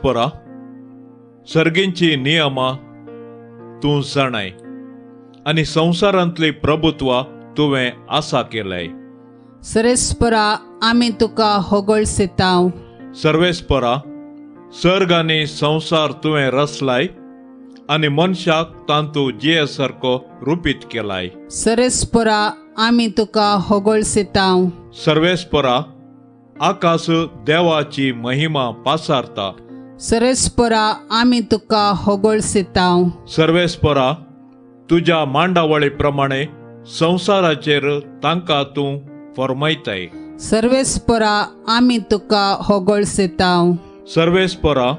परा सर्गींची नियमां तूं जाणाय आनी संवसारांतली प्रभुत्व तुवें आसा केलाय. सरेस्परा आमी तुका होगळसितांव. सर्वेस्परा सर्ग आनी संवसार तुवें रचलाय आनी मनशाक तांतू जिये सारको रुपीत केलाय. सरेस्परा आमी तुका होगळसितांव. सर्वेस्परा आकाश देवाची महिमा पासारता. सरेस्परा आमी तुका होगळसितांव. सर्वेस्परा तुज्या मांडावळी प्रमाणे संवसाराचेर तांकां तूं फर्मायताय. सर्वेस्परा आमी तुका होगळसितांव. सर्वेस्परा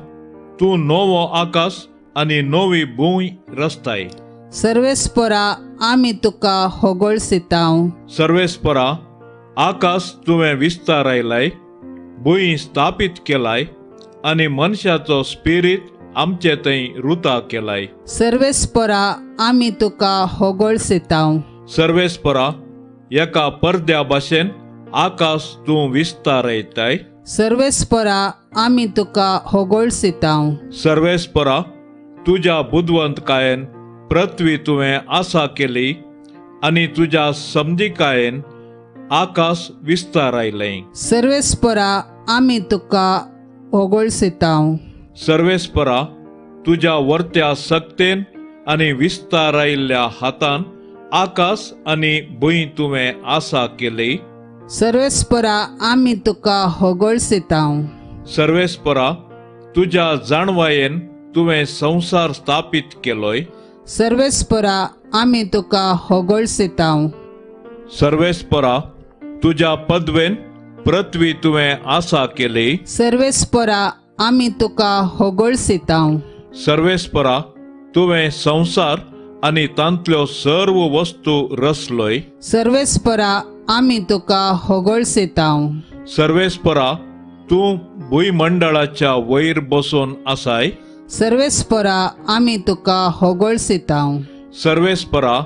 तूं नवो आकाश आनी नवी भूंय रचताय. सर्वेस्परा आमी तुका होगळसितांव. सर्वेस्परा आकाश तुवें विस्तारायलाय, भूंय स्थापीत केलाय आनी मनशाचो स्पिरीत आमचे थंय रुता केलाय. सर्वेस्परा आमी तुका होगळसितांव. सर्वेस्परा एका परद्या भाशेन आकाश तूं विस्तारयताय. सर्वेस्परा आमी तुका होगळसितांव. सर्वेस्परा तुज्या बुदवंतकायेन पृथ्वी तुवें आसा केली आनी तुज्या समजिकायेन आकाश विस्तारायलें. सर्वेस्परा आमी तुका होगळसितांव. सर्वेस्परा तुज्या वर्त्या सक्तेन आनी विस्तारायल्ल्या हातान आकाश आनी भूंय तुवें आसा केली. सर्वेस्परा आमी तुका होगळसितांव. सर्वेस्परा तुज्या जाणवायेन तुवें संवसार स्थापीत केलोय. सर्वेस्परा आमी तुका होगळसितांव. सर्वेस्परा तुज्या पदवेन पृथ्वी तुवें आसा केली. सर्वेस्परा आमी तुका होगळसितांव. सर्वेस्परा तुवें संवसार आनी तांतल्यो सर्व वस्तू रचलोय. सर्वेस्परा आमी तुका होगळसितांव. सर्वेस्परा तूं भूंयमंडळाच्या वयर बसून आसाय. सर्वेस्परा आमी तुका होगळसितांव. सर्वेस्परा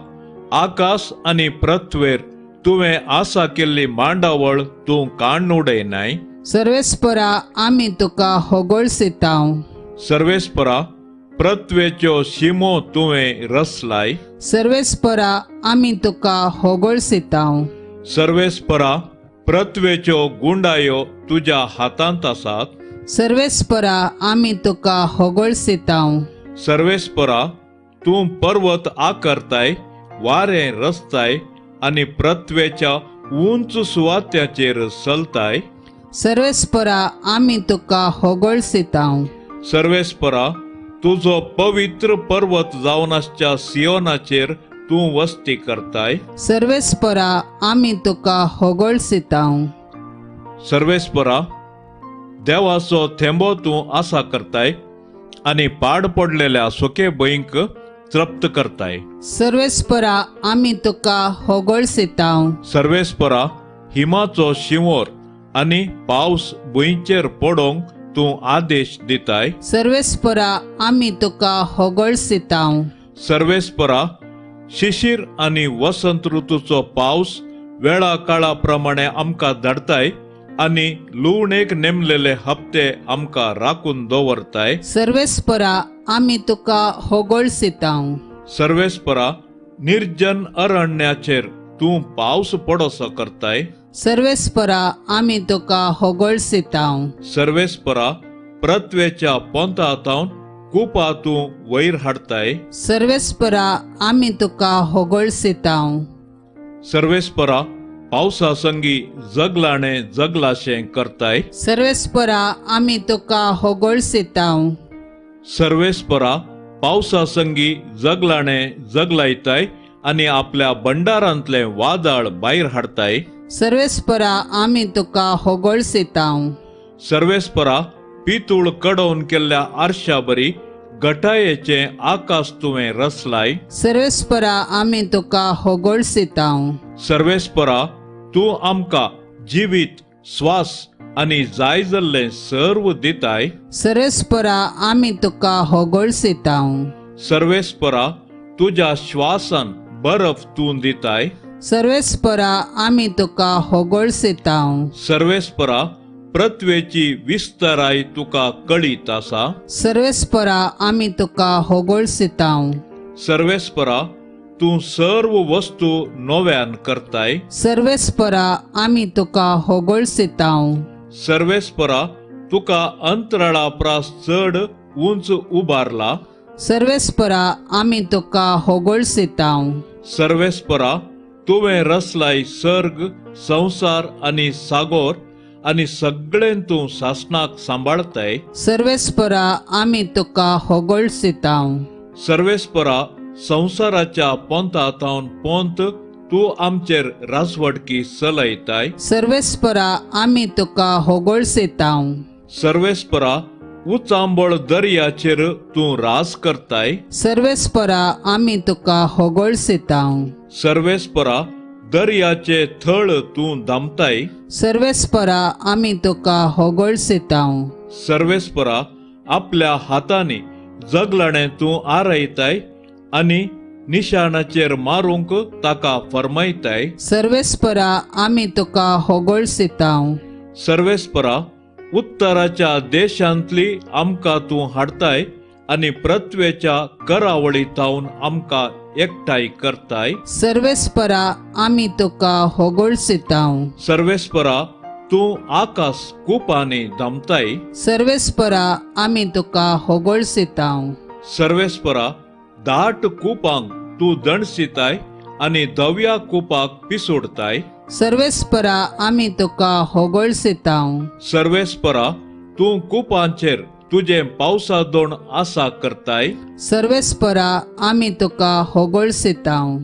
आकाश आनी पृथ्वेर तुवें आसा केल्ली मांडावळ तूं काण्ण उडयनाय. सर्वेस्परा आमी तुका होगळसितांव. सर्वेस्परा पृथ्वेच्यो शिमो तुवें रचलाय. सर्वेस्परा आमी तुका होगळसितांव. सर्वेस्परा पृथ्वेच्यो गुंडायो तुज्या हातांत आसात. सर्वेस्परा आमी तुका होगळसितांव. सर्वेस्परा तूं पर्वत आकारताय, वारें रचताय आनी पृथ्वेच्या उंच सुवात्याचेर चलताय. सर्वेस्परा आमी तुका होगळसितांव. सर्वेस्परा तुजो पवित्र पर्वत जावन आसच्या सियोनाचेर तूं वस्ती करताय. सर्वेस्परा आमी तुका होगळसितांव. सर्वेस्परा देवाचो थेंबो तूं आसा करताय आनी पाड पडलेल्या सुके भंयक तृप्त करताय. सर्वेस्परा आमी तुका होगळसितांव. सर्वेस्परा हिमाचो शिंवोर आनी पावस भुंयचेर पडोवंक तूं आदेश दिताय. सर्वेस्परा आमी तुका होगळसितांव. सर्वेस्परा शिशीर आनी वसंत ऋतूचो पावस वेळा काळा प्रमाणे आमकां धाडताय आनी लुवणेक नेमलेले हप्ते आमकां राखून दवरताय. सर्वेस्परा आमी तुका होगळसितांव. सर्वेस्परा निर्जन अरण्याचेर तूं पावस पडोसो करताय. सर्वेस्परा आमी तुका होगळसितांव. सर्वेस्परा पृथ्वेच्या पोंता तावन कुपा तूं वयर हाडताय. सर्वेस्परा आमी तुका होगळसितांव. सर्वेस्परा पावसा संगी जगलाणे जगलाशें करताय. सर्वेस्परा आमी तुका होगळसितांव. सर्वेस्परा पावसा संगी जगलाणे जगलायताय आनी आपल्या भंडारांतलें वादळ भायर हाडताय. सर्वेस्परा आमी तुका होगळसितांव. सर्वेस्परा पितूळ कडोवन केल्ल्या आरशा बरी गटायेचें आकाश तुवें रचलाय. सर्वेस्परा आमी तुका होगळसितांव. सर्वेस्परा तूं आमकां जिवीत, स्वास आनी जाय जाल्लें सर्व दिताय. सर्वेस्परा आमी तुका होगळसितांव. सर्वेस्परा तुज्या श्वासान बर्फ तूं दिताय. सर्वेस्परा आमी तुका होगळसितांव. सर्वेस्परा पृथ्वेची विस्ताराय तुका कळीत आसा. सर्वेस्परा आमी तुका होगोळसितांव. सर्वेस्परा तूं सर्व वस्तू नव्यान करताय. सर्वेस्परा आमी तुका होगोळसितांव. सर्वेस्परा तुका अंतराळा प्रास चड उंच उबारला. सर्वेस्परा आमी तुका होगोळसितांव. सर्वेस्परा तुवें रचलाय सर्ग संवसार आनी सागोर आनी सगळें तूं सासणाक सांबाळताय. सर्वेस्परा आमी तुका होगोळसितांव. सर्वेस्परा संवसाराच्या पोंता थावन पोंत तूं आमचेर राजवटकी चलयताय. सर्वेस्परा आमी तुका होगोळसितांव. सर्वेस्परा उचांबळ दर्याचेर तूं राज करताय. सर्वेस्परा आमी तुका होगोळसितांव. सर्वेस्परा दर्याचे थळ तूं दामताय. सर्वेस्परा आमी तुका होगोळसितांव. सर्वेस्परा आपल्या हातांनी जगलाणें तूं आरयताय आनी निशाणाचेर मारूंक ताका फर्मायताय. सर्वेस्परा आमी तुका होगोळसितांव. सर्वेस्परा उत्तराच्या देशांतली आमकां तूं हाडताय आनी पृथ्वेच्या करावळी थावन आमकां एकठांय करताय. सर्वेस्परा आमी तुका होगोळसितांव. सर्वेस्परा तूं आकाश कुपांनी दामताय. सर्वेस्परा आमी तुका होगोळसितांव. सर्वेस्परा दाट कुपांक तूं दणसिताय आनी धव्या कुपाक पिसोडताय. सर्वेस्परा आमी तुका होगोळसितांव. सर्वेस्परा तूं कुपांचेर तुजें पावसा दोण आसा करताय. सर्वेस्परा आमी तुका होगोळसितांव.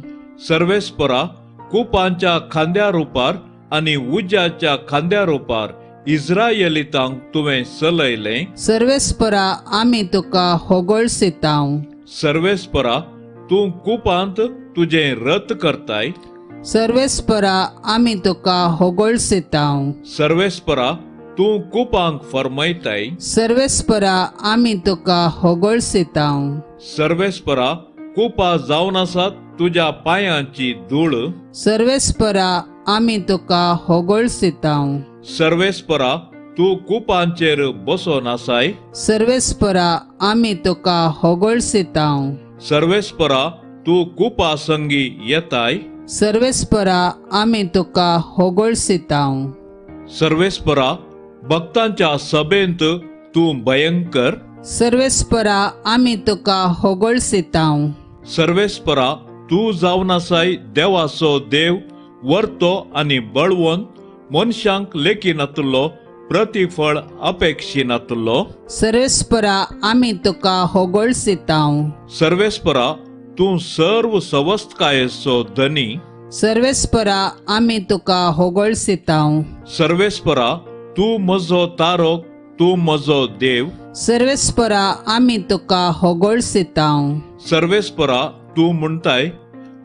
सर्वेस्परा कुपांच्या खांद्या रुपार आनी उज्याच्या खांद्या रुपार इस्रायलितांक तुवें चलयलें. सर्वेस्परा आमी तुका होगोळसितांव. सर्वेस्परा तूं कुपांत तुजें रथ करताय. सर्वेस्परा आमी तुका होगोळसितांव. सर्वेस्परा तूं कुपांक फर्मायताय. सर्वेस्परा आमी तुका होगोळसितांव. सर्वेस्परा कुपा जावन आसात तुज्या पांयांची धूळ. सर्वेस्परा आमी तुका होगोळसितांव. सर्वेस्परा तूं कुपांचेर बसोन आसाय. सर्वेस्परा आमी तुका होगोळसितांव. सर्वेस्परा तूं कुपा संगी येताय. सर्वेस्परा आमी तुका होगोळसितांव. सर्वेस्परा भक्तांच्या सभेंत तूं भयंकर. सर्वेस्परा आमी तुका होगोळसितांव. सर्वेस्परा तूं जावन आसाय देवाचो देव वर्तो आनी बळवंत मनशांक लेखिनातलो प्रतिफळ अपेक्षिनातलो. सर्वेस्परा आमी तुका होगोळसितांव. सर्वेस्परा तूं सर्व सवस्तकायेचो धनी. सर्वेस्परा आमी तुका होगोळसितांव. सर्वेस्परा तूं म्हजो तारक तूं म्हजो देव. सर्वेस्परा आमी तुका होगोळसितांव. सर्वेस्परा तूं म्हणटाय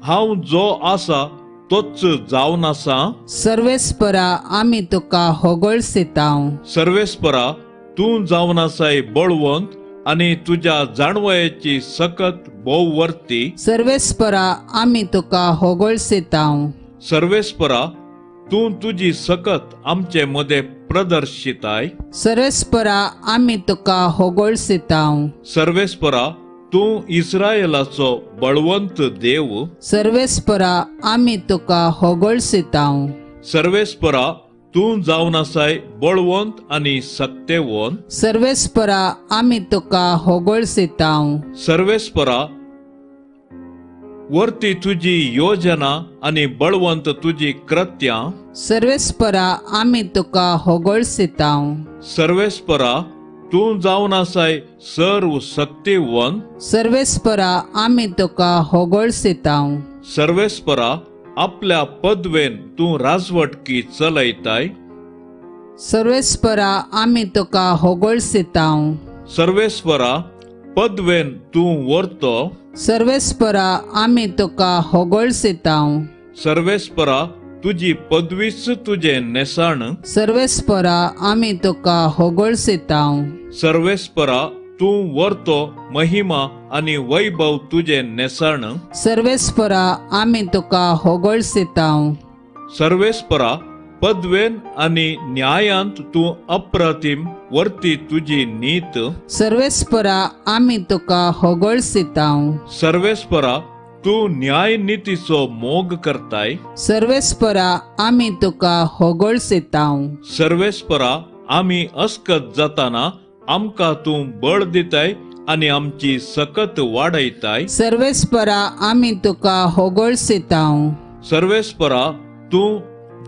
हांव जो आसा तोच जावन आसा. सर्वेस्परा आमी तुका होगोळसितांव. सर्वेस्परा तूं जावन आसाय बळवंत आनी तुज्या जाणवयेची सकत भोव वर्ती. सर्वेस्परा आमी तुका होगोळसितांव. सर्वेस्परा तूं तुजी सकत आमचे मदें प्रदर्शिताय. सर्वेस्परा आमी तुका होगोळसितांव. सर्वेस्परा तूं इस्रायलाचो बळवंत देव. सर्वेस्परा आमी तुका होगोळसितांव. सर्वेस्परा तूं जावन आसाय बळवंत आनी सक्तेवंत. सर्वेस्परा आमी तुका होगोळसितांव. सर्वेस्परा वर्ती तुजी योजना आनी बळवंत तुजी कृत्यां. सर्वेस्परा आमी तुका होगोळसितांव. सर्वेस्परा तूं जावन आसाय सर्व सक्तिवंत. सर्वेस्परा आमी तुका होगोळसितांव. सर्वेस्परा आपल्या पदवेन तूं राजवटकी चलयताय. सर्वेस्परा आमी तुका होगोळसितांव. सर्वेस्परा पदवेन तूं वर्तो. सर्वेस्परा आमी तुका होगोळसितांव. सर्वेस्परा तुजी पदवीच तुजें नेसाण. सर्वेस्परा आमी तुका होगोळसितांव. सर्वेस्परा तूं वर्तो महिमा आनी वैभव तुजें नेसाण. सर्वेस्परा आमी तुका होगोळसितांव. सर्वेस्परा पदवेन आनी न्यायांत तूं अप्रतिम वर्ती तुजी नीत. सर्वेस्परा आमी तुका होगळसितांव. सर्वेस्परा तूं न्याय नितीचो मोग करताय. सर्वेस्परा आमी तुका होगळसितांव. सर्वेस्परा आमी अस्कत जाताना आमकां तूं बळ दिताय आनी आमची सकत वाडयताय. सर्वेस्परा आमी तुका होगळसितांव. सर्वेस्परा तूं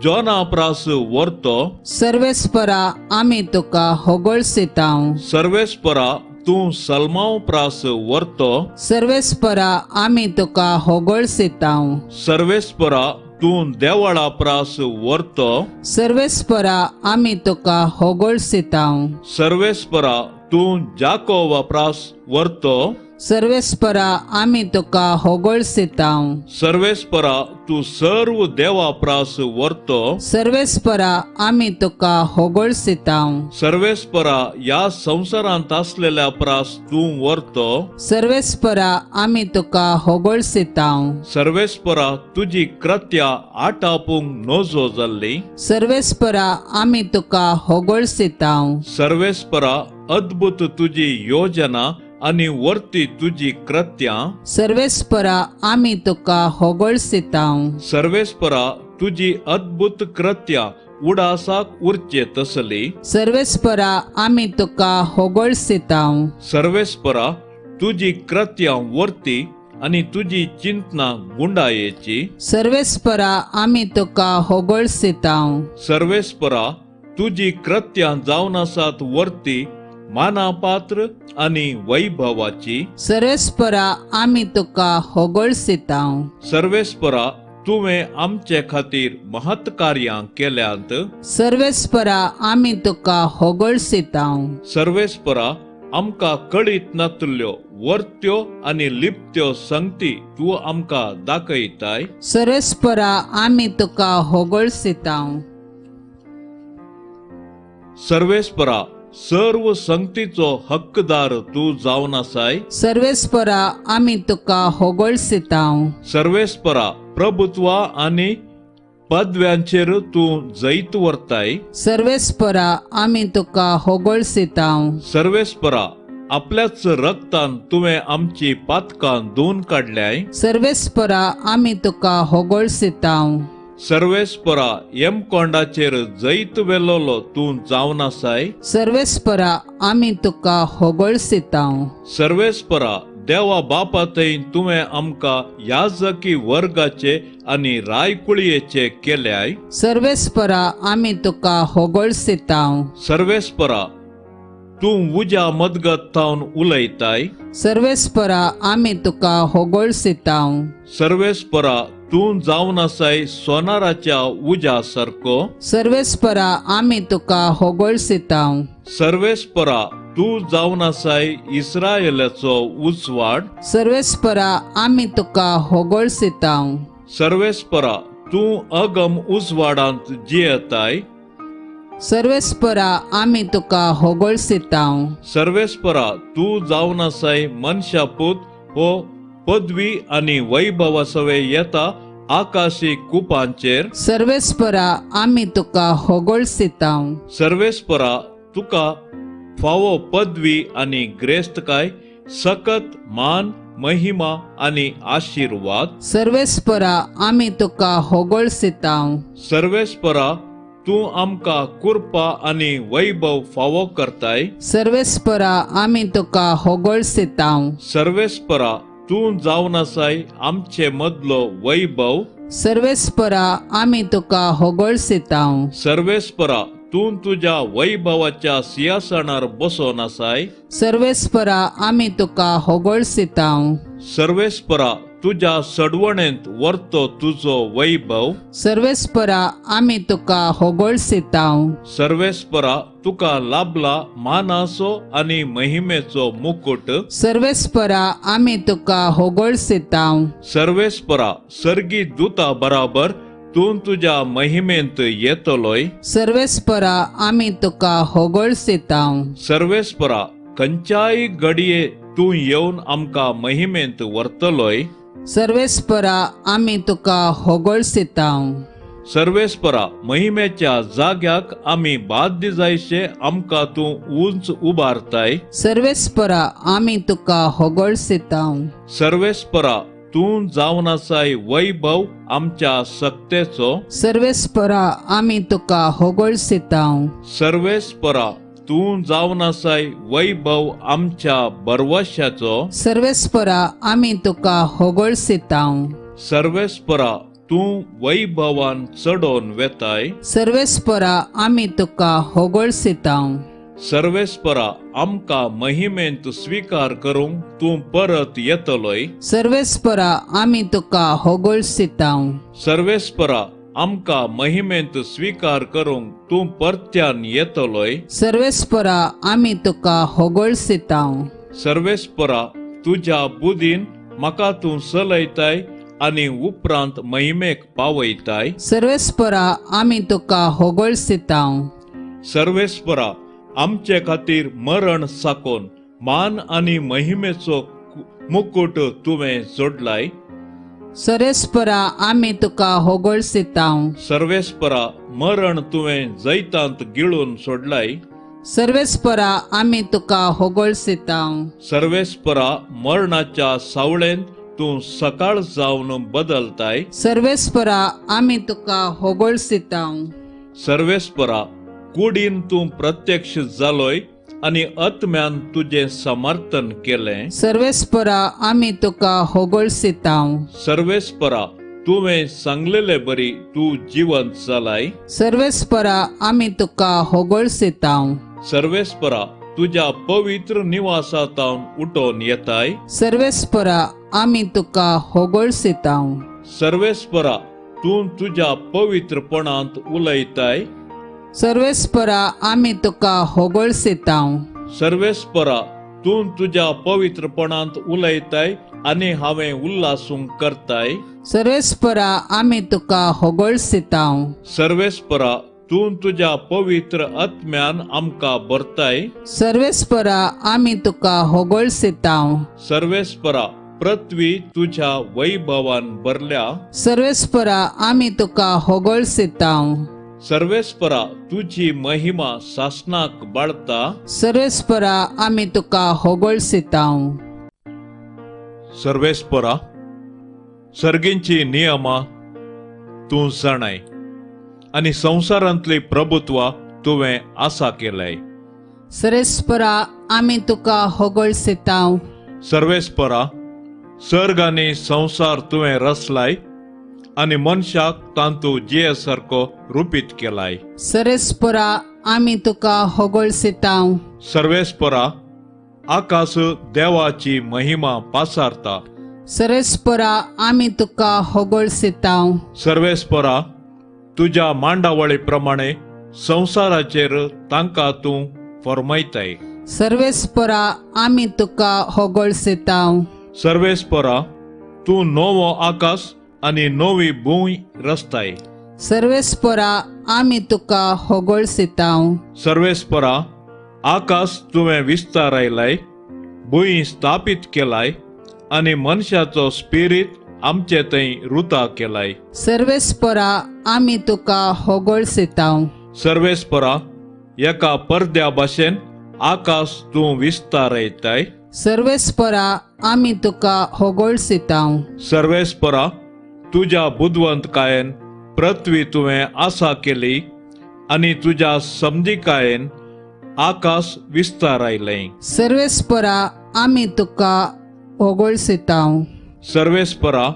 जोना प्रास वर्तो. सर्वेस्परा आमी तुका होगळसितांव. सर्वेस्परा तूं सलमाव प्रास वर्तो. सर्वेस्परा आमी तुका होगळसितांव. सर्वेस्परा तूं देवळा प्रास वर्तो. सर्वेस्परा आमी तुका होगळसितांव. सर्वेस्परा तूं जाकोबा प्रास वर्तो. सर्वेस्परा आमी तुका होगळसितांव. सर्वेस्परा तूं सर्व देवा प्रास वर्तो. सर्वेस्परा आमी तुका होगळसितांव. सर्वेस्परा ह्या संवसारांत आसलेल्या प्रास तूं वर्तो. सर्वेस्परा आमी तुका होगळसितांव. सर्वेस्परा तुजी कृत्या आटापूंक नजो जाल्ली. सर्वेस्परा आमी तुका होगळसितांव. सर्वेस्परा अद्भुत तुजी योजना आनी वर्ती तुजी कृत्यां. सर्वेस्परा आमी तुका होगळसितांव. सर्वेस्परा तुजी अद्भुत कृत्यां उडासाक उरचे तसली. सर्वेस्परा आमी तुका होगळसितांव. सर्वेस्परा तुजी कृत्यां वर्ती आनी तुजी चिंतना गुंडायेची. सर्वेस्परा आमी तुका होगळसितांव. सर्वेस्परा तुजी कृत्यां जावन आसात वर्ती मानापात्र आनी वैभवाची. सर्वेस्परा आमी तुका होगळसितांव. सर्वेस्परा तुवें आमचे खातीर महत् कार्यां केल्यांत. सर्वेस्परा आमी तुका होगळसितांव. सर्वेस्परा आमकां कळीत नातल्यो वर्त्यो आनी लिप्त्यो संगती तूं आमकां दाखयताय. सर्वेस्परा आमी तुका होगळसितांव. सर्वेस्परा सर्व संगतीचो हक्कदार तूं जावन आसाय. सर्वेस्परा आमी तुका होगळसितांव. सर्वेस्परा प्रभुत्वा आनी पदव्यांचेर तूं जैत व्हरताय. सर्वेस्परा आमी तुका होगळसितांव. सर्वेस्परा आपल्याच रक्तान तुवें आमची पातकां धुवन काडल्याय. सर्वेस्परा आमी तुका होगळसितांव. सर्वेस्परा यमकोंडाचेर जैत वेलोलो तूं जावन आसाय. सर्वेस्परा आमी तुका होगळसितांव. सर्वेस्परा देवा बापा थंय तुवें आमकां याजकी वर्गाचे आनी रायकुळयेचे केल्याय. सर्वेस्परा आमी तुका होगळसितांव. सर्वेस्परा तूं उज्या मदगत थावन उलयताय. सर्वेस्परा आमी तुका होगळसितांव. सर्वेस्परा तूं जावन आसाय सोनाराच्या उज्या सारको. सर्वेस्परा आमी तुका होगळसितांव. सर्वेस्परा तूं जावन आसाय इस्रायलाचो उजवाड. सर्वेस्परा आमी तुका होगळसितांव. सर्वेस्परा तूं अगम उजवाडांत जियेताय. सर्वेस्परा आमी तुका होगळसितांव. सर्वेस्परा तूं जावन आसाय मनशापूत हो पदवी आनी वैभवा सवे येता आकाशी कुपांचेर. सर्वेस्परा आमी तुका होगळसितांव. सर्वेस्परा तुका फावो पदवी आनी ग्रेस्तकाय सकत मान महिमा आनी आशिर्वाद. सर्वेस्परा आमी तुका होगळसितांव. सर्वेस्परा तूं आमकां कृपा आनी वैभव फावो करताय. सर्वेस्परा आमी तुका होगळसितांव. सर्वेस्परा तूं जावन आसाय आमचे मदलो वैभव. सर्वेस्परा आमी तुका होगळसितांव. सर्वेस्परा तूं तुज्या वैभवाच्या सिंहासनार बसोन आसाय. सर्वेस्परा आमी तुका होगळसितांव. सर्वेस्परा तुज्या सडवणेंत वर्तो तुजो वैभव. सर्वेस्परा आमी तुका होगळसितांव. सर्वेस्परा तुका लाभला मानाचो आनी महिमेचो मुकुट. सर्वेस्परा आमी तुका होगळसितांव. सर्वेस्परा सर्गी दूता बराबर तूं तुज्या महिमेंत येतलोय. सर्वेस्परा आमी तुका होगळसितांव. सर्वेस्परा खंयच्याय घडये तूं येवन आमकां महिमेंत व्हरतलोय. सर्वेस्परा आमी तुका होगळसितांव. सर्वेस्परा महिमेच्या जाग्याक आमी बाध्य जायशे आमकां तूं उंच उबारताय. सर्वेस्परा आमी तुका होगळसितांव. सर्वेस्परा तूं जावन आसाय वैभव आमच्या सक्तेचो. सर्वेस्परा आमी तुका होगळसितांव. सर्वेस्परा तूं जावन आसाय वैभव आमच्या बरवशाचो. सर्वेस्परा आमी तुका होगळसितांव. सर्वेस्परा तूं वैभवान चडोवन वेताय. सर्वेस्परा आमी तुका होगळसितांव. सर्वेस्परा आमकां महिमेंत स्वीकार करूंक तूं परत येतलोय. सर्वेस्परा आमी तुका होगळसितांव. सर्वेस्परा आमकां महिमेंत स्वीकार करूंक तूं परत्यान येतलोय. सर्वेस्परा आमी तुका होगळसितांव. सर्वेस्परा तुज्या बुदीन म्हाका तूं चलयताय आनी उपरांत महिमेक पावयताय. सर्वेस्परा आमी तुका होगळसितांव. सर्वेस्परा आमचे खातीर मरण साकोन मान आनी महिमेचो मुकुट तुवें जोडलाय. सर्वेस्परा आमी तुका होगळसितांव. सर्वेस्परा मरण तुवें जैतांत गिळून सोडलाय. सर्वेस्परा आमी तुका होगळसितांव. सर्वेस्परा मरणाच्या सावळेंत तूं सकाळ जावन बदलताय. सर्वेस्परा आमी तुका होगळसितांव. सर्वेस्परा कुडीन तूं प्रत्यक्ष जालोय आनी आत्म्यान तुजें समर्थन केलें. सर्वेस्परा आमी तुका होगळसितांव. सर्वेस्परा तुवें सांगलेले बरी तूं जिवंत जालाय. सर्वेस्परा आमी तुका होगळसितांव. सर्वेस्परा तुज्या पवित्र निवासांत उठोवन येताय. सर्वेस्परा आमी तुका होगळसितांव. सर्वेस्परा तूं तुज्या पवित्रपणांत उलयताय. सर्वेस्परा आमी तुका होगळसितांव. सर्वेस्परा तूं तुज्या पवित्रपणांत उलयताय आनी हांवें उल्हासूंक करताय. सर्वेस्परा आमी तुका होगळसितांव. सर्वेस्परा तूं तुज्या पवित्र आत्म्यान आमकां भरताय. सर्वेस्परा आमी तुका होगळसितांव. सर्वेस्परा पृथ्वी तुज्या वैभवान भरल्या. सर्वेस्परा आमी तुका होगळसितांव. सर्वेस्परा तुजी महिमा सासनाक बाळता. सर्वेस्परा आमी तुका होगळसितांव. सर्वेस्परा सर्गींची नियमां तूं जाणाय आनी संवसारांतली प्रभुत्व तुवें आसा केलाय. सर्वेस्परा आमी तुका होगळसितांव. सर्वेस्परा सर्ग आनी संवसार तुवें रचलाय आनी मनशाक तांतू जिये सारको रुपीत केलाय. सर्वेस्परा आमी तुका होगळसितांव. सर्वेस्परा आकाश देवाची महिमा पासारता. सर्वेस्परा आमी तुका होगळसितांव. सर्वेस्परा तुज्या मांडावळी प्रमाणे संवसाराचेर तांकां तूं फर्मायताय. सर्वेस्परा आमी तुका होगळसितांव. सर्वेस्परा तूं नवो आकाश आनी नवी भूंय रचताय. सर्वेस्परा आमी तुका होगळसितांव. सर्वेस्परा आकाश तुवें विस्तारायलाय, भूंय स्थापीत केलाय आनी मनशाचो स्पिरीत आमचे थंय रुता केलाय. सर्वेस्परा आमी तुका होगळसितांव. सर्वेस्परा एका परद्या भाशेन आकाश तूं विस्तारयताय. सर्वेस्परा आमी तुका होगळसितांव. सर्वेस्परा तुज्या बुदवंतकायेन पृथ्वी तुवें आसा केली आनी तुज्या समजिकायेन आकाश विस्तारायलें. सर्वेस्परा आमी तुका होगळसितांव. सर्वेस्परा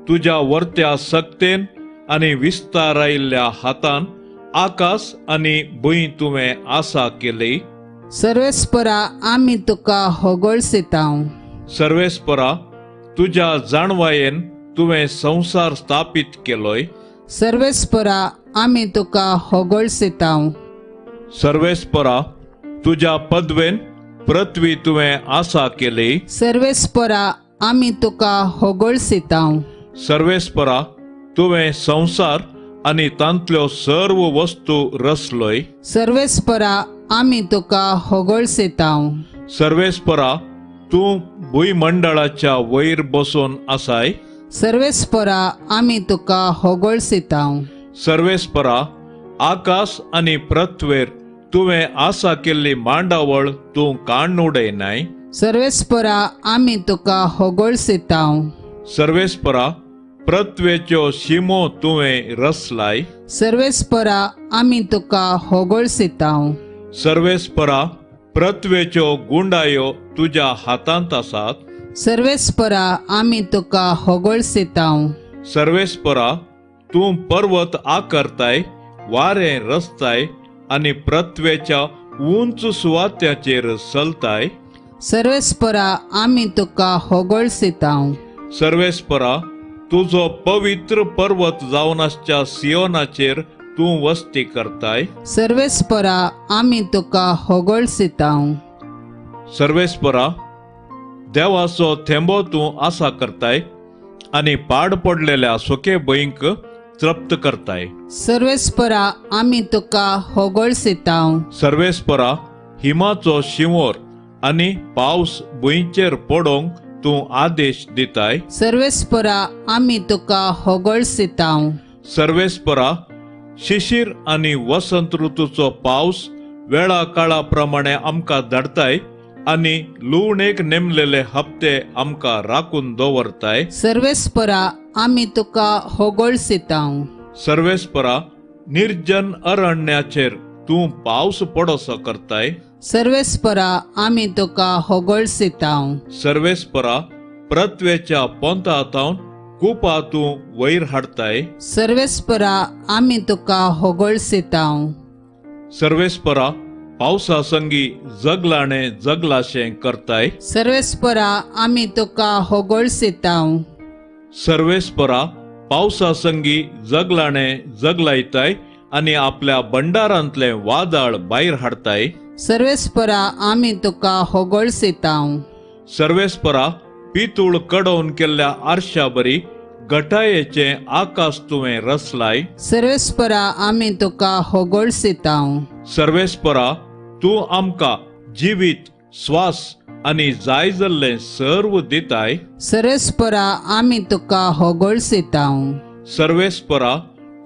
तुज्या वर्त्या सक्तेन आनी विस्तारायल्ल्या हातान आकाश आनी भूंय तुवें आसा केली. सर्वेस्परा आमी तुका होगळसितांव. सर्वेस्परा तुज्या जाणवायेन तुवें संवसार स्थापीत केलोय. सर्वेस्परा आमी तुका होगळसितांव. सर्वेस्परा तुज्या पदवेन पृथ्वी तुवें आसा केली. सर्वेस्परा आमी तुका होगळसितांव. सर्वेस्परा तुवें संवसार आनी तांतल्यो सर्व वस्तू रचलोय. सर्वेस्परा आमी तुका होगळसितांव. सर्वेस्परा तूं भूंयमंडळाच्या वयर बसून आसाय. सर्वेस्परा आमी तुका होगळसितांव. सर्वेस्परा, आकाश आनी पृथ्वेर तुवें आसा केल्ली मांडावळ तूं काण्ण उडयनाय. सर्वेस्परा, आमी तुका होगळसितांव. सर्वेस्परा, पृथ्वेच्यो शिमो तुवें रसलाय. सर्वेस्परा, आमी तुका होगळसितांव. सर्वेस्परा, पृथ्वेच्यो गुंडायो तुज्या हातांत आसात. सर्वेस्परा, आमी तुका होगळसितांव. सर्वेस्परा, तूं पर्वत आकरताय, वारें रचताय आनी पृथ्वेच्या उंच सुवात्याचेर चलताय. सर्वेस्परा, आमी तुका होगळसितांव. सर्वेस्परा, तुजो पवित्र पर्वत जावन आसच्या सियोनाचेर तूं वस्ती करताय. सर्वेस्परा, आमी तुका होगळसितांव. सर्वेस्परा, देवाचो थेंबो तूं आसा करताय आनी पाड पडलेल्या सुके भंयक तृप्त करताय. सर्वेस्परा, आमी तुका होगळसितांव. सर्वेस्परा, हिमाचो शिंवोर आनी पावस भुंयचेर पडोवंक तूं आदेश दिताय. सर्वेस्परा, आमी तुका होगळसितांव. सर्वेस्परा, शिशीर आनी वसंत ऋतूचो पावस वेळा काळा प्रमाणे आमकां धाडताय आनी लुवणेक नेमलेले हप्ते आमकां राखून दवरताय. सर्वेस्परा, आमी तुका होगळसितांव. सर्वेस्परा, निर्जन अरण्याचेर तूं पावस पडोसो करताय. सर्वेस्परा, आमी तुका होगळसितांव. सर्वेस्परा, पृथ्वेच्या पोंता तावन कुपा तूं वयर हाडताय. सर्वेस्परा, आमी तुका होगळसितांव. सर्वेस्परा, पावसा संगी जगलाणे जगलाशें करताय. सर्वेस्परा, आमी तुका होगळसितांव. सर्वेस्परा, पावसा संगी जगलाणे जगलायताय आनी आपल्या भंडारांतलें वादळ भायर हाडताय. सर्वेस्परा, आमी तुका होगळसितांव. सर्वेस्परा, पितूळ कडोवन केल्ल्या आरशा बरी गटायेचें आकाश तुवें रचलाय. सर्वेस्परा, आमी तुका होगळसितांव. सर्वेस्परा, तूं आमकां जिवीत, स्वास आनी जाय जाल्लें सर्व दिताय. सर्वेस्परा, आमी तुका होगळसितांव. सर्वेस्परा,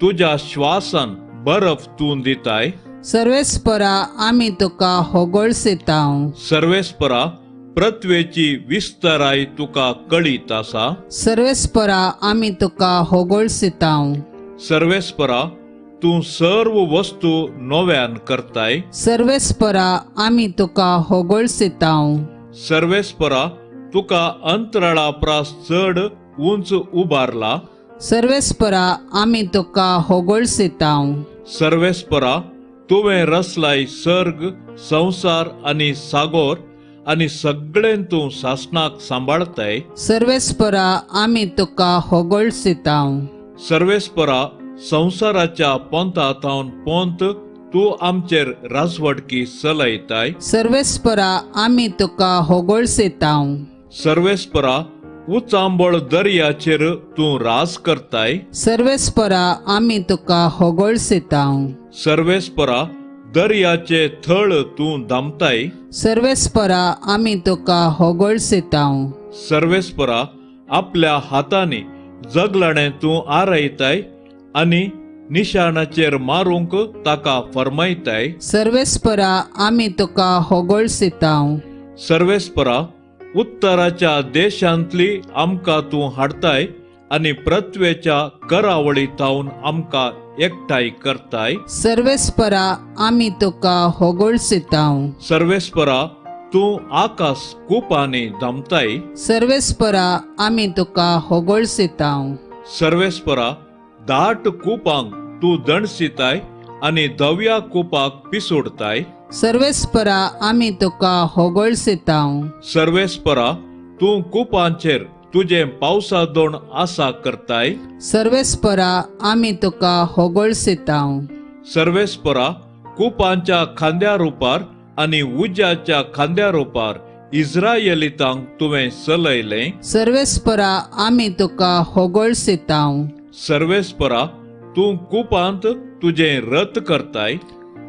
तुज्या श्वासान बर्फ तूं दिताय. सर्वेस्परा, आमी तुका होगळसितांव. सर्वेस्परा, पृथ्वेची विस्ताराय तुका कळीत आसा. सर्वेस्परा, आमी तुका होगळसितांव. सर्वेस्परा, तूं सर्व वस्तू नव्यान करताय. सर्वेस्परा, आमी तुका होगळसितांव. सर्वेस्परा, तुका अंतराळा प्रास चड उंच उबारला. सर्वेस्परा, आमी तुका होगळसितांव. सर्वेस्परा, तुवें रचलाय सर्ग, संवसार आनी सागोर आनी सगळें तूं सासणाक सांबाळताय. सर्वेस्परा, आमी तुका होगळसितांव. सर्वेस्परा, संवसाराच्या पोंता थावन पोंत तूं आमचेर राजवटकी चलयताय. सर्वेस्परा, आमी तुका होगळसितांव. सर्वेस्परा, उचांबळ दर्याचेर तूं राज करताय. सर्वेस्परा, आमी तुका होगळसितांव. सर्वेस्परा, दर्याचे थळ तूं दामताय. सर्वेस्परा, आमी तुका होगळसितांव. सर्वेस्परा, आपल्या हातांनी जगलाणें तूं आरयताय आनी निशाणाचेर मारूंक ताका फर्मायताय. सर्वेस्परा, आमी तुका होगळसितांव. सर्वेस्परा, उत्तराच्या देशांतली आमकां तूं हाडताय आनी पृथ्वेच्या करावळी थावन आमकां एकठांय करताय. सर्वेस्परा, आमी तुका होगळसितांव. सर्वेस्परा, तूं आकाश कुपांनी धांपताय. सर्वेस्परा, आमी तुका होगळसितांव. सर्वेस्परा, दाट कुपांक तूं दणसिताय आनी धव्या कुपाक पिसोडताय. सर्वेस्परा, आमी तुका होगळसितांव. सर्वेस्परा, तूं कुपांचेर तुजें पावसा दोण आसा करताय. सर्वेस्परा, आमी तुका होगळसितांव. सर्वेस्परा, कुपांच्या खांद्या रुपार आनी उज्याच्या खांद्या रुपार इस्रायलितांक तुवें चलयलें. सर्वेस्परा, आमी तुका होगळसितांव. सर्वेस्परा, तूं कुपांत तुजें रथ करताय.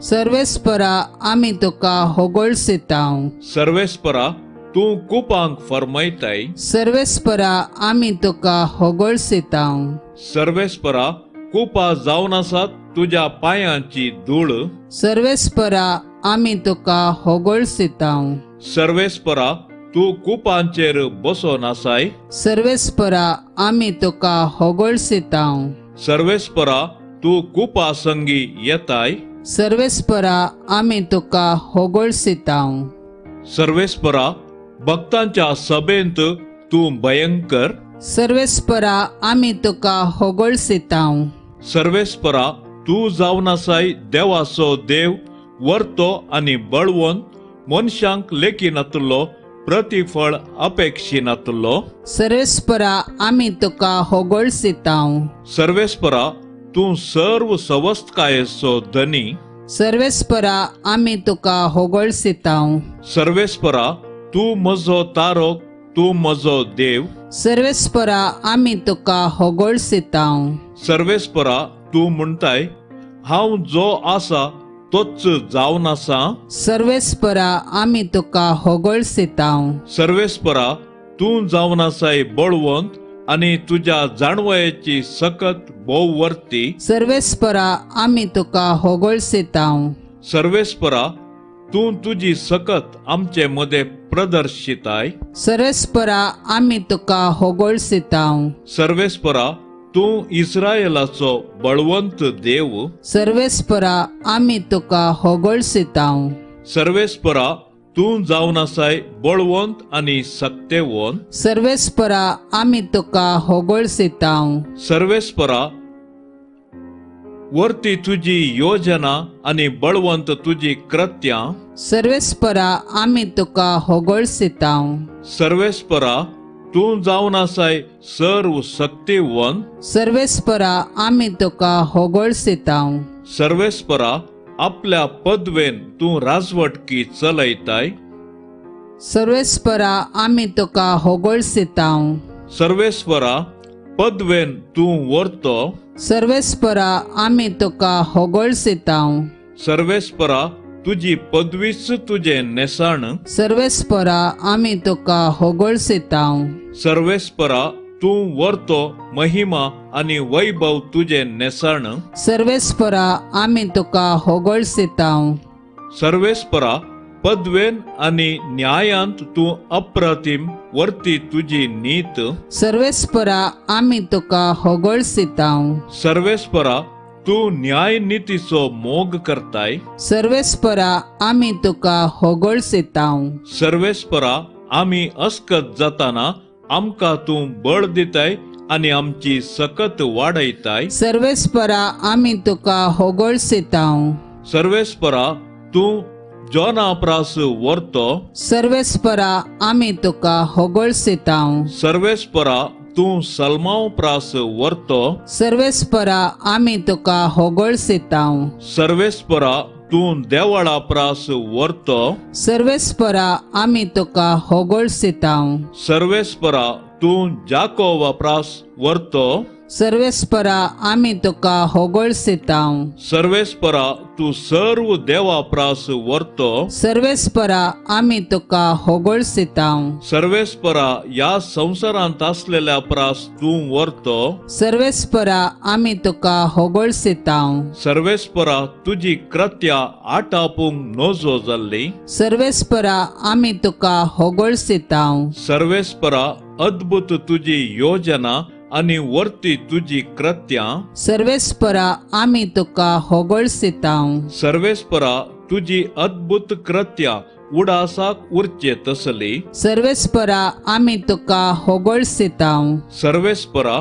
सर्वेस्परा, आमी तुका होगळसितांव. सर्वेस्परा, तूं कुपांक फर्मायताय. सर्वेस्परा, आमी तुका होगळसितांव. सर्वेस्परा, कुपा जावन आसात तुज्या पांयांची धूळ. सर्वेस्परा आमी तुका होगळसितांव. सर्वेस्परा तूं कुपांचेर बसोन आसाय. सर्वेस्परा आमी तुका होगळसितांव. सर्वेस्परा तूं कुपा संगी येताय. सर्वेस्परा आमी तुका होगळसितांव. सर्वेस्परा भक्तांच्या सभेंत तूं भयंकर. सर्वेस्परा आमी तुका होगळसितांव. सर्वेस्परा तूं जावन आसाय देवाचो देव, वर्तो आनी बळवंत, मनशांक लेखी नातलो, प्रतिफळ अपेक्षी नातलो. सर्वेस्परा आमी तुका होगळसितांव. सर्वेस्परा तूं सर्व सवस्तकायेचो धनी. सर्वेस्परा आमी तुका होगळसितांव. सर्वेस्परा तूं म्हजो तारक, तूं म्हजो देव. सर्वेस्परा आमी तुका होगळसितांव. सर्वेस्परा तूं म्हणटाय हांव जो आसा तोच जावन आसा. सर्वेस्परा आमी तुका होगळसितांव. सर्वेस्परा तूं जावन आसाय बळवंत आनी तुज्या जाणवयेची सकत भोव वर्ती. सर्वेस्परा आमी तुका होगळसितांव. सर्वेस्परा तूं तुजी सकत आमचे मदें प्रदर्शिताय. सर्वेस्परा आमी तुका होगळसितांव. सर्वेस्परा तूं इस्रायलाचो बळवंत देव. सर्वेस्परा आमी तुका होगळसितांव. सर्वेस्परा तूं जावन आसाय बळवंत आनी सक्तेवंत. सर्वेस्परा आमी तुका होगळसितांव. सर्वेस्परा वर्ती तुजी योजना आनी बळवंत तुजी कृत्यां. सर्वेस्परा आमी तुका होगळसितांव. सर्वेस्परा तूं जावन आसाय सर्व शक्तिवंत. सर्वेस्परा आमी तुका होगळसितांव. सर्वेस्परा आपल्या पदवेन तूं राजवटकी चलयताय. सर्वेस्परा आमी तुका होगळसितांव. सर्वेस्परा पदवेन तूं वर्तो. सर्वेस्परा आमी तुका होगळसितांव. सर्वेस्परा तुजी पदवीच तुजें न्हेसण. सर्वेस्परा आमी तुका होगळसितांव. सर्वेस्परा तूं वर्तो महिमा आनी वैभव तुजें न्हेसण. सर्वेस्परा आमी तुका होगळसितांव. सर्वेस्परा पदवेन आनी न्यायांत तूं अप्रतिम, वर्ती तुजी नीत. सर्वेस्परा आमी तुका होगळसितांव. सर्वेस्परा तूं न्याय नितीचो मोग करताय. सर्वेस्परा आमी तुका होगळसितांव. सर्वेस्परा आमी अस्कत जाताना आमकां तूं बळ दिताय आनी आमची सकत वाडयताय. सर्वेस्परा आमी तुका होगळसितांव. सर्वेस्परा तूं जोना प्रास वर्तो. सर्वेस्परा आमी तुका होगळसितांव. सर्वेस्परा तूं सलमाव प्रास वर्तो. सर्वेस्परा आमी तुका होगळसितांव. सर्वेस्परा तूं देवळा प्रास वर्तो. सर्वेस्परा आमी तुका होगळसितांव. सर्वेस्परा तूं जाकोबा प्रास वर्तो. सर्वेस्परा आमी तुका होगळसितांव. सर्वेस्परा तूं सर्व देवा प्रास वर्तो. सर्वेस्परा आमी तुका होगळसितांव. सर्वेस्परा ह्या संवसारांत आसलेल्या प्रास तूं वर्तो. सर्वेस्परा आमी तुका होगळसितांव. सर्वेस्परा तुजी कृत्या आटापूंक नजो जाल्ली. सर्वेस्परा आमी तुका होगळसितांव. सर्वेस्परा अद्भुत तुजी योजना आनी वर्ती तुजी कृत्यां. सर्वेस्परा आमी तुका होगळसितांव. सर्वेस्परा तुजी अद्भुत कृत्यां उडासाक उरचे तसली. सर्वेस्परा आमी तुका होगळसितांव. सर्वेस्परा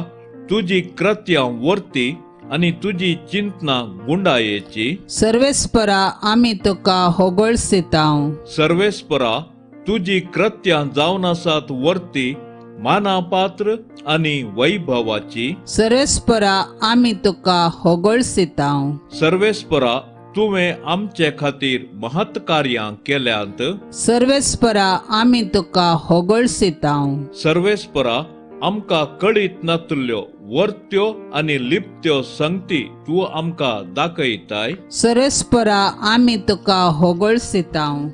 तुजी कृत्यां वर्ती आनी तुजी चिंतना गुंडायेची. सर्वेस्परा आमी तुका होगळसितांव. सर्वेस्परा तुजी कृत्यां जावन आसात वर्ती, मानापात्र आनी वैभवाची. सर्वेस्परा आमी तुका होगळसितांव. सर्वेस्परा तुवें आमचे खातीर महत् कार्यां केल्यांत. सर्वेस्परा आमी तुका होगळसितांव. सर्वेस्परा आमकां कळीत नातल्यो वर्त्यो आनी लिप्त्यो संगती तूं आमकां दाखयताय. सर्वेस्परा आमी तुका होगळसितांव.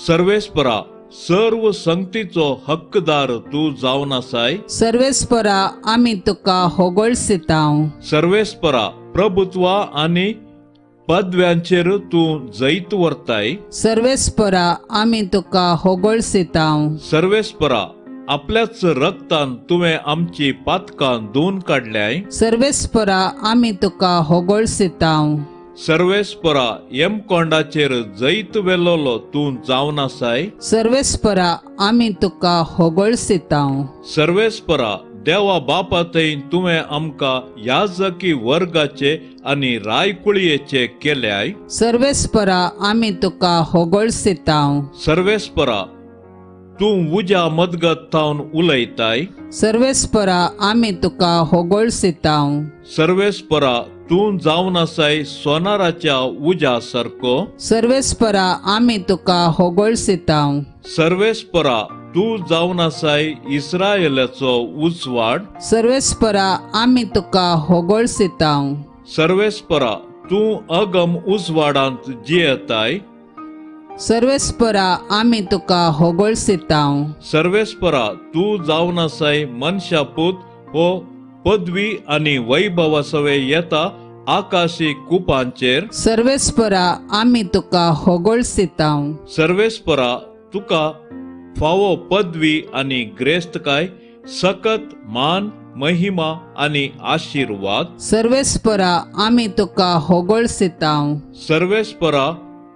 सर्वेस्परा सर्व संगतीचो हक्कदार तूं जावन आसाय. सर्वेस्परा आमी तुका होगळसितांव. सर्वेस्परा प्रभुत्वा आनी पदव्यांचेर तूं जैत व्हरताय. सर्वेस्परा आमी तुका होगळसितांव. सर्वेस्परा आपल्याच रक्तान तुवें आमची पातकां धुवन काडल्याय. सर्वेस्परा आमी तुका होगळसितांव. सर्वेस्परा यमकोंडाचेर जैत वेलोलो तूं जावन आसाय. सर्वेस्परा आमी तुका होगळसितांव. सर्वेस्परा देवा बापा थंय तुवें आमकां याजकी वर्गाचे आनी रायकुळयेचे केल्याय. सर्वेस्परा आमी तुका होगळसितांव. सर्वेस्परा तूं उज्या मदगत थावन उलयताय. सर्वेस्परा आमी तुका होगळसितांव. सर्वेस्परा तूं जावन आसाय सोनाराच्या उज्या सारको. सर्वेस्परा आमी तुका होगळसितांव. सर्वेस्परा तूं जावन आसाय इस्रायलाचो उजवाड. सर्वेस्परा आमी तुका होगळसितांव. सर्वेस्परा तूं अगम उजवाडांत जियेताय. सर्वेस्परा आमी तुका होगळसितांव. सर्वेस्परा तूं जावन आसाय मनशापूत हो पदवी आनी वैभवा सवे येता आकाशी कुपांचेर. सर्वेस्परा आमी तुका होगळसितांव. सर्वेस्परा तुका फावो पदवी आनी ग्रेस्तकाय, सकत मान, महिमा आनी आशिर्वाद. सर्वेस्परा आमी तुका होगळसितांव. सर्वेस्परा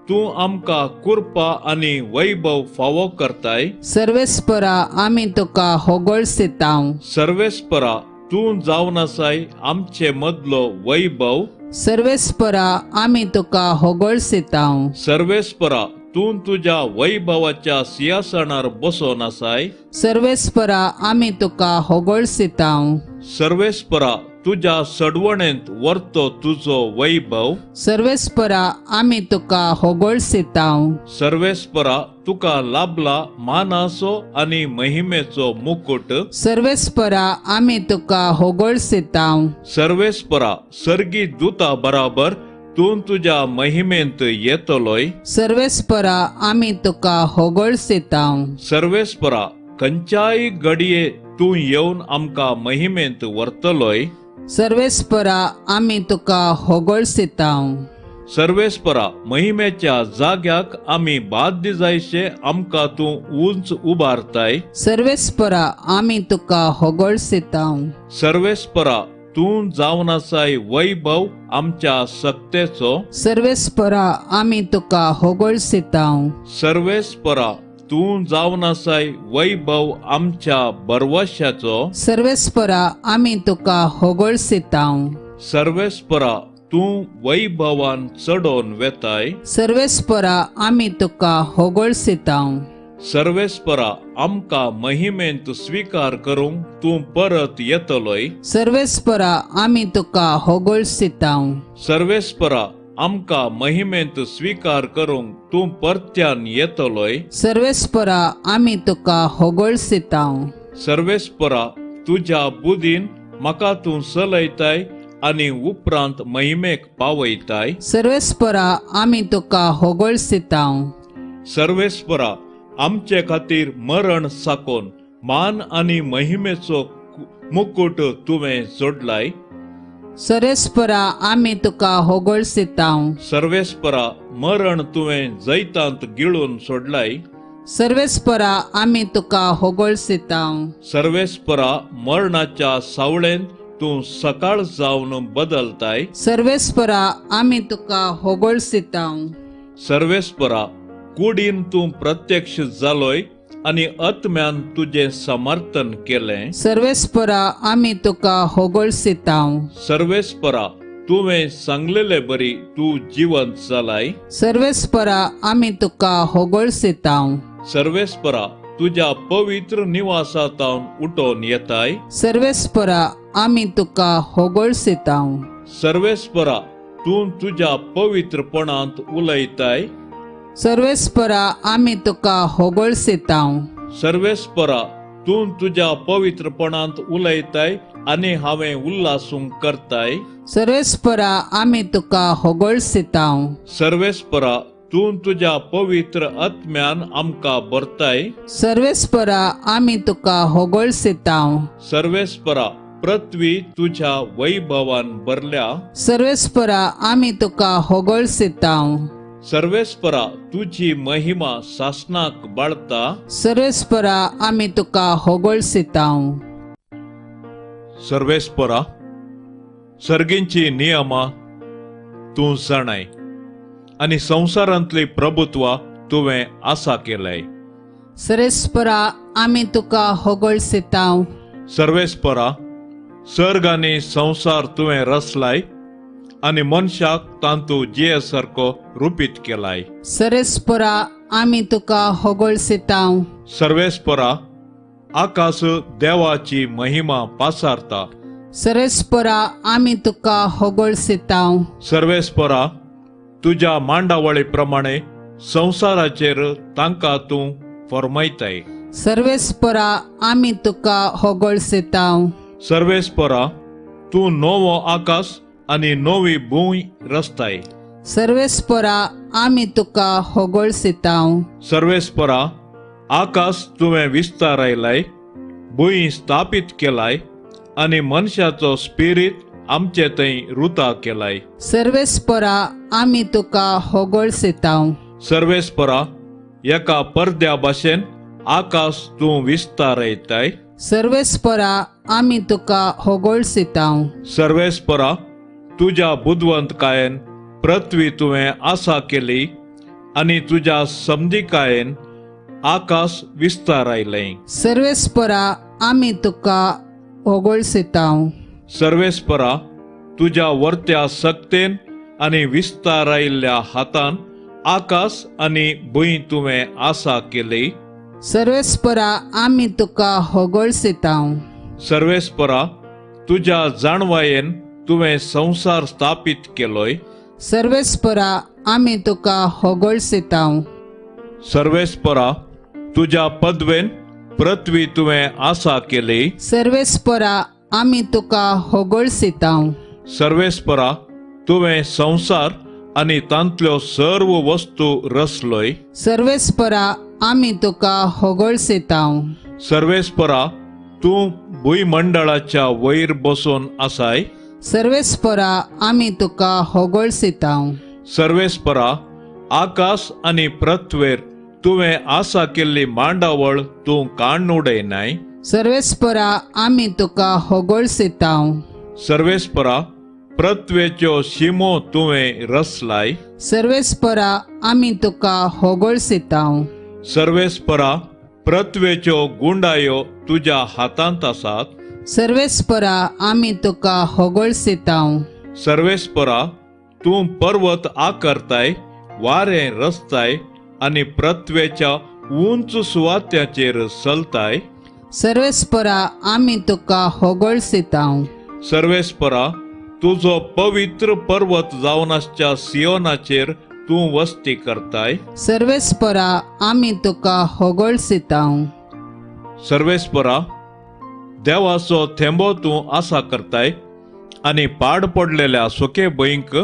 तूं आमकां कृपा आनी वैभव फावो करताय. सर्वेस्परा आमी तुका होगळसितांव. सर्वेस्परा तूं जावन आसाय आमचे मदलो वैभव. सर्वेस्परा आमी तुका होगळसितांव. सर्वेस्परा तूं तुज्या वैभवाच्या सिंहासनार बसोन आसाय. सर्वेस्परा आमी तुका होगळसितांव. सर्वेस्परा तुज्या सडवणेंत व्हरतो तुजो वैभव. सर्वेस्परा आमी तुका होगळसितांव. सर्वेस्परा तुका लाभला मानाचो आनी महिमेचो मुकुट. सर्वेस्परा आमी तुका होगळसितांव. सर्वेस्परा सर्गी दूता बराबर तूं तुज्या महिमेंत येतलोय. सर्वेस्परा आमी तुका होगळसितांव. सर्वेस्परा खंयच्याय घडये तूं येवन आमकां महिमेंत व्हरतलोय. सर्वेस्परा आमी तुका होगळसितांव. सर्वेस्परा महिमेच्या जाग्याक आमी बाध्य जायशे आमकां तूं उंच उबारताय. सर्वेस्परा आमी तुका होगळसितांव. सर्वेस्परा तूं जावन आसाय वैभव आमच्या सक्तेचो. सर्वेस्परा आमी तुका होगळसितांव. सर्वेस्परा तूं जावन आसाय वैभव आमच्या बरवशाचो. सर्वेस्परा आमी तुका होगळसितांव. सर्वेस्परा तूं वैभवान चडोवन वेताय. सर्वेस्परा आमी तुका होगळसितांव. सर्वेस्परा आमकां महिमेंत स्वीकार करूंक तूं परत येतलोय. सर्वेस्परा आमी तुका होगळसितांव. सर्वेस्परा आमकां महिमेंत स्वीकार करूंक तूं परत्यान येतलोय. सर्वेस्परा आमी तुका होगळसितांव. सर्वेस्परा तुज्या बुदीन म्हाका तूं चलयताय आनी उपरांत महिमेक पावयताय. सर्वेस्परा आमी तुका होगळसितांव. सर्वेस्परा आमचे खातीर मरण साकोन मान आनी महिमेचो मुकुट तुवें जोडलाय. सर्वेस्परा आमी तुका होगळसितांव. सर्वेस्परा मरण तुवें जैतांत गिळून सोडलाय. सर्वेस्परा आमी तुका होगळसितांव. सर्वेस्परा मरणाच्या सावळेंत तूं सकाळ जावन बदलताय. सर्वेस्परा आमी तुका होगळसितांव. सर्वेस्परा कुडीन तूं प्रत्यक्ष जालोय आनी आत्म्यान तुजें समर्थन केलें. सर्वेस्परा आमी तुका होगळसितांव. सर्वेस्परा तुवें सांगलेले बरी तूं जिवंत जालाय. सर्वेस्परा आमी तुका होगळसितांव. सर्वेस्परा तुज्या पवित्र निवासांत उठोवन येताय. सर्वेस्परा आमी तुका होगळसितांव. सर्वेस्परा तूं तुज्या पवित्रपणांत उलयताय. सर्वेस्परा आमी तुका होगळसितांव. सर्वेस्परा तूं तुज्या पवित्रपणांत उलयताय आनी हांवें उल्हासूंक करताय. सर्वेस्परा आमी तुका होगळसितांव. सर्वेस्परा तूं तुज्या पवित्र आत्म्यान आमकां भरताय. सर्वेस्परा आमी तुका होगळसितांव. सर्वेस्परा, पृथ्वी तुज्या वैभवान भरल्या. सर्वेस्परा आमी तुका होगळसितांव. सर्वेस्परा, तुजी महिमा सासनाक बाळता. सर्वेस्परा आमी तुका होगळसितांव. सर्वेस्परा, सर्गींची नियमां तूं जाणाय आनी संवसारांतली प्रभुत्व तुवें आसा केलंय. सर्वेस्परा आमी तुका होगळसितांव. सर्वेस्परा, सर्ग आनी संवसार तुवें रचलाय आनी मनशाक तांतू जिये सारको रुपीत केलाय. सर्वेस्परा आमी तुका होगळसितांव. सर्वेस्परा, आकाश देवाची महिमा पासारता. सर्वेस्परा आमी तुका होगळसितांव. सर्वेस्परा, तुज्या मांडावळी प्रमाणे संवसाराचेर तांकां तूं फर्मायताय. सर्वेस्परा आमी तुका होगळसितांव. सर्वेस्परा, तूं नवो आकाश आनी नवी भूंय रचताय. सर्वेस्परा आमी तुका होगळसितांव. सर्वेस्परा, आकाश तुवें विस्तारायलाय, भूंय स्थापीत केलाय आनी मनशाचो स्पिरीत आमचे थंय रुता केलाय. सर्वेस्परा आमी तुका होगळसितांव. सर्वेस्परा, एका परद्या भाशेन आकाश तूं विस्तारयताय. सर्वेस्परा आमी तुका होगळसितांव. सर्वेस्परा, तुज्या बुदवंतकायेन पृथ्वी तुवें आसा केली आनी तुज्या समजिकायेन आकाश विस्तारायलें. सर्वेस्परा आमी तुका होगळसितांव. सर्वेस्परा, तुज्या वर्त्या सक्तेन आनी विस्तारायल्ल्या हातान आकाश आनी भूंय तुवें आसा केली. सर्वेस्परा आमी तुका होगळसितांव. सर्वेस्परा, तुज्या जाणवायेन तुवें संवसार स्थापीत केलोय. सर्वेस्परा आमी तुका होगळसितांव. सर्वेस्परा, तुज्या पदवेन पृथ्वी तुवें आसा केली. सर्वेस्परा आमी तुका होगळसितांव. सर्वेस्परा, तुवें संवसार आनी तांतल्यो सर्व वस्तू रचलोय. सर्वेस्परा आमी तुका होगळसितांव. सर्वेस्परा, तूं भूंयमंडळाच्या वयर बसून आसाय. सर्वेस्परा आमी तुका होगळसितांव. सर्वेस्परा, आकाश आनी पृथ्वेर तुवें आसा केल्ली मांडावळ तूं काण्ण उडयनाय. सर्वेस्परा आमी तुका होगळसितांव. सर्वेस्परा, पृथ्वेच्यो शिमो तुवें रचलाय. सर्वेस्परा आमी तुका होगळसितांव. सर्वेस्परा, पृथ्वेच्यो गुंडायो तुज्या हातांत आसात. सर्वेस्परा आमी तुका होगळसितांव. सर्वेस्परा, तूं पर्वत आकारताय, वारें रचताय आनी पृथ्वेच्या उंच सुवात्याचेर चलताय. सर्वेस्परा आमी तुका होगळसितांव. सर्वेस्परा, तुजो पवित्र पर्वत जावन आसच्या सियोनाचेर तूं वस्ती करताय. सर्वेस्परा आमी तुका होगळसितांव. सर्वेस्परा, देवाचो थेंबो तूं आसा करताय आनी पाड पडलेल्या सुके भंयक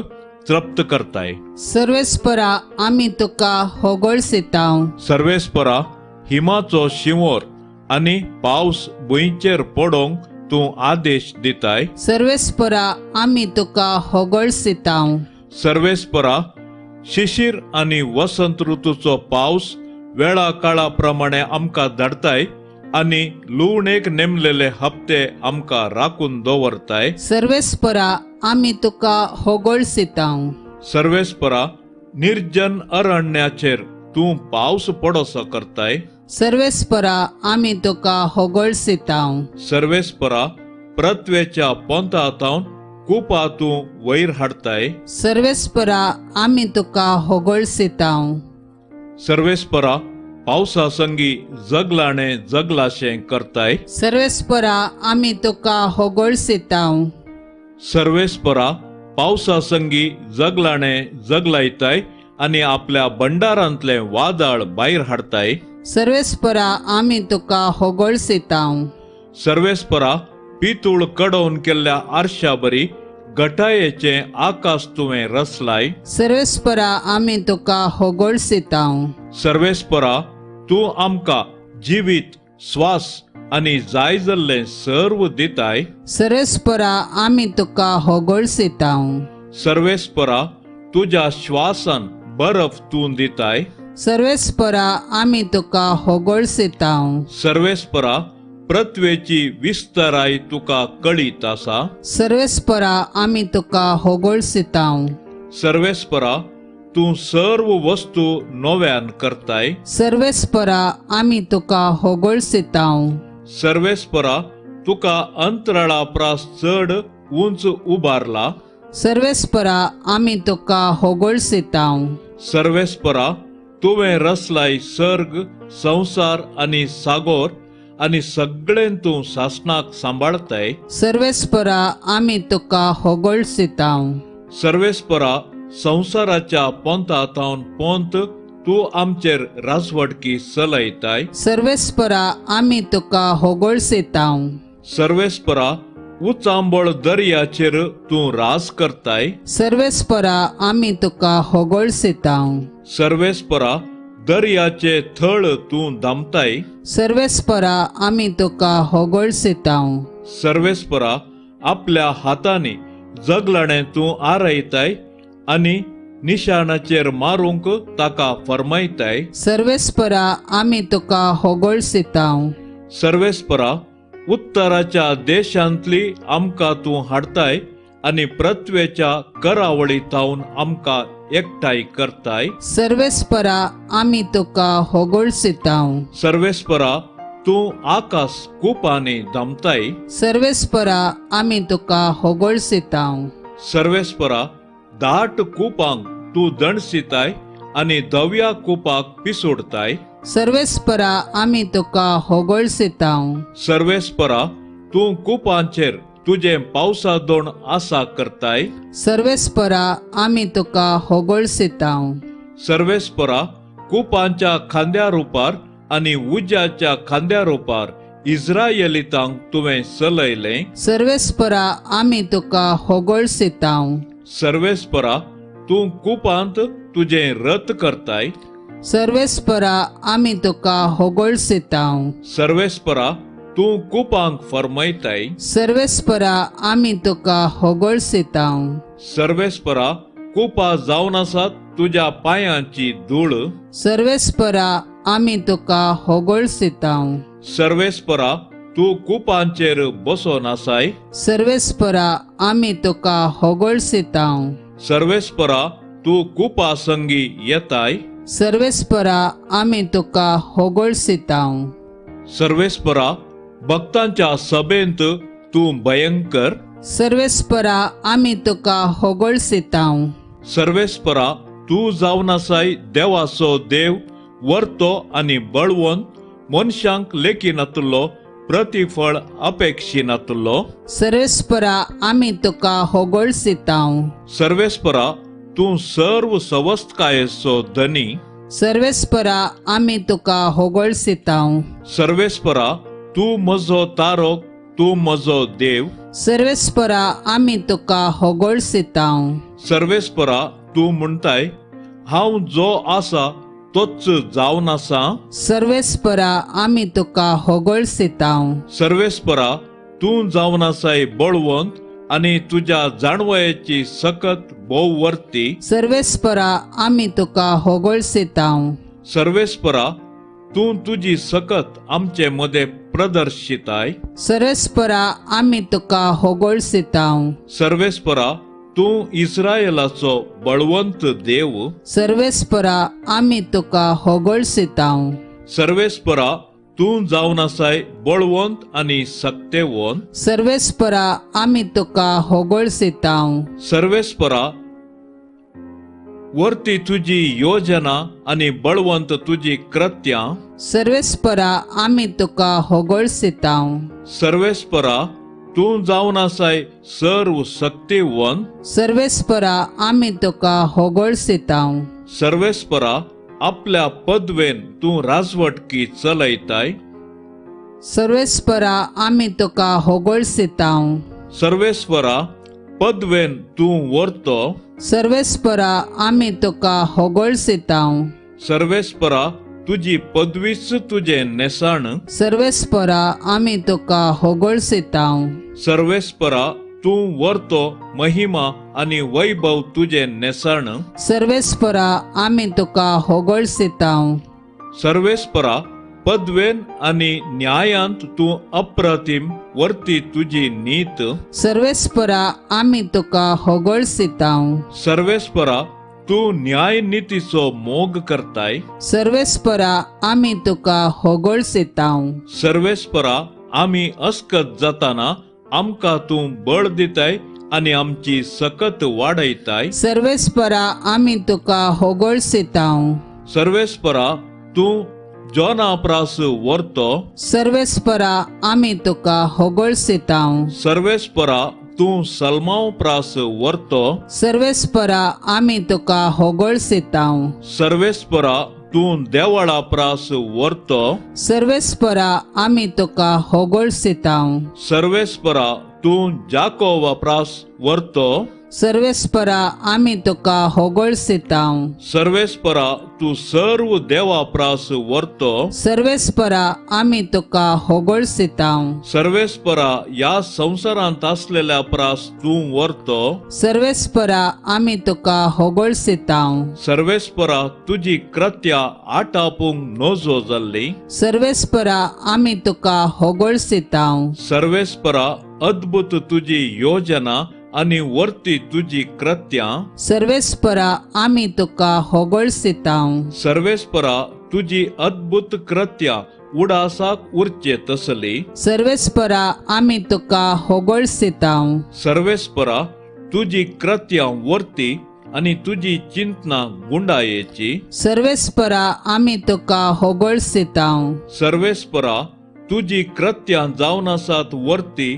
तृप्त करताय. सर्वेस्परा आमी तुका होगळसितांव. सर्वेस्परा, हिमाचो शिंवोर आनी पावस भुंयचेर पडोवंक तूं आदेश दिताय. सर्वेस्परा आमी तुका होगळसितांव. सर्वेस्परा, शिशिर आनी वसंत ऋतूचो पावस वेळा काळा प्रमाणे आमकां धाडताय आनी लुवणेक नेमलेले हप्ते आमकां राखून दवरताय. सर्वेस्परा आमी तुका होगळसितांव. सर्वेस्परा, निर्जन अरण्याचेर तूं पावस पडोसो करताय. सर्वेस्परा आमी तुका होगळसितांव. सर्वेस्परा, पृथ्वेच्या पोंता तावन कुपा तूं वयर हाडताय. सर्वेस्परा आमी तुका होगळसितांव. सर्वेस्परा, पावसा संगी जगलाणे जगलाशें करताय. सर्वेस्परा आमी तुका होगळसितांव. सर्वेस्परा, पावसा संगी जगलाणे जगलायताय आनी आपल्या भंडारांतलें वादळ भायर हाडताय. सर्वेस्परा आमी तुका होगळसितांव. सर्वेस्परा, पितूळ कडोवन केल्ल्या आरशा बरी गटायेचें आकाश तुवें रचलाय. सर्वेस्परा आमी तुका होगोळसितांव. सर्वेस्परा तूं आमकां जिवीत स्वास आनी जाय जाल्लें सर्व दिताय. सर्वेस्परा आमी तुका होगोळसितांव. सर्वेस्परा तुज्या श्वासान बर्फ तूं दिताय. सर्वेस्परा आमी तुका होगोळसितांव. सर्वेस्परा पृथ्वेची विस्तराय तुका कळीत आसा. सर्वेस्परा आमी तुका होगोळसितांव. सर्वेस्परा तूं सर्व वस्तू नव्यान करताय. सर्वेस्परा आमी तुका होगोळसितांव. सर्वेस्परा तुका अंतराळा प्रास चड उंच उबारला. सर्वेस्परा आमी तुका होगोळसितांव. सर्वेस्परा तुवें रचलाय सर्ग संवसार आनी सागोर आनी सगळें तूं सासणाक सांबाळताय. सर्वेस्परा आमी तुका होगोळसितांव. सर्वेस्परा संवसाराच्या पोंता थावन पोंत तूं आमचेर राजवटकी चलयताय. सर्वेस्परा आमी तुका होगोळसितांव. सर्वेस्परा उचांबळ दर्याचेर तूं राज करताय. सर्वेस्परा आमी तुका होगोळसितांव. सर्वेस्परा दर्याचे थळ तूं दामताय. सर्वेस्परा आमी तुका होगोळसितांव. सर्वेस्परा आपल्या हातांनी जगलाणें तूं आरायताय आनी निशाणाचेर मारूंक ताका फर्मायताय. सर्वेस्परा आमी तुका होगोळसितांव. सर्वेस्परा उत्तराच्या देशांतली आमकां तूं हाडताय आनी पृथ्वेच्या करावळी थावन आमकां एकठांय करताय. सर्वेस्परा आमी तुका होगोळसितांव. सर्वेस्परा तूं आकाश कुपांनी धांपताय. सर्वेस्परा आमी तुका होगोळसितांव. सर्वेस्परा दाट कुपांक तूं दणसिताय आनी धव्या कुपाक पिसोडताय. सर्वेस्परा आमी तुका होगोळसितांव. सर्वेस्परा तूं कुपांचेर तुजें पावसा दोण आसा करताय. सर्वेस्परा आमी तुका होगोळसितांव. सर्वेस्परा कुपांच्या खांद्या रुपार आनी उज्याच्या खांद्या रुपार इस्रायलितांक तुवें चलयलें. सर्वेस्परा आमी तुका होगोळसितांव. सर्वेस्परा तूं कुपांत तुजें रथ करताय. सर्वेस्परा आमी तुका होगोळसितांव. सर्वेस्परा तूं कुपांक फर्मायताय. सर्वेस्परा आमी तुका होगोळसितांव. सर्वेस्परा कुपां जावन आसात तुज्या पांयांची धूळ. सर्वेस्परा आमी तुका होगोळसितांव. सर्वेस्परा तूं कुपांचेर बसोन आसाय. सर्वेस्परा आमी तुका होगोळसितांव. सर्वेस्परा तूं कुपा संगी येताय. सर्वेस्परा आमी तुका होगोळसितांव. सर्वेस्परा भक्तांच्या सभेंत तूं भयंकर. सर्वेस्परा आमी तुका होगोळसितांव. सर्वेस्परा तूं जावन आसाय देवाचो देव वर्तो आनी बळवंत मनशांक लेखिनातलो प्रतिफळ अपेक्षिनातलो. सर्वेस्परा आमी तुका होगोळसितांव. सर्वेस्परा तूं सर्व सवस्तकायेचो धनी. सर्वेस्परा आमी तुका होगोळसितांव. सर्वेस्परा तूं म्हजो तारक तूं म्हजो देव. सर्वेस्परा आमी तुका होगोळसितांव. सर्वेस्परा तूं म्हणटाय हांव जो आसा तोच जावन आसा. सर्वेस्परा आमी तुका होगोळसितांव. सर्वेस्परा तूं जावन आसाय बळवंत आनी तुज्या जाणवयेची सकत भोव वर्ती. सर्वेस्परा आमी तुका होगोळसितांव. सर्वेस्परा तूं तुजी सकत आमचे मदें प्रदर्शिताय. सर्वेस्परा आमी तुका होगोळसितांव. सर्वेस्परा तूं इस्रायलाचो बळवंत देव. सर्वेस्परा आमी तुका होगोळसितांव. सर्वेस्परा तूं जावन आसाय बळवंत आनी सक्तेवंत. सर्वेस्परा आमी तुका होगोळसितांव. सर्वेस्परा वर्ती तुजी योजना आनी बळवंत तुजी कृत्यां. सर्वेस्परा आमी तुका होगोळसितांव. सर्वेस्परा तूं जावन आसाय सर्व शक्तिवंत. सर्वेस्परा आमी तुका होगोळसितांव. सर्वेस्परा आपल्या पदवेन तूं राजवटकी चलयताय. सर्वेस्परा आमी तुका होगोळसितांव. सर्वेस्परा पदवेन तूं व्हरतो। सर्वेस्परा आमी तुका होगळसितांव। सर्वेस्परा तुजी पदवीच तुजें न्हेसण। सर्वेस्परा आमी तुका होगळसितांव। सर्वेस्परा तूं व्हरतो महिमा आनी वैभव तुजें न्हेसण। सर्वेस्परा आमी तुका होगळसितांव। सर्वेस्परा पदवेन आनी न्यायांत तूं अप्रतिम वर्ती तुजी नीत। सर्वेस्परा आमी तुका होगळसितांव। सर्वेस्परा तूं न्याय नितीचो मोग करताय। सर्वेस्परा आमी तुका होगळसितांव। सर्वेस्परा आमी अस्कत जाताना आमकां तूं बळ दिताय आनी आमची सकत वाडयताय। सर्वेस्परा आमी तुका होगळसितांव। सर्वेस्परा तूं जोना प्रास व्हरतो। सर्वेस्परा आमी तुका होगळसितांव। सर्वेस्परा तूं सलमाव प्रास व्हरतो। सर्वेस्परा आमी तुका होगळसितांव। सर्वेस्परा तूं देवळा प्रास व्हरतो। सर्वेस्परा आमी तुका होगळसितांव। सर्वेस्परा तूं जाकोबा प्रास व्हरतो। सर्वेस्परा आमी तुका होगळसितांव। सर्वेस्परा तूं सर्व देवा प्रास व्हरतो। सर्वेस्परा आमी तुका होगळसितांव। सर्वेस्परा ह्या संवसारांत आसलेल्या प्रास तूं व्हरतो। सर्वेस्परा आमी तुका होगळसितांव। सर्वेस्परा तुजी कृत्या आटापूंक नजो जाल्ली। सर्वेस्परा आमी तुका होगळसितांव। सर्वेस्परा अद्भुत तुजी योजना आनी वर्ती तुजी कृत्यां। सर्वेस्परा आमी तुका होगळसितांव। सर्वेस्परा तुजी अद्भुत कृत्यां उडासाक उरचे तसली। सर्वेस्परा आमी तुका होगळसितांव। सर्वेस्परा तुजी कृत्यां वर्ती आनी तुजी चिंतना गुंडायेची। सर्वेस्परा आमी तुका होगळसितांव। सर्वेस्परा तुजी कृत्यां जावन आसात वर्ती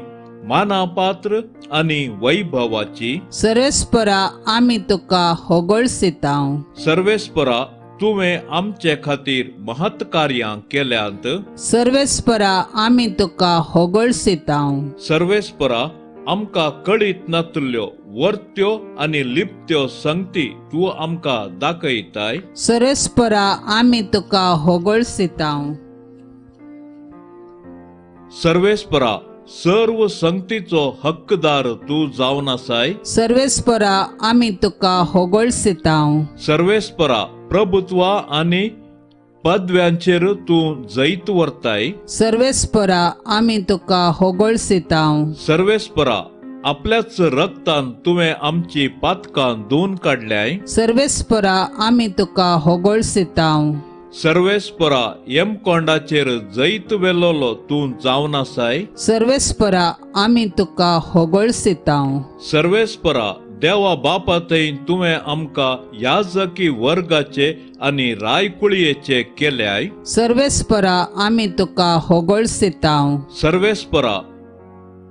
मानापात्र आनी वैभवाची। सर्वेस्परा आमी तुका होगळसितांव। सर्वेस्परा तुवें आमचे खातीर महत् कार्यां केल्यांत। सर्वेस्परा आमी तुका होगळसितांव। सर्वेस्परा आमकां कळीत नातल्यो वर्त्यो आनी लिप्त्यो संगती तूं आमकां दाखयताय। सर्वेस्परा आमी तुका होगळसितांव। सर्वेस्परा सर्व संगतीचो हक्कदार तूं जावन आसाय। सर्वेस्परा आमी तुका होगळसितांव। सर्वेस्परा प्रभुत्वा आनी पदव्यांचेर तूं जैत व्हरताय। सर्वेस्परा आमी तुका होगळसितांव। सर्वेस्परा आपल्याच रक्तान तुवें आमची पातकां धुवन काडल्याय। सर्वेस्परा आमी तुका होगळसितांव। सर्वेस्परा यमकोंडाचेर जैत वेलोलो तूं जावन आसाय। सर्वेस्परा आमी तुका होगळसितांव। सर्वेस्परा देवा बापा थंय तुवें आमकां याजकी वर्गाचे आनी रायकुळयेचे केल्याय। सर्वेस्परा आमी तुका होगळसितांव। सर्वेस्परा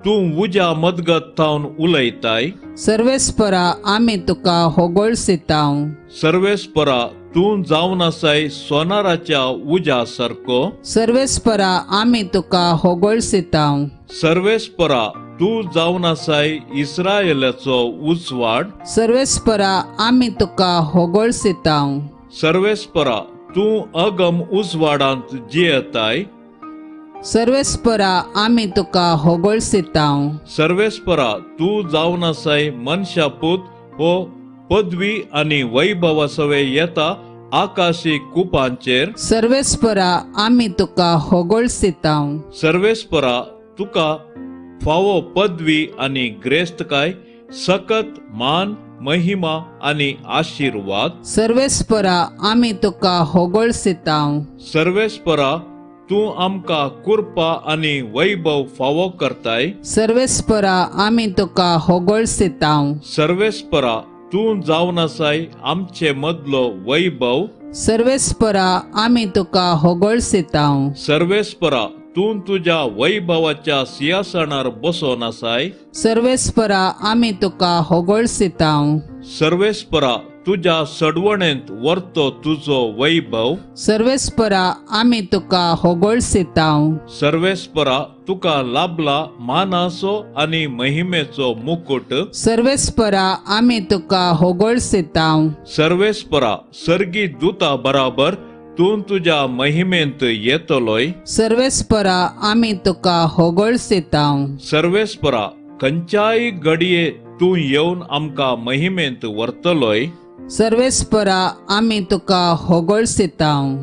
तूं उज्या मदगत थावन उलयताय। सर्वेस्परा आमी तुका होगळसितांव। सर्वेस्परा तूं जावन आसाय सोनाराच्या उज्या सारको। सर्वेस्परा आमी तुका होगळसितांव। सर्वेस्परा तूं जावन आसाय इस्रायलाचो उजवाड। सर्वेस्परा आमी तुका होगळसितांव। सर्वेस्परा तूं अगम उजवाडांत जियेताय। सर्वेस्परा आमी तुका होगळसितांव। सर्वेस्परा तूं जावन आसाय मनशापूत हो पदवी आनी वैभवा सवे येता आकाशी कुपांचेर। सर्वेस्परा आमी तुका होगळसितांव। सर्वेस्परा तुका फावो पदवी आनी ग्रेस्तकाय सकत मान महिमा आनी आशिर्वाद। सर्वेस्परा आमी तुका होगळसितांव। सर्वेस्परा तूं आमकां कृपा आनी वैभव फावो करताय। सर्वेस्परा आमी तुका होगळसितांव। सर्वेस्परा तूं जावन आसाय आमचे मदलो वैभव। सर्वेस्परा आमी तुका होगळसितांव। सर्वेस्परा तूं तुज्या वैभवाच्या सिंहासनार बसोन आसाय। सर्वेस्परा आमी तुका होगळसितांव। सर्वेस्परा तुज्या सडवणेंत व्हरतो तुजो वैभव। सर्वेस्परा आमी तुका होगळसितांव। सर्वेस्परा तुका लाभला मानाचो आनी महिमेचो मुकुट। सर्वेस्परा आमी तुका होगळसितांव। सर्वेस्परा सर्गी दूता बराबर तूं तुज्या महिमेंत येतलोय। सर्वेस्परा आमी तुका होगळसितांव। सर्वेस्परा खंयच्याय घडये तूं येवन आमकां महिमेंत व्हरतलोय। सर्वेस्परा आमी तुका होगळसितांव।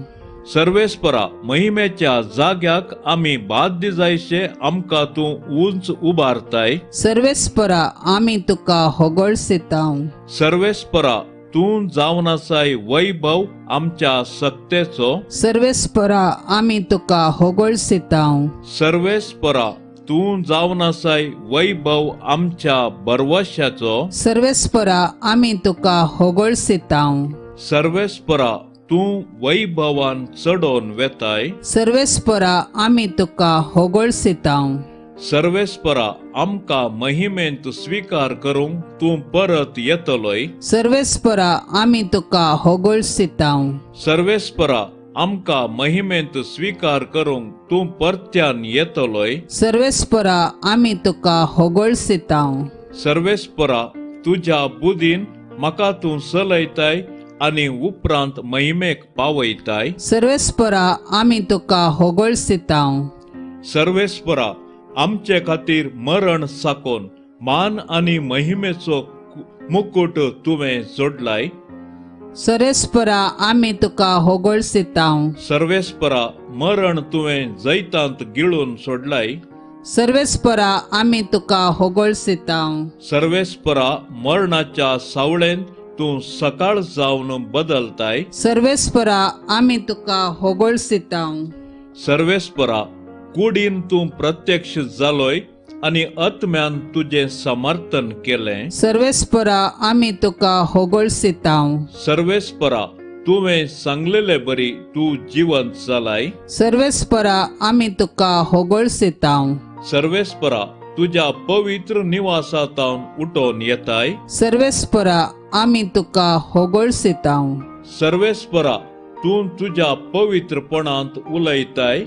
सर्वेस्परा महिमेच्या जाग्याक आमी बाध्य जायशे आमकां तूं उंच उबारताय। सर्वेस्परा आमी तुका होगळसितांव। सर्वेस्परा तूं जावन आसाय वैभव आमच्या सक्तेचो। सर्वेस्परा आमी तुका होगळसितांव। सर्वेस्परा तूं जावन आसाय वैभव आमच्या बरवशाचो। सर्वेस्परा आमी तुका होगळसितांव। सर्वेस्परा तूं वैभवान चडोवन वेताय। सर्वेस्परा आमी तुका होगळसितांव। सर्वेस्परा आमकां महिमेंत स्वीकार करूंक तूं परत येतलोय। सर्वेस्परा आमी तुका होगळसितांव। सर्वेस्परा आमकां महिमेंत स्वीकार करूंक तूं परत्यान येतलोय। सर्वेस्परा आमी तुका होगळसितांव। सर्वेस्परा तुज्या बुदीन म्हाका तूं चलयताय आनी उपरांत महिमेक पावयताय। सर्वेस्परा आमी तुका होगळसितांव। सर्वेस्परा आमचे खातीर मरण साकोन मान आनी महिमेचो मुकुट तुवें जोडलाय। सर्वेस्परा आमी तुका होगळसितांव। सर्वेस्परा मरण तुवें जैतांत गिळून सोडलाय। सर्वेस्परा आमी तुका होगळसितांव। सर्वेस्परा मरणाच्या सावळेंत तूं सकाळ जावन बदलताय। सर्वेस्परा आमी तुका होगळसितांव। सर्वेस्परा कुडीन तूं प्रत्यक्ष जालोय आनी आत्म्यान तुजें समर्थन केलें। सर्वेस्परा आमी तुका होगळसितांव। सर्वेस्परा तुवें सांगलेले बरी तूं जिवंत जालाय। सर्वेस्परा आमी तुका होगळसितांव। सर्वेस्परा तुज्या पवित्र निवासांतावन उठोवन येताय। सर्वेस्परा आमी तुका होगळसितांव। सर्वेस्परा तूं तुज्या पवित्रपणांत उलयताय।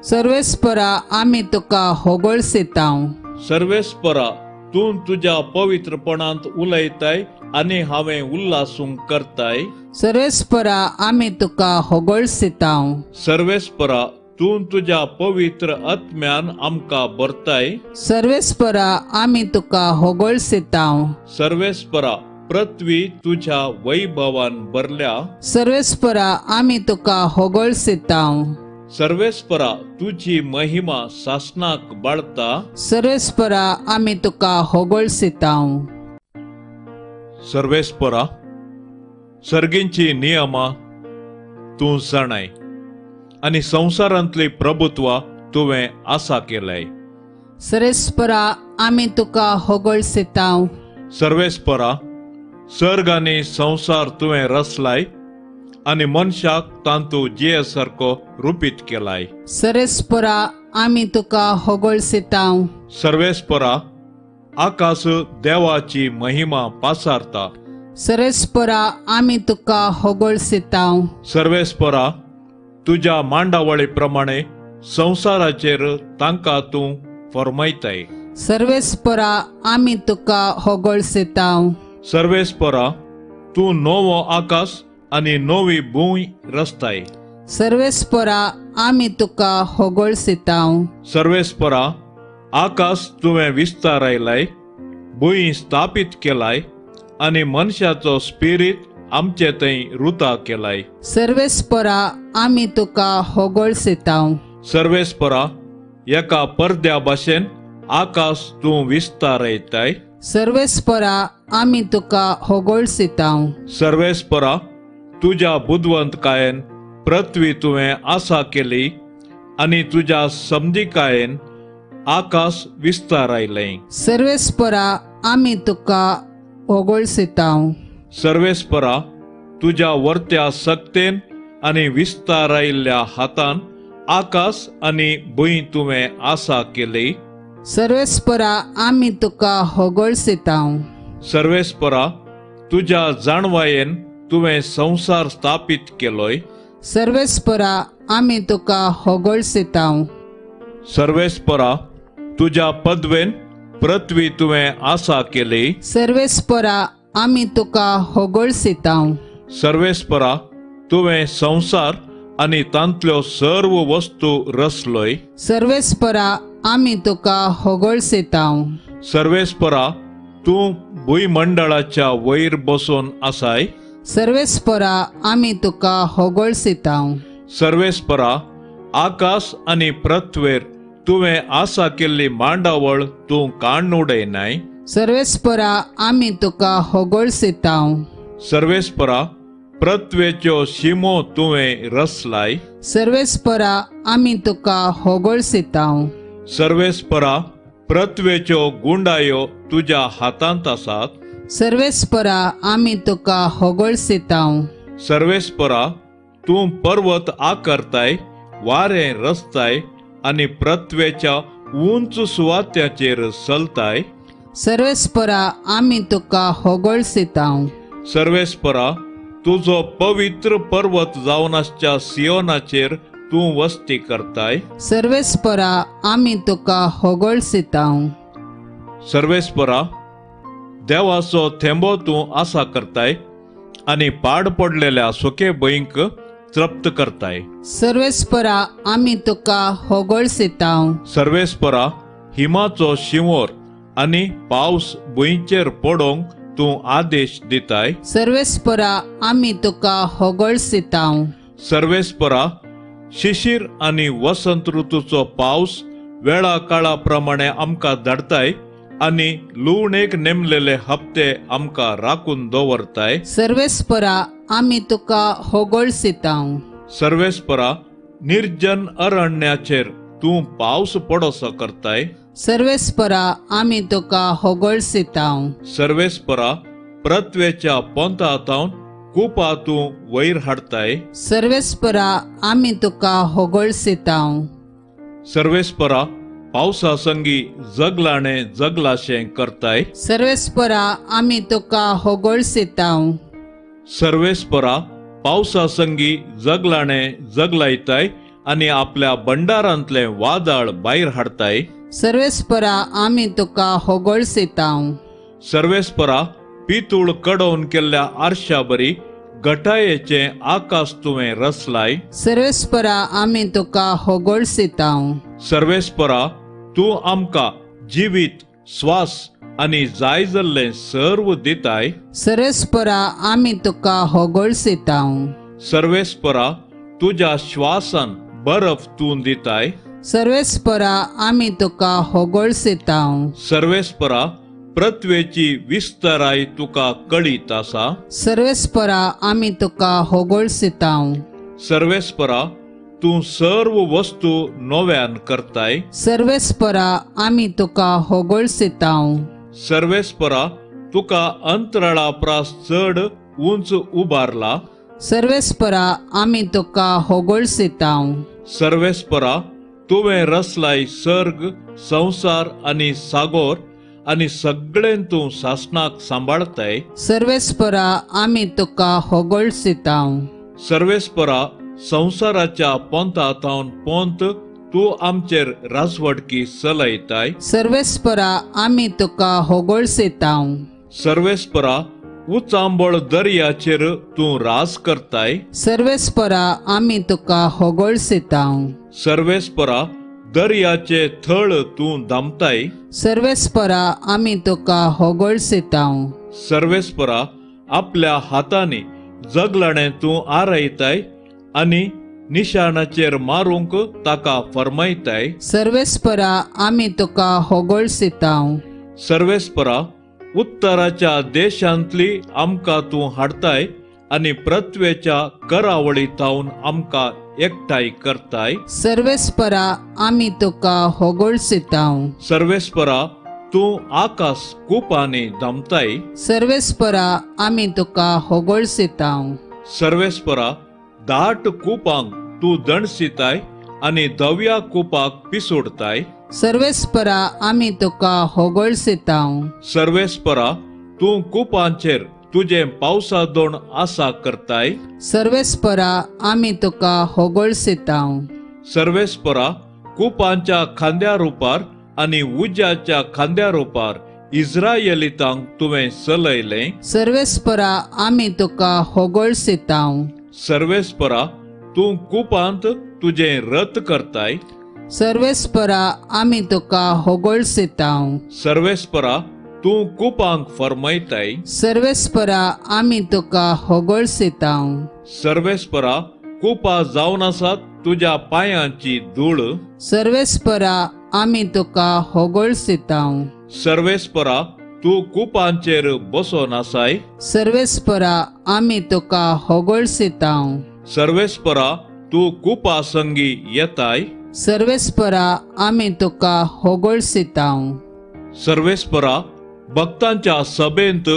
सर्वेस्परा आमी तुका होगळसितांव। सर्वेस्परा तूं तुज्या पवित्रपणांत उलयताय आनी हांवें उल्हासूंक करताय। सर्वेस्परा आमी तुका होगळसितांव। सर्वेस्परा तूं तुज्या पवित्र आत्म्यान आमकां भरताय। सर्वेस्परा आमी तुका होगळसितांव। सर्वेस्परा पृथ्वी तुज्या वैभवान भरल्या। सर्वेस्परा आमी तुका होगळसितांव। सर्वेस्परा तुजी महिमा सासनाक बाळता। सर्वेस्परा आमी तुका होगळसितांव। सर्वेस्परा सर्गींची नियमां तूं जाणाय आनी संवसारांतली प्रभुत्व तुवें आसा केलंय। सर्वेस्परा आमी तुका होगळसितांव। सर्वेस्परा सर्ग आनी संवसार तुवें रचलाय आनी मनशाक तांतू जिये सारको रुपीत केलाय। सर्वेस्परा आमी तुका होगळसितांव। सर्वेस्परा आकाश देवाची महिमा पासारता। सर्वेस्परा आमी तुका होगळसितांव। सर्वेस्परा तुज्या मांडावळी प्रमाणे संवसाराचेर तांकां तूं फर्मायताय। सर्वेस्परा आमी तुका होगळसितांव। सर्वेस्परा तूं नवो आकाश आनी नवी भूंय रचताय। सर्वेस्परा आमी तुका होगळसितांव। सर्वेस्परा आकाश तुवें विस्तारायलाय, भूंय स्थापीत केलाय आनी मनशाचो स्पिरीत आमचे थंय रुता केलाय। सर्वेस्परा आमी तुका होगळसितांव। सर्वेस्परा एका परद्या भाशेन आकाश तूं विस्तारयताय। सर्वेस्परा आमी तुका होगळसितांव। सर्वेस्परा तुज्या बुदवंतकायेन पृथ्वी तुवें आसा केली आनी तुज्या समजिकायेन आकाश विस्तारायलें। सर्वेस्परा आमी तुका होगळसितांव। सर्वेस्परा तुज्या वर्त्या सक्तेन आनी विस्तारायल्ल्या हातान आकाश आनी भूंय तुवें आसा केली। सर्वेस्परा आमी तुका होगळसितांव। सर्वेस्परा तुज्या जाणवायेन तुवें संवसार स्थापीत केलोय. सर्वेस्परा आमी तुका होगळसितांव. सर्वेस्परा तुज्या पदवेन पृथ्वी तुवें आसा केली. सर्वेस्परा आमी तुका होगळसितांव. सर्वेस्परा तुवें संवसार आनी तांतल्यो सर्व वस्तू रचलोय. सर्वेस्परा आमी तुका होगळसितांव. सर्वेस्परा तूं भूंयमंडळाच्या वयर बसून आसाय. सर्वेस्परा आमी तुका होगळसितांव. सर्वेस्परा आकाश आनी पृथ्वेर तुवें आसा केल्ली मांडावळ तूं काण्ण उडयनाय. सर्वेस्परा आमी तुका होगळसितांव. सर्वेस्परा पृथ्वेच्यो शिमो तुवें रचलाय. सर्वेस्परा आमी तुका होगळसितांव. सर्वेस्परा पृथ्वेच्यो गुंडायो तुज्या हातांत आसात. सर्वेस्परा आमी तुका होगळसितांव. सर्वेस्परा तूं पर्वत आकारताय, वारें रचताय आनी पृथ्वेच्या उंच सुवात्याचेर चलताय. सर्वेस्परा आमी तुका होगळसितांव. सर्वेस्परा तुजो पवित्र पर्वत जावन आसच्या सियोनाचेर तूं वस्ती करताय. सर्वेस्परा आमी तुका होगळसितांव. सर्वेस्परा देवाचो थेंबो तूं आसा करताय आनी पाड पडलेल्या सुके भंयक तृप्त करताय. सर्वेस्परा आमी तुका होगळसितांव. सर्वेस्परा हिमाचो शिंवोर आनी पावस भुंयचेर पडोवंक तूं आदेश दिताय. सर्वेस्परा आमी तुका होगळसितांव. सर्वेस्परा शिशिर आनी वसंत ऋतूचो पावस वेळा काळा प्रमाणे आमकां धाडताय आनी लुवणेक नेमलेले हप्ते आमकां राखून दवरताय. सर्वेस्परा आमी तुका होगळसितांव. सर्वेस्परा निर्जन अरण्याचेर तूं पावस पडोसो करताय. सर्वेस्परा आमी तुका होगळसितांव. सर्वेस्परा पृथ्वेच्या पोंता तावन कुपा तूं वयर हाडताय. सर्वेस्परा आमी तुका होगळसितांव. सर्वेस्परा पावसा संगी जगलाणे जगलाशें करताय. सर्वेस्परा आमी तुका होगळसितांव. सर्वेस्परा पावसा संगी जगलाणे जगलायताय आनी आपल्या भंडारांतलें वादळ भायर हाडताय. सर्वेस्परा आमी तुका होगळसितांव. सर्वेस्परा पितूळ कडोवन केल्ल्या आरशा बरी गटायेचें आकाश तुवें रचलाय. सर्वेस्परा आमी तुका होगळसितांव. सर्वेस्परा तूं आमकां जिवीत, स्वास आनी जाय जाल्लें सर्व दिताय. सर्वेस्परा आमी तुका होगळसितांव. सर्वेस्परा तुज्या श्वासान बर्फ तूं दिताय. सर्वेस्परा आमी तुका होगळसितांव. सर्वेस्परा पृथ्वेची विस्ताराय तुका कळीत आसा. सर्वेस्परा आमी तुका होगळसितांव. सर्वेस्परा तूं सर्व वस्तू नव्यान करताय. सर्वेस्परा आमी तुका होगळसितांव. सर्वेस्परा तुका अंतराळा प्रास चड उंच उबारला. सर्वेस्परा आमी तुका होगळसितांव. सर्वेस्परा तुवें रचलाय सर्ग, संवसार आनी सागोर आनी सगळें तूं सासणाक सांबाळताय. सर्वेस्परा आमी तुका होगळसितांव. सर्वेस्परा संवसाराच्या पोंता तावन पोंत तूं आमचेर राजवटकी चलयताय. सर्वेस्परा आमी तुका होगळसितांव. सर्वेस्परा उचांबळ दर्याचेर तूं राज करताय. सर्वेस्परा आमी तुका होगळसितांव. सर्वेस्परा दर्याचे थळ तूं दामताय. सर्वेस्परा आमी तुका होगळसितांव. सर्वेस्परा आपल्या हातांनी जगलाणें तूं आरायताय आनी निशाणाचेर मारूंक ताका फर्मायताय. सर्वेस्परा आमी तुका होगळसितांव. सर्वेस्परा उत्तराच्या देशांतली आमकां तूं हाडताय आनी पृथ्वेच्या करावळी तावन आमकां एकठांय करताय. सर्वेस्परा आमी तुका होगळसितांव. सर्वेस्परा तूं आकाश कुपांनी दामताय. सर्वेस्परा आमी तुका होगळसितांव. सर्वेस्परा दाट कुपांक तूं दणसिताय आनी धव्या कुपाक पिसोडताय. सर्वेस्परा आमी तुका होगळसितांव. सर्वेस्परा तूं कुपांचेर तुजें पावसा दोण आसा करताय. सर्वेस्परा आमी तुका होगळसितांव. सर्वेस्परा कुपांच्या खांद्या रुपार आनी उज्याच्या खांद्या रुपार इस्रायलितांक तुवें चलयलें. सर्वेस्परा आमी तुका होगळसितांव. सर्वेस्परा तूं कुपांत तुजें रथ करताय. सर्वेस्परा आमी तुका होगळसितांव. सर्वेस्परा तूं कुपांक फर्मयताय. सर्वेस्परा आमी तुका होगळसितांव. सर्वेस्परा कुपा जावन आसात तुज्या पांयांची धूळ. सर्वेस्परा आमी तुका होगळसितांव. सर्वेस्परा तूं कुपांचेर बसोन आसाय. सर्वेस्परा आमी तुका होगळसितांव. सर्वेस्परा तूं कुपा संगी येताय. सर्वेस्परा आमी तुका होगळसितांव. सर्वेस्परा भक्तांच्या सभेंत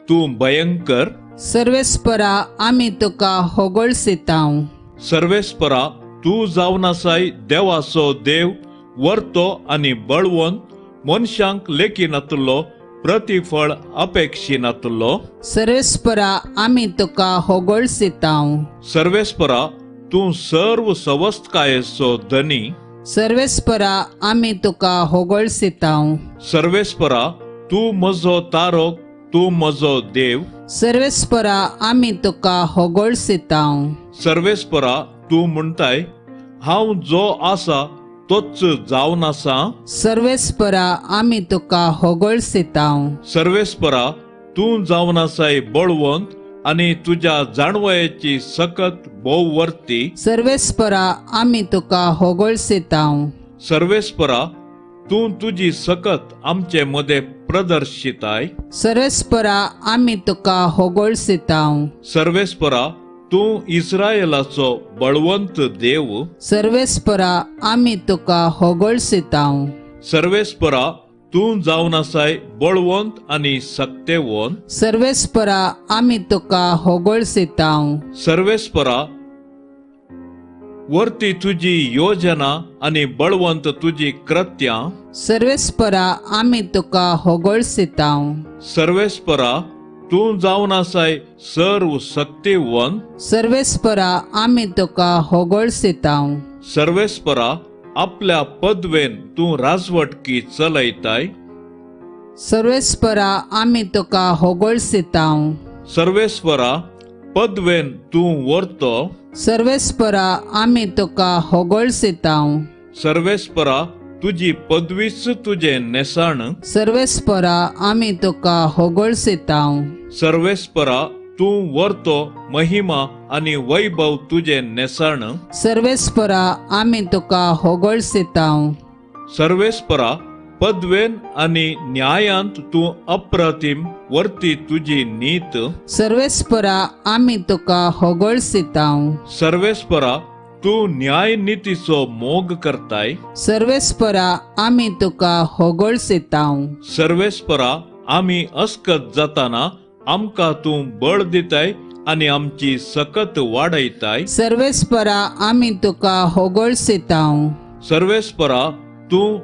तूं भयंकर. सर्वेस्परा आमी तुका होगळसितांव. सर्वेस्परा तूं जावन आसाय देवाचो देव, वर्तो आनी बळवंत, मनशांक लेखी नातलो, प्रतिफळ अपेक्षी नातलो. सर्वेस्परा आमी तुका होगळसितांव. सर्वेस्परा तूं सर्व सवस्तकायेचो धनी. सर्वेस्परा आमी तुका होगळसितांव. सर्वेस्परा तूं म्हजो तारक, तूं म्हजो देव. सर्वेस्परा आमी तुका होगळसितांव. सर्वेस्परा तूं म्हणटाय हांव जो आसा तोच जावन आसा. सर्वेस्परा आमी तुका होगळसितांव. सर्वेस्परा तूं जावन आसाय बळवंत आनी तुज्या जाणवयेची सकत भोव वर्ती. सर्वेस्परा आमी तुका होगळसितांव. सर्वेस्परा तूं तुजी सकत आमचे मदें प्रदर्शिताय. सर्वेस्परा आमी तुका होगळसितांव. सर्वेस्परा तूं इस्रायलाचो बळवंत देव. सर्वेस्परा आमी तुका होगळसितांव. सर्वेस्परा तूं जावन आसाय बळवंत आनी सक्तेवंत. सर्वेस्परा आमी तुका होगळसितांव. सर्वेस्परा वर्ती तुजी योजना आनी बळवंत तुजी कृत्यां. सर्वेस्परा आमी तुका होगळसितांव. सर्वेस्परा तूं जावन आसाय सर्व शक्तिवंत. सर्वेस्परा आमी तुका होगळसितांव. सर्वेस्परा आपल्या पदवेन तूं राजवटकी चलयताय. सर्वेस्परा आमी तुका होगळसितांव. सर्वेस्परा पदवेन तूं वर्तो. सर्वेस्परा आमी तुका होगळसितांव. सर्वेस्परा तुजी पदवीच तुजें नेसाण. सर्वेस्परा आमी तुका होगळसितांव. सर्वेस्परा तूं वर्तो महिमा आनी वैभव तुजें नेसाण. सर्वेस्परा आमी तुका होगळसितांव. सर्वेस्परा पदवेन आनी न्यायांत तूं अप्रतिम, वर्ती तुजी नीत. सर्वेस्परा आमी तुका होगळसितांव. सर्वेस्परा तूं न्याय नितीचो मोग करताय. सर्वेस्परा आमी तुका होगळसितांव. सर्वेस्परा आमी अस्कत जाताना आमकां तूं बळ दिताय आनी आमची सकत वाडयताय. सर्वेस्परा आमी तुका होगळसितांव. सर्वेस्परा तूं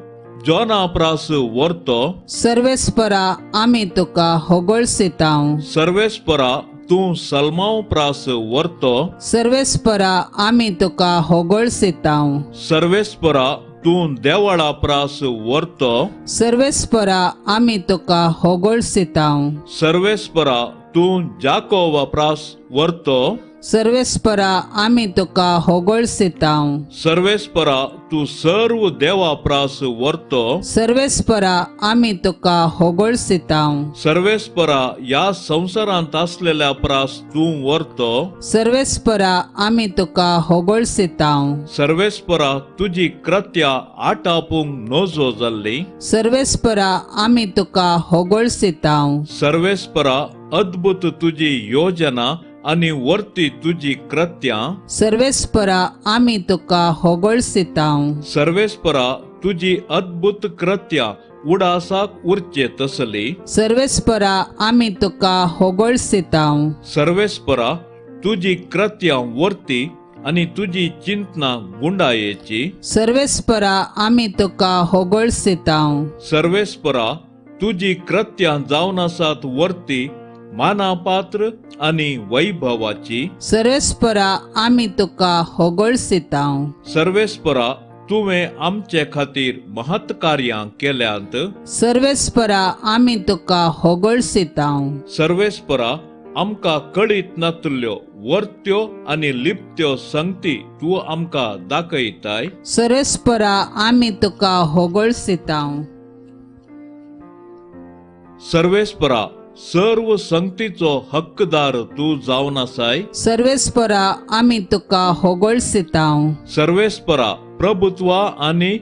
जोना प्रास वर्तो. सर्वेस्परा आमी तुका होगळसितांव. सर्वेस्परा तूं सलमाव प्रास वर्तो. सर्वेस्परा आमी तुका होगळसितांव. सर्वेस्परा तूं देवळा प्रास वर्तो. सर्वेस्परा आमी तुका होगळसितांव. सर्वेस्परा तूं जाकोबा प्रास वर्तो. सर्वेस्परा आमी तुका होगळसितांव. सर्वेस्परा तूं सर्व देवा प्रास वर्तो. सर्वेस्परा आमी तुका होगळसितांव. सर्वेस्परा ह्या संवसारांत आसलेल्या प्रास तूं वर्तो. सर्वेस्परा आमी तुका होगळसितांव. सर्वेस्परा तुजी कृत्या आटापूंक नजो जाल्ली. सर्वेस्परा आमी तुका होगळसितांव. सर्वेस्परा अद्भुत तुजी योजना आनी वर्ती तुजी कृत्यां. सर्वेस्परा आमी तुका होगळसितांव. सर्वेस्परा तुजी अद्भुत कृत्यां उडासाक उरचे तसली. सर्वेस्परा आमी तुका होगळसितांव. सर्वेस्परा तुजी कृत्यां वर्ती आनी तुजी चिंतना गुंडायेची. सर्वेस्परा आमी तुका होगळसितांव. सर्वेस्परा तुजी कृत्यां जावन आसात वर्ती, मानापात्र आनी वैभवाची। सर्वेस्परा आमी तुका होगळसितांव। सर्वेस्परा तुवें आमचे खातीर महत् कार्यां केल्यांत। सर्वेस्परा आमी तुका होगळसितांव। सर्वेस्परा आमकां कळीत नातल्यो वर्त्यो आनी लिप्त्यो संगती तूं आमकां दाखयताय। सर्वेस्परा आमी तुका होगळसितांव। सर्वेस्परा सर्व संगतीचो हक्कदार तूं जावन आसाय। सर्वेस्परा आमी तुका होगळसितांव। सर्वेस्परा प्रभुत्वा आनी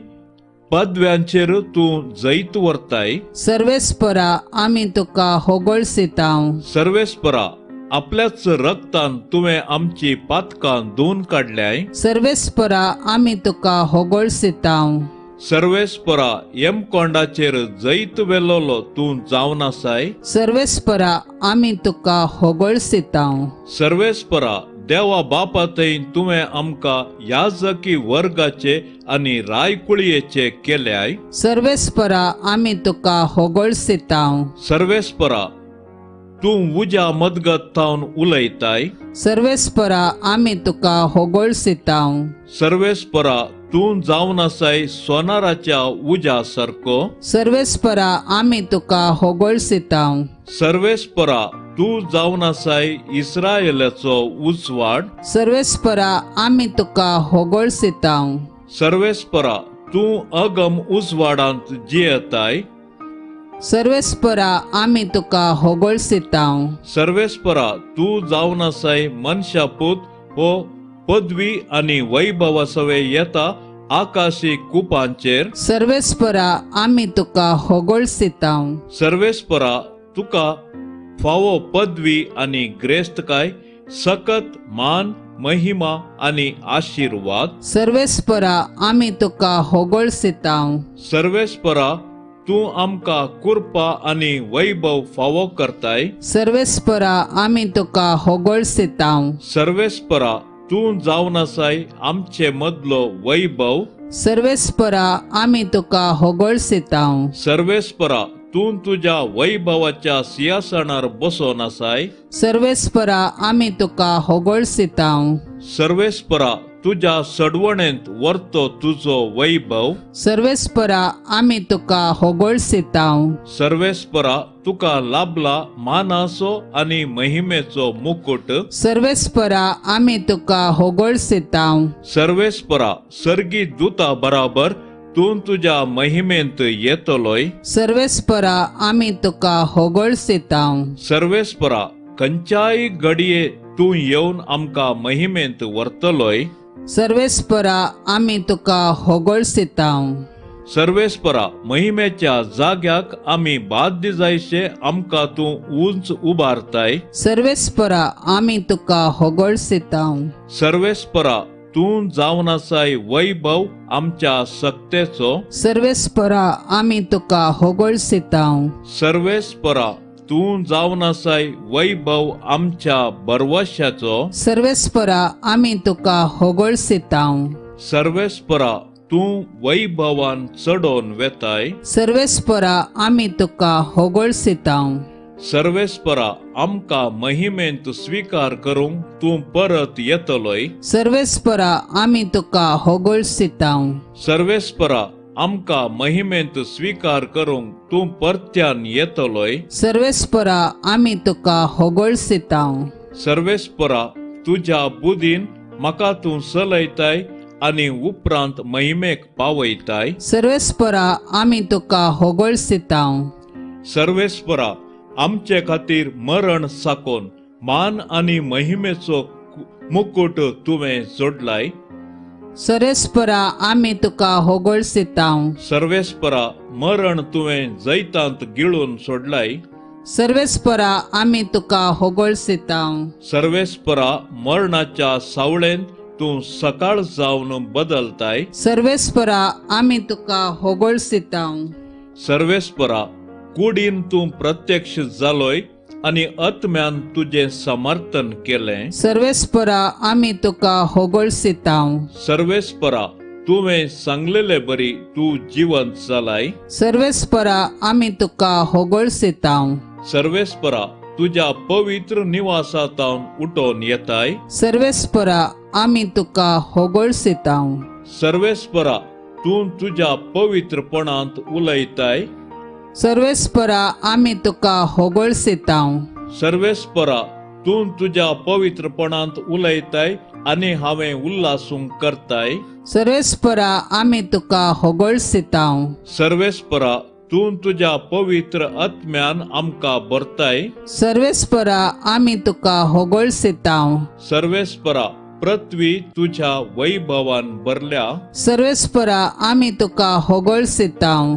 पदव्यांचेर तूं जैत व्हरताय। सर्वेस्परा आमी तुका होगळसितांव। सर्वेस्परा आपल्याच रक्तान तुवें आमची पातकां धुवन काडल्याय। सर्वेस्परा आमी तुका होगळसितांव। सर्वेस्परा यमकोंडाचेर जैत वेलोलो तूं जावन आसाय। सर्वेस्परा आमी तुका होगळसितांव। सर्वेस्परा देवा बापा थंय तुवें आमकां याजकी वर्गाचे आनी रायकुळयेचे केल्याय। सर्वेस्परा आमी तुका होगळसितांव। सर्वेस्परा तूं उज्या मदगत थावन उलयताय। सर्वेस्परा आमी तुका होगळसितांव। सर्वेस्परा तूं जावन आसाय सोनाराच्या उज्या सारको। सर्वेस्परा आमी तुका होगळसितांव। सर्वेस्परा तूं जावन आसाय इस्रायलाचो उजवाड। सर्वेस्परा आमी तुका होगळसितांव। सर्वेस्परा तूं अगम उजवाडांत जियेताय। सर्वेस्परा आमी तुका होगळसितांव। सर्वेस्परा तूं जावन आसाय मनशापूत हो पदवी आनी वैभवा सवे येता आकाशी कुपांचेर। सर्वेस्परा आमी तुका होगळसितांव। सर्वेस्परा तुका फावो पदवी आनी ग्रेस्तकाय, सकत मान, महिमा आनी आशिर्वाद। सर्वेस्परा आमी तुका होगळसितांव। सर्वेस्परा तूं आमकां कृपा आनी वैभव फावो करताय। सर्वेस्परा आमी तुका होगळसितांव। सर्वेस्परा तूं जावन आसाय आमचे मदलो वैभव। सर्वेस्परा आमी तुका होगळसितांव। सर्वेस्परा तूं तुज्या वैभवाच्या सिंहासनार बसोन आसाय। सर्वेस्परा आमी तुका होगळसितांव। सर्वेस्परा तुज्या सडवणेंत वर्तो तुजो वैभव। सर्वेस्परा आमी तुका होगळसितांव। सर्वेस्परा तुका लाभला मानाचो आनी महिमेचो मुकुट। सर्वेस्परा आमी तुका होगळसितांव। सर्वेस्परा सर्गी दूता बराबर तूं तुज्या महिमेंत येतलोय। सर्वेस्परा आमी तुका होगळसितांव। सर्वेस्परा खंयच्याय घडये तूं येवन आमकां महिमेंत व्हरतलोय। सर्वेस्परा आमी तुका होगळसितांव। सर्वेस्परा महिमेच्या जाग्याक आमी बाध्य जायशे आमकां तूं उंच उबारताय। सर्वेस्परा आमी तुका होगळसितांव। सर्वेस्परा तूं जावन आसाय वैभव आमच्या सक्तेचो। सर्वेस्परा आमी तुका होगळसितांव। सर्वेस्परा तूं जावन आसाय वैभव आमच्या बरवशाचो। सर्वेस्परा आमी तुका होगळसितांव। सर्वेस्परा तूं वैभवान चडोवन वेताय। सर्वेस्परा आमी तुका होगळसितांव। सर्वेस्परा आमकां महिमेंत स्वीकार करूंक तूं परत येतलोय। सर्वेस्परा आमी तुका होगळसितांव। सर्वेस्परा आमकां महिमेंत स्वीकार करूंक तूं परत्यान येतलोय। सर्वेस्परा आमी तुका होगळसितांव। सर्वेस्परा तुज्या बुदीन म्हाका तूं चलयताय आनी उपरांत महिमेक पावयताय। सर्वेस्परा आमी तुका होगळसितांव। सर्वेस्परा आमचे खातीर मरण साकोन मान आनी महिमेचो मुकुट तुवें जोडलाय। सर्वेस्परा आमी तुका होगळसितांव। सर्वेस्परा मरण तुवें जैतांत गिळून सोडलाय। सर्वेस्परा आमी तुका होगळसितांव। सर्वेस्परा मरणाच्या सावळेंत तूं सकाळ जावन बदलताय। सर्वेस्परा आमी तुका होगळसितांव। सर्वेस्परा कुडीन तूं प्रत्यक्ष जालोय आनी आत्म्यान तुजें समर्थन केलें। सर्वेस्परा आमी तुका होगळसितांव। सर्वेस्परा तुवें सांगलेले बरी तूं जिवंत जालाय। सर्वेस्परा आमी तुका होगळसितांव। सर्वेस्परा तुज्या पवित्र निवासातावन उठोवन येताय. सर्वेस्परा आमी तुका होगळसितांव. सर्वेस्परा तूं तुज्या पवित्रपणांत उलयताय. सर्वेस्परा आमी तुका होगळसितांव. सर्वेस्परा तूं तुज्या पवित्रपणांत उलयताय आनी हांवें उल्हासूंक करताय. सर्वेस्परा आमी तुका होगळसितांव. सर्वेस्परा तूं तुज्या पवित्र आत्म्यान आमकां भरताय. सर्वेस्परा आमी तुका होगळसितांव. सर्वेस्परा पृथ्वी तुज्या वैभवान भरल्या. सर्वेस्परा आमी तुका होगळसितांव.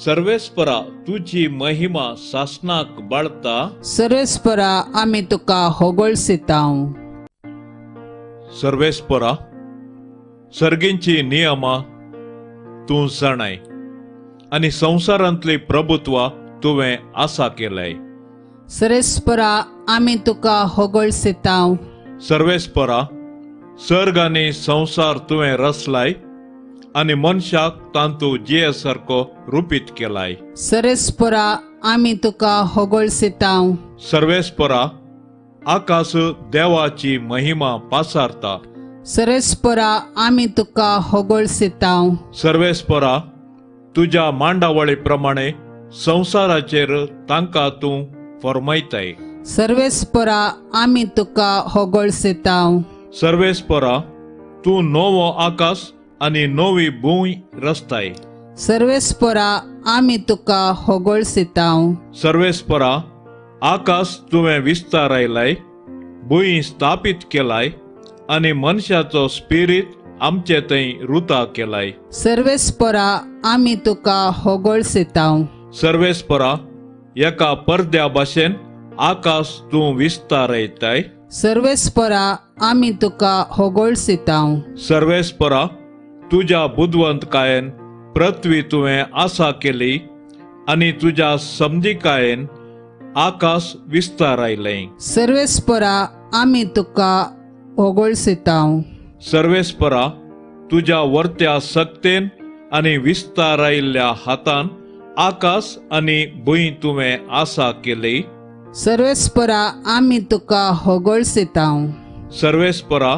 सर्वेस्परा तुजी महिमा सासनाक बाळता. सर्वेस्परा आमी तुका होगळसितांव. सर्वेस्परा सर्गींची नियमां तूं जाणाय आनी संवसारांतली प्रभुत्व तुवें आसा केलंय. सर्वेस्परा आमी तुका होगळसितांव. सर्वेस्परा सर्ग आनी संवसार तुवें रचलाय आनी मनशाक तांतू जिये सारको रुपीत केलाय. सर्वेस्परा आमी तुका होगळसितांव. सर्वेस्परा आकाश देवाची महिमा पासारता. सर्वेस्परा आमी तुका होगळसितांव. सर्वेस्परा तुज्या मांडावळी प्रमाणे संवसाराचेर तांकां तूं फर्मायताय. सर्वेस्परा आमी तुका होगळसितांव. सर्वेस्परा तूं नवो आकाश आनी नवी भूंय रचताय. सर्वेस्परा आमी तुका होगळसितांव. सर्वेस्परा आकाश तुवें विस्तारायलाय, भूंय स्थापीत केलाय आनी मनशाचो स्पिरीत आमचे थंय रुता केलाय. सर्वेस्परा आमी तुका होगळसितांव. सर्वेस्परा एका परद्या भाशेन आकाश तूं विस्तारयताय. सर्वेस्परा आमी तुका होगळसितांव. सर्वेस्परा तुज्या बुदवंतकायेन पृथ्वी तुवें आसा केली आनी तुज्या समजिकायेन आकाश विस्तारायलें. सर्वेस्परा आमी तुका होगळसितांव. सर्वेस्परा तुज्या वर्त्या सक्तेन आनी विस्तारायल्ल्या हातान आकाश आनी भूंय तुवें आसा केली. सर्वेस्परा आमी तुका होगळसितांव. सर्वेस्परा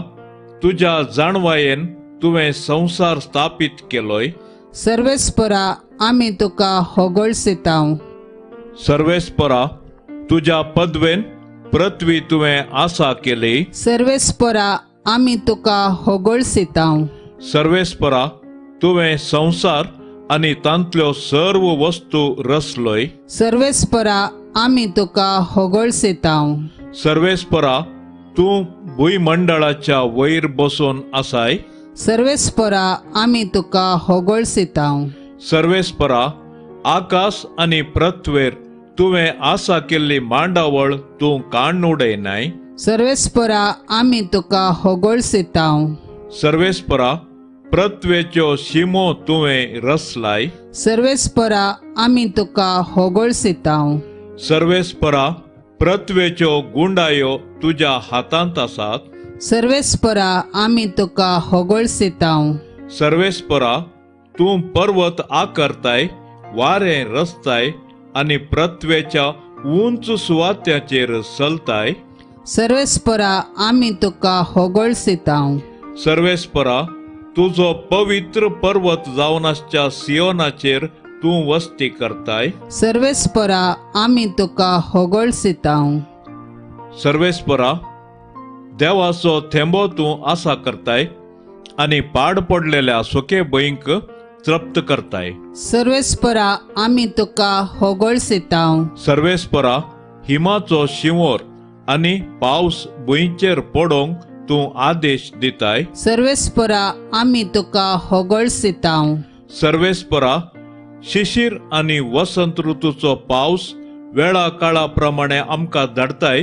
तुज्या जाणवायेन तुवें संवसार स्थापीत केलोय. सर्वेस्परा आमी तुका होगळसितांव. सर्वेस्परा तुज्या पदवेन पृथ्वी तुवें आसा केली. सर्वेस्परा आमी तुका होगळसितांव. सर्वेस्परा तुवें संवसार आनी तांतल्यो सर्व वस्तू रचलोय. सर्वेस्परा आमी तुका होगळसितांव. सर्वेस्परा तूं भूंयमंडळाच्या वयर बसून आसाय. सर्वेस्परा आमी तुका होगळसितांव. सर्वेस्परा आकाश आनी पृथ्वेर तुवें आसा केल्ली मांडावळ तूं काण्ण उडयनाय. सर्वेस्परा आमी तुका होगळसितांव. सर्वेस्परा पृथ्वेच्यो शिमो तुवें रचलाय. सर्वेस्परा आमी तुका होगळसितांव. सर्वेस्परा पृथ्वेच्यो गुंडायो तुज्या हातांत आसात. सर्वेस्परा आमी तुका होगळसितांव. सर्वेस्परा तूं पर्वत आकारताय, वारें रचताय आनी पृथ्वेच्या उंच सुवात्याचेर चलताय. सर्वेस्परा आमी तुका होगळसितांव. सर्वेस्परा तुजो पवित्र पर्वत जावन आसच्या सियोनाचेर तूं वस्ती करताय. सर्वेस्परा आमी तुका होगळसितांव. सर्वेस्परा देवाचो थेंबो तूं आसा करताय आनी पाड पडलेल्या सुके भंयक तृप्त करताय. सर्वेस्परा आमी तुका होगळसितांव. सर्वेस्परा हिमाचो शिंवोर आनी पावस भुंयचेर पडोवंक तूं आदेश दिताय. सर्वेस्परा आमी तुका होगळसितांव. सर्वेस्परा शिशिर आनी वसंत ऋतूचो पावस वेळा काळा प्रमाणे आमकां धाडताय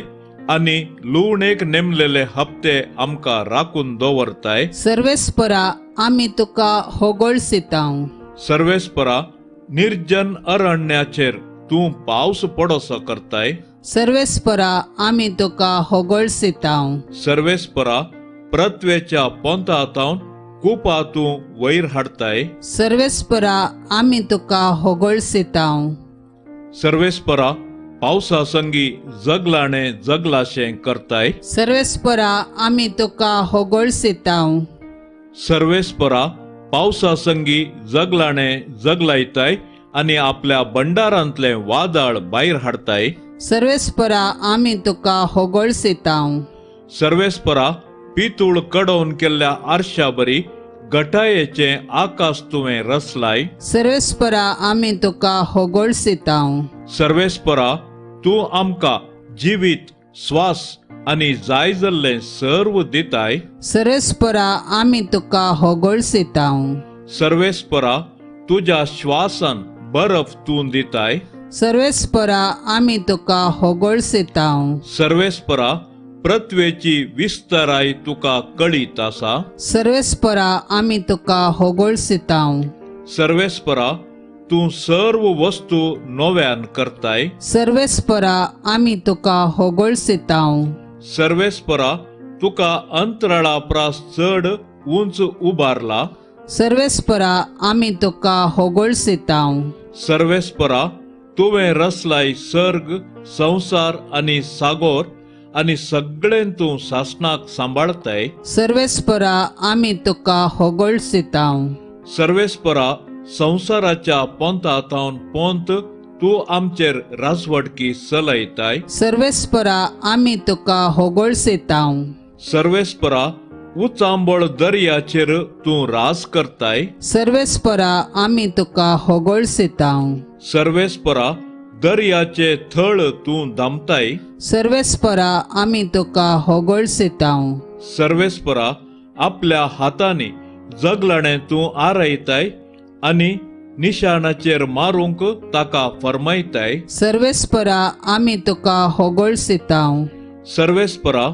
आनी लुवणेक नेमलेले हप्ते आमकां राखून दवरताय. सर्वेस्परा आमी तुका होगळसितांव. सर्वेस्परा निर्जन अरण्याचेर तूं पावस पडोसो करताय. सर्वेस्परा आमी तुका होगळसितांव. सर्वेस्परा पृथ्वेच्या पोंतांत कुपा तूं वयर हाडताय. सर्वेस्परा आमी तुका होगळसितांव. सर्वेस्परा पावसा संगी जगलाणे जगलाशें करताय. सर्वेस्परा आमी तुका होगळसितांव. सर्वेस्परा पावसा संगी जगलाणे जगलायताय आनी आपल्या भंडारांतलें वादळ भायर हाडताय. सर्वेस्परा आमी तुका होगळसितांव. सर्वेस्परा पितूळ कडोवन केल्ल्या आरशा बरी गटायेचें आकाश तुवें रचलाय. सर्वेस्परा आमी तुका होगळसितांव. सर्वेस्परा तूं आमकां जिवीत स्वास आनी जाय जाल्लें सर्व दिताय. सर्वेस्परा आमी तुका होगळसितांव. सर्वेस्परा तुज्या श्वासान बर्फ तूं दिताय. सर्वेस्परा आमी तुका होगळसितांव. सर्वेस्परा पृथ्वेची विस्ताराय तुका कळीत आसा. सर्वेस्परा आमी तुका होगळसितांव. सर्वेस्परा तूं सर्व वस्तू नव्यान करताय. सर्वेस्परा आमी तुका होगळसितांव. सर्वेस्परा तुका अंतराळा प्रास चड उंच उबारला. सर्वेस्परा आमी तुका होगळसितांव. सर्वेस्परा तुवें रचलाय सर्ग संवसार आनी सागोर आनी सगळें तूं सासणाक सांबाळताय. सर्वेस्परा आमी तुका होगळसितांव. सर्वेस्परा संवसाराच्या पोंता थावन पोंत तूं आमचेर राजवटकी चलयताय. सर्वेस्परा आमी तुका होगळसितांव. सर्वेस्परा उचांबळ दर्याचेर तूं राज करताय. सर्वेस्परा आमी तुका होगळसितांव. सर्वेस्परा दर्याचे थळ तूं दामताय. सर्वेस्परा आमी तुका होगळसितांव. सर्वेस्परा आपल्या हातांनी जगलाणें तूं आरायताय आनी निशाणाचेर मारूंक ताका फरमायताय. सर्वेस्परा आमी तुका होगळसितांव. सर्वेस्परा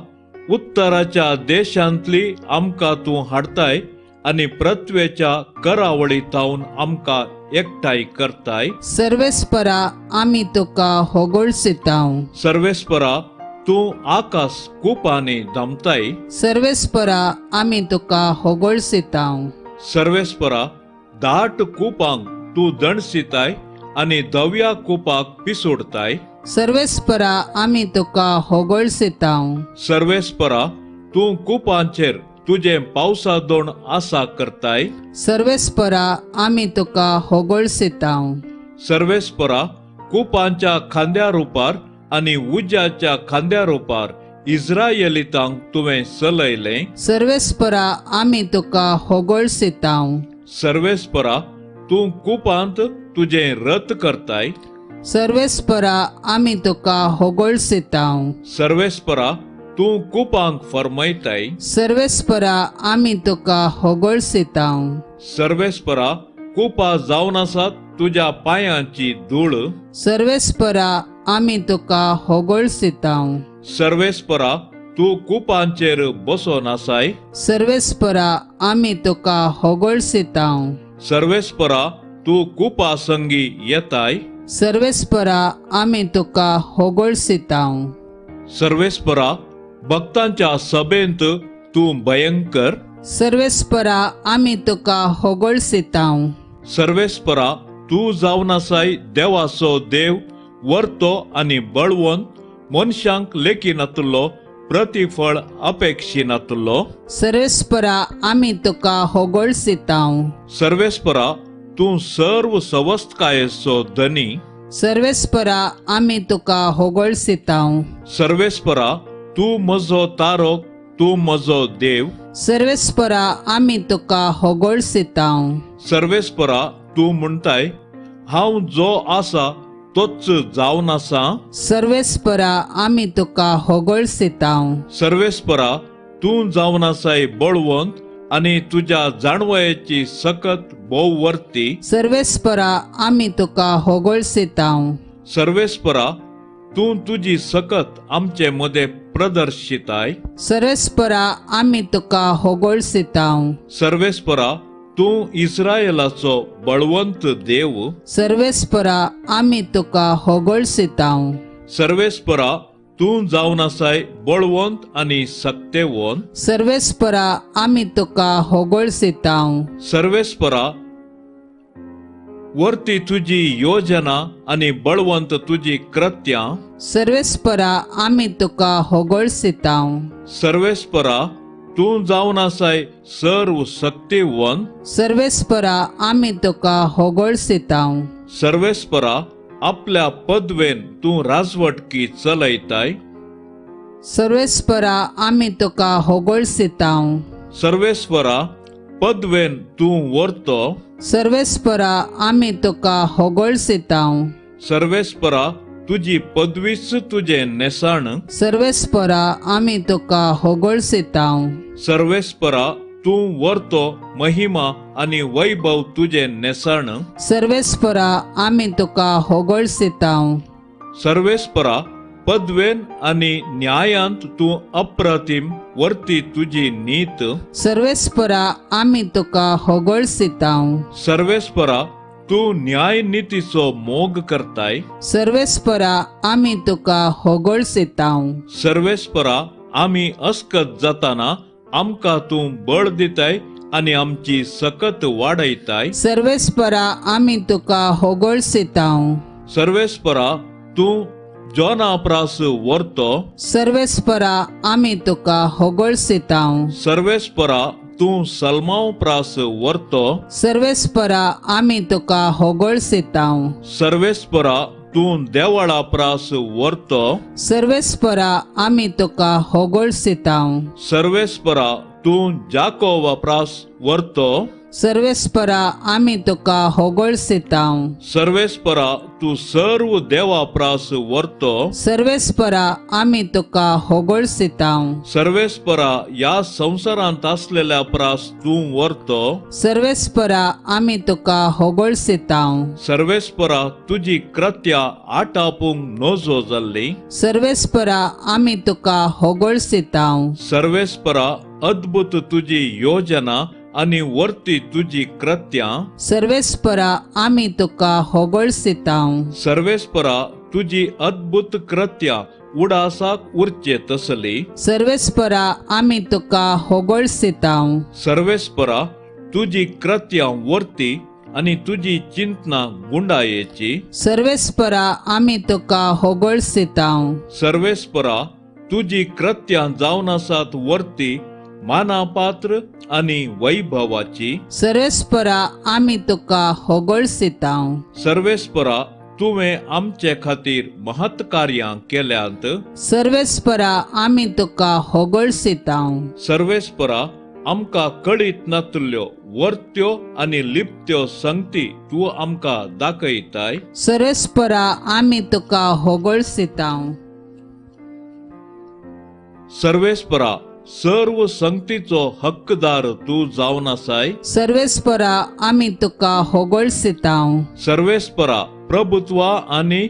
उत्तराच्या देशांतली आमकां तूं हाडताय आनी पृथ्वेच्या करावळी थावन आमकां एकठांय करताय. सर्वेस्परा आमी तुका होगळसितांव. सर्वेस्परा तूं आकाश कुपांनी दामताय. सर्वेस्परा आमी तुका होगळसितांव. सर्वेस्परा दाट कुपांक तूं दणसिताय आनी धव्या कुपाक पिसोडताय. सर्वेस्परा आमी तुका होगळसितांव. सर्वेस्परा तूं कुपांचेर तुजें पावसा दोण आसा करताय. सर्वेस्परा आमी तुका होगळसितांव. सर्वेस्परा कुपांच्या खांद्या रुपार आनी उज्याच्या खांद्या रुपार इस्रायलितांक तुवें चलयलें. सर्वेस्परा आमी तुका होगळसितांव. सर्वेस्परा तूं कुपांत तुजें रथ करताय. सर्वेस्परा आमी तुका होगळसितांव. सर्वेस्परा तूं कुपांक फरमायताय. सर्वेस्परा आमी तुका होगळसितांव. सर्वेस्परा कुपां जावन आसात तुज्या पांयांची धूळ. सर्वेस्परा आमी तुका होगळसितांव. सर्वेस्परा तूं कुपांचेर बसोन आसाय. सर्वेस्परा आमी तुका होगळसितांव. सर्वेस्परा तूं कुपा संगी येताय. सर्वेस्परा आमी तुका होगळसितांव. सर्वेस्परा भक्तांच्या सभेंत तूं भयंकर. सर्वेस्परा आमी तुका होगळसितांव. सर्वेस्परा तूं जावन आसाय देवाचो देव वर्तो आनी बळवंत मनशांक लेखिनातलो प्रतिफळ अपेक्षिनातलो. सर्वेस्परा आमी तुका होगळसितांव. सर्वेस्परा तूं सर्व सवस्तकायेचो धनी. सर्वेस्परा आमी तुका होगळसितांव. सर्वेस्परा तूं म्हजो तारक तूं म्हजो देव. सर्वेस्परा आमी तुका होगळसितांव. सर्वेस्परा तूं म्हणटाय हांव जो आसा तोच जावन आसा. सर्वेस्परा आमी तुका होगळसितांव. सर्वेस्परा तूं जावन आसाय बळवंत आनी तुज्या जाणवयेची सकत भोव वर्ती. सर्वेस्परा आमी तुका होगळसितांव. सर्वेस्परा तूं तुजी सकत आमचे मदें प्रदर्शिताय. सर्वेस्परा आमी तुका होगळसितांव. सर्वेस्परा तूं इस्रायलाचो बळवंत देव. सर्वेस्परा आमी तुका होगळसितांव. सर्वेस्परा तूं जावन आसाय बळवंत आनी सक्तेवंत. सर्वेस्परा आमी तुका होगळसितांव. सर्वेस्परा वर्ती तुजी योजना आनी बळवंत तुजी कृत्यां। सर्वेस्परा आमी तुका होगळसितांव। सर्वेस्परा तूं जावन आसाय सर्व शक्तिवंत। सर्वेस्परा आमी तुका होगळसितांव। सर्वेस्परा आपल्या पदवेन तूं राजवटकी चलयताय। सर्वेस्परा आमी तुका होगळसितांव। सर्वेस्परा पदवेन तूं वर्तो। सर्वेस्परा आमी तुका होगळसितांव। सर्वेस्परा तुजी पदवीच तुजें नेसाण। सर्वेस्परा आमी तुका होगळसितांव। सर्वेस्परा तूं वर्तो महिमा आनी वैभव तुजें नेसाण। सर्वेस्परा आमी तुका होगळसितांव। सर्वेस्परा पदवेन आनी न्यायांत तूं अप्रतिम वर्ती तुजी नीत। सर्वेस्परा आमी तुका होगळसितांव। सर्वेस्परा तूं न्याय नितीचो मोग करताय। सर्वेस्परा आमी तुका होगळसितांव। सर्वेस्परा आमी अस्कत जाताना आमकां तूं बळ दिताय आनी आमची सकत वाडयताय। सर्वेस्परा आमी तुका होगळसितांव। सर्वेस्परा तूं जोना प्रास वर्तो। सर्वेस्परा आमी तुका होगळसितांव। सर्वेस्परा तूं सलमाव प्रास वर्तो। सर्वेस्परा आमी तुका होगळसितांव। सर्वेस्परा तूं देवळा प्रास वर्तो। सर्वेस्परा आमी तुका होगळसितांव। सर्वेस्परा तूं जाकोबा प्रास वर्तो। सर्वेस्परा आमी तुका होगळसितांव। सर्वेस्परा तूं सर्व देवा प्रास वर्तो। सर्वेस्परा आमी तुका होगळसितांव। सर्वेस्परा ह्या संवसारांत आसलेल्या प्रास तूं वर्तो। सर्वेस्परा आमी तुका होगळसितांव। सर्वेस्परा तुजी कृत्या आटापूंक नजो जाल्ली। सर्वेस्परा आमी तुका होगळसितांव। सर्वेस्परा अद्भुत तुजी योजना आनी वर्ती तुजी कृत्यां। सर्वेस्परा आमी तुका होगळसितांव। सर्वेस्परा तुजी अद्भुत कृत्यां उडासाक उरचे तसली। सर्वेस्परा आमी तुका होगळसितांव। सर्वेस्परा तुजी कृत्यां वर्ती आनी तुजी चिंतना गुंडायेची। सर्वेस्परा आमी तुका होगळसितांव। सर्वेस्परा तुजी कृत्यां जावन आसात वर्ती मानापात्र आनी वैभवाची। सर्वेस्परा आमी तुका होगळसितांव। सर्वेस्परा तुवें आमचे खातीर महत् कार्यां केल्यांत। सर्वेस्परा आमी तुका होगळसितांव। सर्वेस्परा आमकां कळीत नातल्यो वर्त्यो आनी लिप्त्यो संगती तूं आमकां दाखयताय। सर्वेस्परा आमी तुका होगळसितांव। सर्वेस्परा सर्व संगतीचो हक्कदार तूं जावन आसाय। सर्वेस्परा आमी तुका होगळसितांव। सर्वेस्परा प्रभुत्वा आनी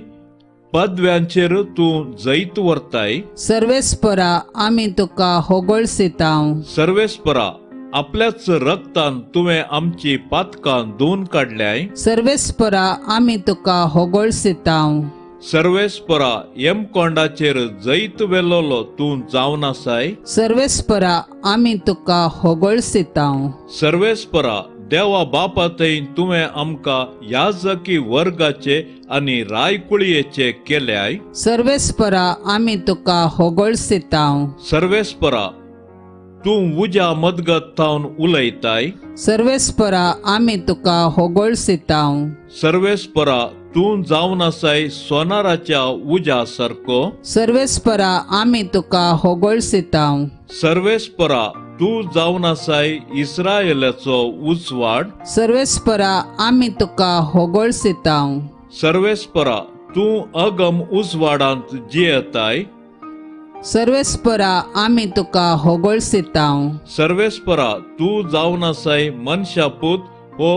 पदव्यांचेर तूं जैत व्हरताय। सर्वेस्परा आमी तुका होगळसितांव। सर्वेस्परा आपल्याच रक्तान तुवें आमची पातकां धुवन काडल्याय। सर्वेस्परा आमी तुका होगळसितांव। सर्वेस्परा यमकोंडाचेर जैत वेलोलो तूं जावन आसाय। सर्वेस्परा आमी तुका होगळसितांव। सर्वेस्परा देवा बापा थंय तुवें आमकां याजकी वर्गाचे आनी रायकुळयेचे केल्याय। सर्वेस्परा आमी तुका होगळसितांव। सर्वेस्परा तूं उज्या मदगत थावन उलयताय। सर्वेस्परा आमी तुका होगळसितांव। सर्वेस्परा तूं जावन आसाय सोनाराच्या उज्या सारको। सर्वेस्परा आमी तुका होगळसितांव। सर्वेस्परा तूं जावन आसाय इस्रायलाचो उजवाड। सर्वेस्परा आमी तुका होगळसितांव। सर्वेस्परा तूं अगम उजवाडांत जियेताय। सर्वेस्परा आमी तुका होगळसितांव। सर्वेस्परा तूं जावन आसाय मनशापूत हो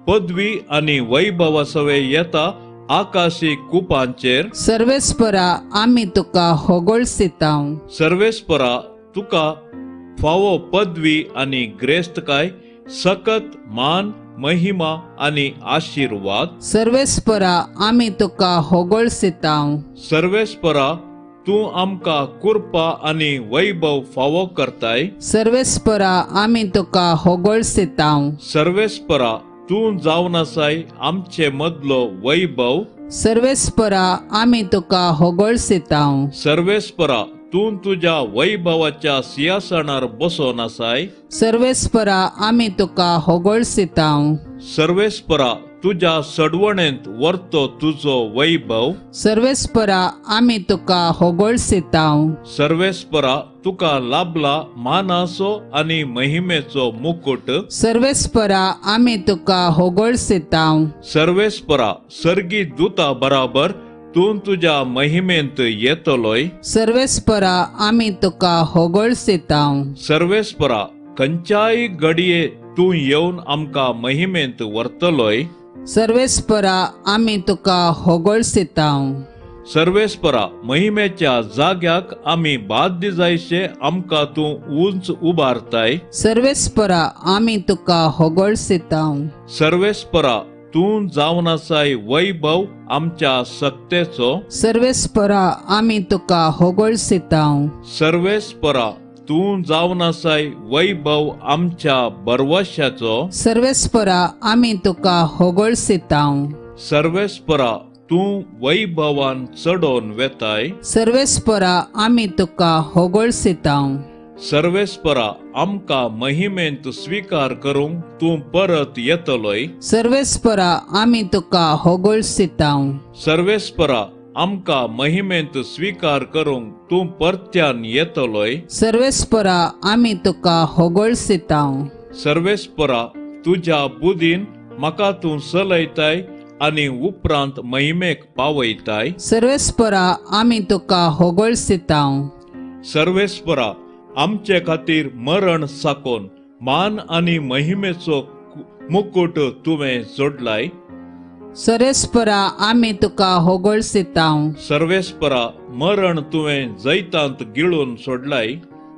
पदवी आनी वैभवा सवे येता आकाशी कुपांचेर। सर्वेस्परा आमी तुका होगळसितांव। सर्वेस्परा तुका फावो पदवी आनी ग्रेस्तकाय सकत मान महिमा आनी आशिर्वाद। सर्वेस्परा आमी तुका होगळसितांव। सर्वेस्परा तूं आमकां कृपा आनी वैभव फावो करताय। सर्वेस्परा आमी तुका होगळसितांव। सर्वेस्परा तूं जावन आसाय आमचे मदलो वैभव। सर्वेस्परा आमी तुका होगळसितांव। सर्वेस्परा तूं तुज्या वैभवाच्या सिंहासनार बसोन आसाय। सर्वेस्परा आमी तुका होगळसितांव। सर्वेस्परा तुज्या सडवणेंत वर्तो तुजो वैभव। सर्वेस्परा आमी तुका होगळसितांव। सर्वेस्परा तुका लाभला मानाचो आनी महिमेचो मुकुट। सर्वेस्परा आमी तुका होगळसितांव। सर्वेस्परा सर्गी दूता बराबर तूं तुज्या महिमेंत येतलोय। सर्वेस्परा आमी तुका होगळसितांव। सर्वेस्परा खंयच्याय घडये तूं येवन आमकां महिमेंत व्हरतलोय। सर्वेस्परा आमी तुका होगळसितांव। सर्वेस्परा महिमेच्या जाग्याक आमी बाध्य जायशे आमकां तूं उंच उबारताय। सर्वेस्परा आमी तुका होगळसितांव। सर्वेस्परा तूं जावन आसाय वैभव आमच्या सक्तेचो। सर्वेस्परा आमी तुका होगळसितांव। सर्वेस्परा तूं जावन आसाय वैभव आमच्या बरवशाचो। सर्वेस्परा आमी तुका होगळसितांव। सर्वेस्परा तूं वैभवान चडोवन वेताय। सर्वेस्परा आमी तुका होगळसितांव। सर्वेस्परा आमकां महिमेंत स्वीकार करूंक तूं परत येतलोय। सर्वेस्परा आमी तुका होगळसितांव। सर्वेस्परा आमकां महिमेंत स्वीकार करूंक तूं परत्यान येतलोय। सर्वेस्परा आमी तुका होगळसितांव। सर्वेस्परा तुज्या बुदीन म्हाका तूं चलयताय आनी उपरांत महिमेक पावयताय। सर्वेस्परा आमी तुका होगळसितांव। सर्वेस्परा आमचे खातीर मरण साकोन मान आनी महिमेचो मुकुट तुवें जोडलाय। सर्वेस्परा आमी तुका होगळसितांव। सर्वेस्परा मरण तुवें जैतांत गिळून सोडलाय।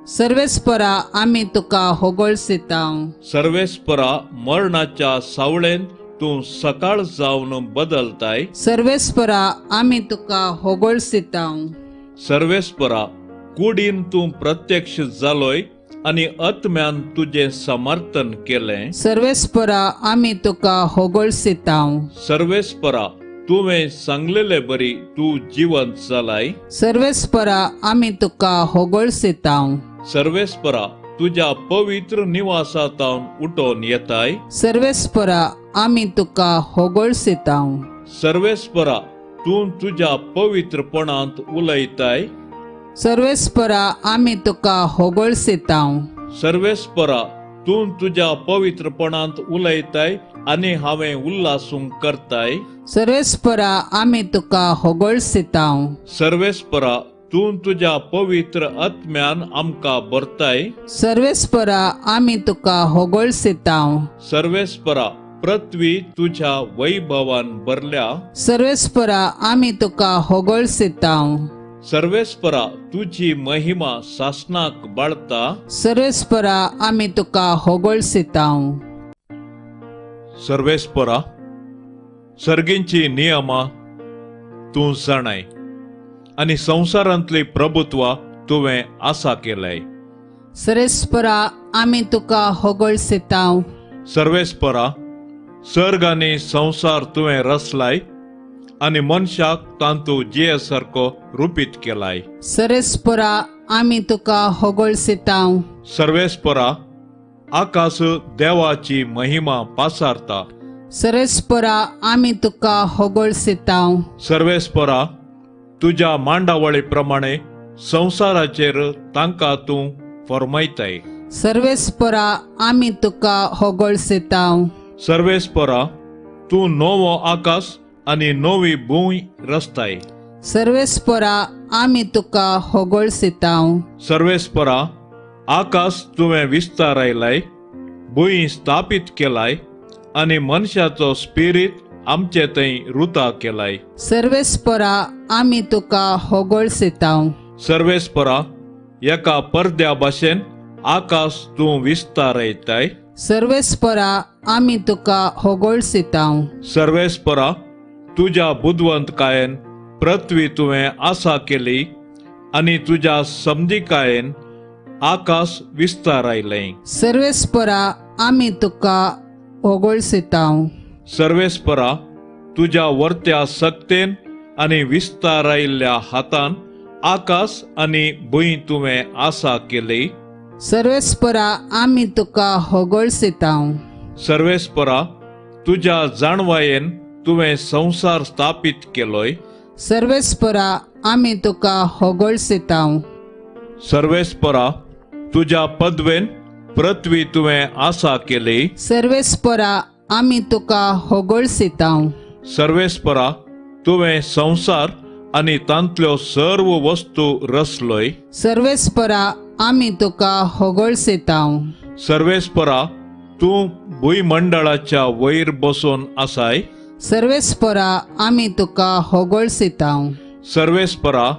सर्वेस्परा आमी तुका होगळसितांव। सर्वेस्परा मरणाच्या सावळेंत तूं सकाळ जावन बदलताय। सर्वेस्परा आमी तुका होगळसितांव। सर्वेस्परा कुडीन तूं प्रत्यक्ष जालोय आनी आत्म्यान तुजें समर्थन केलें। सर्वेस्परा आमी तुका होगळसितांव। सर्वेस्परा तुवें सांगलेले बरी तूं जिवंत जालाय। सर्वेस्परा आमी तुका होगळसितांव। सर्वेस्परा तुज्या पवित्र निवासांतावन उठोवन येताय। सर्वेस्परा आमी तुका होगळसितांव। सर्वेस्परा तूं तुज्या पवित्रपणांत उलयताय। सर्वेस्परा आमी तुका होगळसितांव। सर्वेस्परा तूं तुज्या पवित्रपणांत उलयताय आनी हांवें उल्हासूंक करताय। सर्वेस्परा आमी तुका होगळसितांव। सर्वेस्परा तूं तुज्या पवित्र आत्म्यान आमकां भरताय। सर्वेस्परा आमी तुका होगळसितांव। सर्वेस्परा पृथ्वी तुज्या वैभवान भरल्या। सर्वेस्परा आमी तुका होगळसितांव। सर्वेस्परा तुजी महिमा सासनाक बाळता। सर्वेस्परा आमी तुका होगळसितांव। सर्वेस्परा सर्गींची नियमां तूं जाणाय आनी संवसारांतली प्रभुत्व तुवें आसा केलंय। सर्वेस्परा आमी तुका होगळसितांव। सर्वेस्परा सर्ग आनी संवसार तुवें रचलाय आनी मनशाक तांतू जिये सारको रुपीत केलाय। सर्वेस्परा आमी तुका होगळसितांव। सर्वेस्परा आकाश देवाची महिमा पासारता। सर्वेस्परा आमी तुका होगळसितांव। सर्वेस्परा तुज्या मांडावळी प्रमाणे संवसाराचेर तांकां तूं फर्मायताय। सर्वेस्परा आमी तुका होगळसितांव। सर्वेस्परा तूं नवो आकाश आनी नवी भूंय रचताय। सर्वेस्परा आमी तुका होगळसितांव। सर्वेस्परा आकाश तुवें विस्तारायलाय, भूंय स्थापीत केलाय आनी मनशाचो स्पिरीत आमचे थंय रुता केलाय। सर्वेस्परा आमी तुका होगळसितांव। सर्वेस्परा एका परद्या भाशेन आकाश तूं विस्तारयताय। सर्वेस्परा आमी तुका होगळसितांव। सर्वेस्परा तुज्या बुदवंतकायेन पृथ्वी तुवें आसा केली आनी तुज्या समजिकायेन आकाश विस्तारायलें। सर्वेस्परा आमी तुका होगोळसितांव. सर्वेस्परा, तुज्या वर्त्या सक्तेन आनी विस्तारायल्ल्या हातान आकाश आनी भूंय तुवें आसा केली. सर्वेस्परा, आमी तुका होगोळसितांव. सर्वेस्परा, तुज्या जाणवायेन तुवें संवसार स्थापीत केलोय. सर्वेस्परा, आमी तुका होगोळसितांव. सर्वेस्परा, तुज्या पदवेन पृथ्वी तुवें आसा केली. सर्वेस्परा, आमी तुका होगोळसितांव. सर्वेस्परा, तुवें संवसार आनी तांतल्यो सर्व वस्तू रचलोय. सर्वेस्परा, आमी तुका होगोळसितांव. सर्वेस्परा, तूं भूंयमंडळाच्या वयर बसून आसाय. सर्वेस्परा, आमी तुका होगोळसितांव. सर्वेस्परा,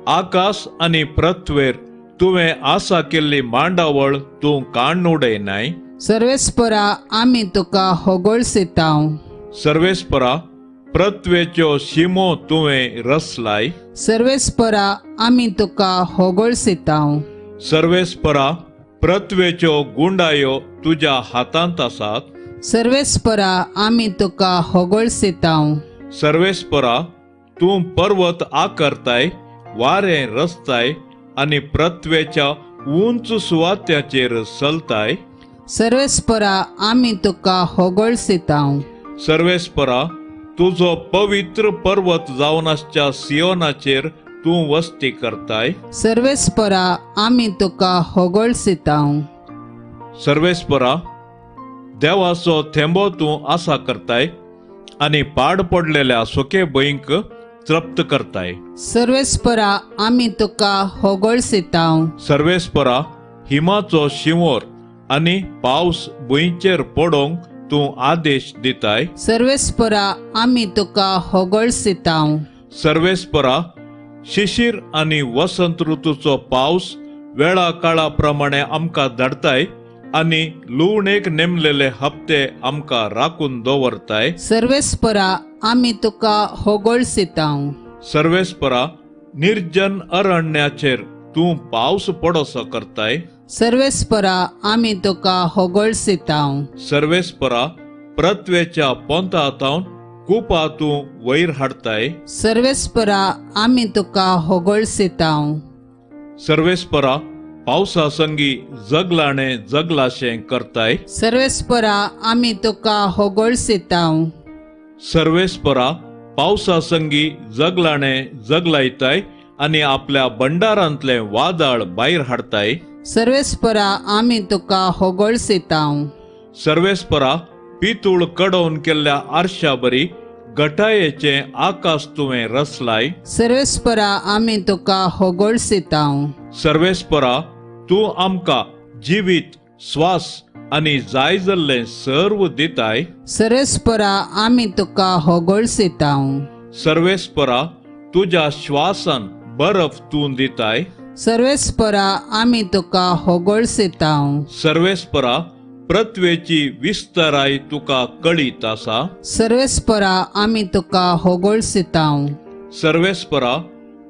आकाश आनी पृथ्वेर तुवें आसा केल्ली मांडावळ तूं काण्ण उडयनाय. सर्वेस्परा, आमी तुका होगोळसितांव. सर्वेस्परा, पृथ्वेच्यो शिमो तुवें रचलाय. सर्वेस्परा, आमी तुका होगोळसितांव. सर्वेस्परा, पृथ्वेच्यो गुंडायो तुज्या हातांत आसात. सर्वेस्परा, आमी तुका होगोळसितांव. सर्वेस्परा, तूं पर्वत आकरताय, वारें रचताय आनी पृथ्वेच्या उंच सुवात्याचेर चलताय. सर्वेस्परा, आमी तुका होगोळसितांव. सर्वेस्परा, तुजो पवित्र पर्वत जावन आसच्या सियोनाचेर तूं वस्ती करताय. सर्वेस्परा, आमी तुका होगोळसितांव. सर्वेस्परा, देवाचो थेंबो तूं आसा करताय आनी पाड पडलेल्या सुके भंयक तृप्त करताय. सर्वेस्परा, आमी तुका होगोळसितांव. सर्वेस्परा, हिमाचो शिंवोर आनी पावस भुंयचेर पडोवंक तूं आदेश दिताय. सर्वेस्परा, आमी तुका होगोळसितांव. सर्वेस्परा, शिशीर आनी वसंत ऋतूचो पावस वेळा काळा प्रमाणे आमकां धाडताय आनी लुवणेक नेमलेले हप्ते आमकां राखून दवरताय. सर्वेस्परा, आमी तुका होगोळसितांव. सर्वेस्परा, निर्जन अरण्याचेर तूं पावस पडोसो करताय. सर्वेस्परा, आमी तुका होगोळसितांव. सर्वेस्परा, पृथ्वेच्या पोंता तावन कुपा तूं वयर हाडताय. सर्वेस्परा, आमी तुका होगोळसितांव. सर्वेस्परा, पावसा संगी जगलाणे जगलाशें करताय. सर्वेस्परा, आमी तुका होगोळसितांव. सर्वेस्परा, पावसा संगी जगलाणे जगलायताय आनी आपल्या भंडारांतलें वादळ भायर हाडताय. सर्वेस्परा, आमी तुका होगोळसितांव. सर्वेस्परा, पितूळ कडोवन केल्ल्या आरशा बरी गटायेचें आकाश तुवें रचलाय. सर्वेस्परा, आमी तुका होगोळसितांव. सर्वेस्परा, तूं आमकां जिवीत, स्वास आनी जाय जाल्लें सर्व दिताय. सर्वेस्परा, आमी तुका होगोळसितांव. सर्वेस्परा, तुज्या श्वासान बर्फ तूं दिताय. सर्वेस्परा, आमी तुका होगोळसितांव. सर्वेस्परा, पृथ्वेची विस्ताराय तुका कळीत आसा. सर्वेस्परा, आमी तुका होगोळसितांव. सर्वेस्परा,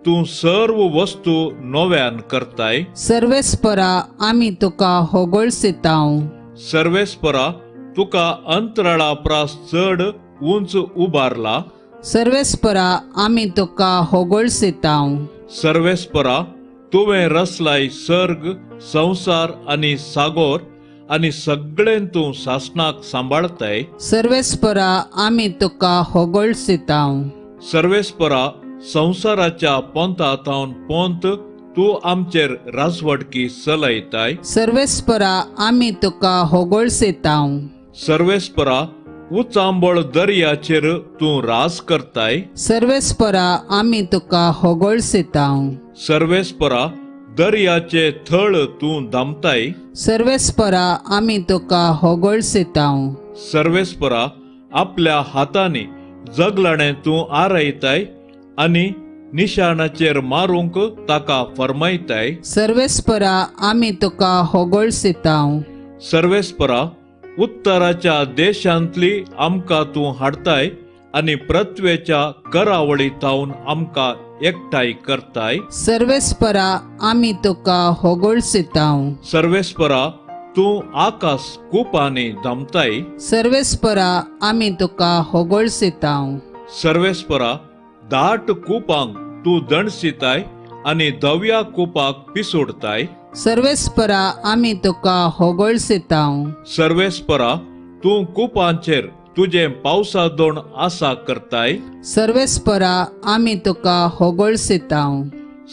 तूं सर्व वस्तू नव्यान करताय. सर्वेस्परा, आमी तुका होगोळसितांव. सर्वेस्परा, तुका अंतराळा प्रास चड उंच उबारला. सर्वेस्परा, आमी तुका होगोळसितांव. सर्वेस्परा, तुवें रचलाय सर्ग, संवसार आनी सागोर आनी सगळें तूं सासणाक सांबाळताय. सर्वेस्परा, आमी तुका होगोळसितांव. सर्वेस्परा, संवसाराच्या पोंता थावन पोंत तूं आमचेर राजवटकी चलयताय. सर्वेस्परा, आमी तुका होगोळसितांव. सर्वेस्परा, उचांबळ दर्याचेर तूं राज करताय. सर्वेस्परा, आमी तुका होगोळसितांव. सर्वेस्परा, दर्याचे थळ तूं दामताय. सर्वेस्परा, आमी तुका होगोळसितांव. सर्वेस्परा, आपल्या हातांनी जगलाणें तूं आरायताय आनी निशाणाचेर मारूंक ताका फर्मायताय. सर्वेस्परा, आमी तुका होगोळसितांव. सर्वेस्परा, उत्तराच्या देशांतली आमकां तूं हाडताय आनी पृथ्वेच्या करावळी थावन आमकां एकठांय करताय. सर्वेस्परा, आमी तुका होगोळसितांव. सर्वेस्परा, तूं आकाश कुपांनी धांपताय. सर्वेस्परा आमी तुका होगळसितांव. सर्वेस्परा, दाट कुपांक तूं दणसिताय आनी धव्या कुपाक पिसोडताय. सर्वेस्परा आमी तुका होगळसितांव. सर्वेस्परा, तूं कुपांचेर तुजें पावसा दोण आसा करताय. सर्वेस्परा आमी तुका होगळसितांव.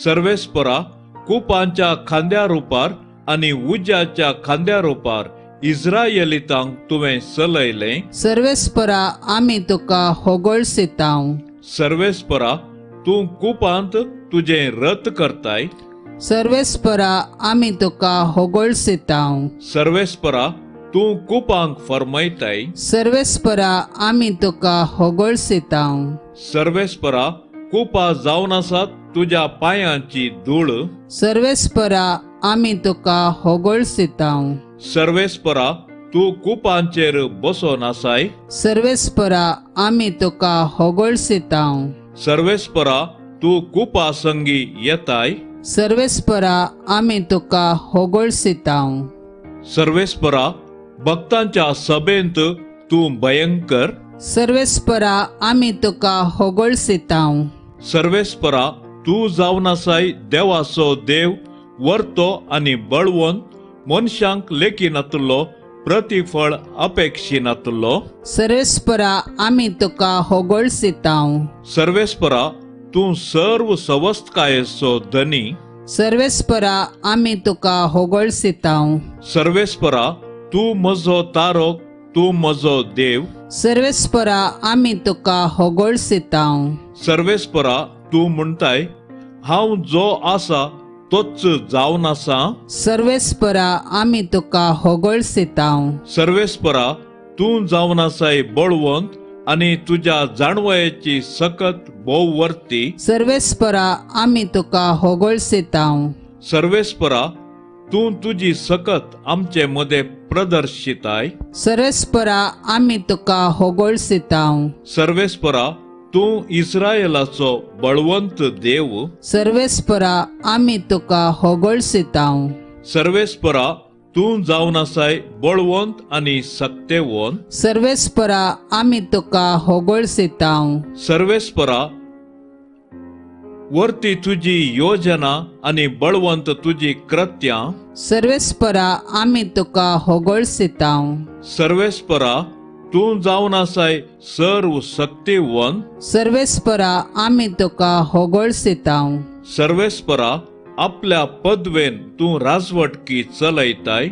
सर्वेस्परा, कुपांच्या खांद्या रुपार आनी उज्याच्या खांद्या रुपार इस्रायलितांक तुवें चलयलें. सर्वेस्परा आमी तुका होगळसितांव. सर्वेस्परा, तूं कुपांत तुजें रथ करताय. सर्वेस्परा आमी तुका होगळसितांव. सर्वेस्परा, तूं कुपांक फर्मयताय. सर्वेस्परा आमी तुका होगळसितांव. सर्वेस्परा, कुपा जावन आसात तुज्या पांयांची धूळ. सर्वेस्परा आमी तुका होगळसितांव. सर्वेस्परा, तूं कुपांचेर बसोन आसाय. सर्वेस्परा आमी तुका होगळसितांव. सर्वेस्परा, तूं कुपा संगी येताय. सर्वेस्परा आमी तुका होगळसितांव. सर्वेस्परा, भक्तांच्या सभेंत तूं भयंकर. सर्वेस्परा आमी तुका होगळसितांव. सर्वेस्परा, तूं जावन आसाय देवाचो देव, वर्तो आनी बळवंत, मनशांक लेखिनातलो प्रतिफळ अपेक्षिनातलो. सर्वेस्परा आमी तुका होगळसितांव. सर्वेस्परा, तूं सर्व सवस्तकायेचो धनी. सर्वेस्परा आमी तुका होगळसितांव. सर्वेस्परा, तूं म्हजो तारक, तूं म्हजो देव. सर्वेस्परा आमी तुका होगळसितांव. सर्वेस्परा, तूं म्हणटाय, हांव जो आसा तोच जावन आसा. सर्वेस्परा आमी तुका होगळसितांव. सर्वेस्परा, तूं जावन आसाय बळवंत आनी तुज्या जाणवयेची सकत भोव वर्ती. सर्वेस्परा आमी तुका होगळसितांव. सर्वेस्परा, तूं तुजी सकत आमचे मदें प्रदर्शिताय. सर्वेस्परा आमी तुका होगळसितांव. सर्वेस्परा, तूं इस्रायलाचो बळवंत देव. सर्वेस्परा आमी तुका होगळसितांव. सर्वेस्परा, तूं जावन आसाय बळवंत आनी सक्तेवंत. सर्वेस्परा आमी तुका होगळसितांव. सर्वेस्परा, वर्ती तुजी योजना आनी बळवंत तुजी कृत्यां. सर्वेस्परा आमी तुका होगळसितांव. सर्वेस्परा, तूं जावन आसाय सर्व शक्तिवंत. सर्वेस्परा आमी तुका होगळसितांव. सर्वेस्परा, आपल्या पदवेन तूं राजवटकी चलयताय.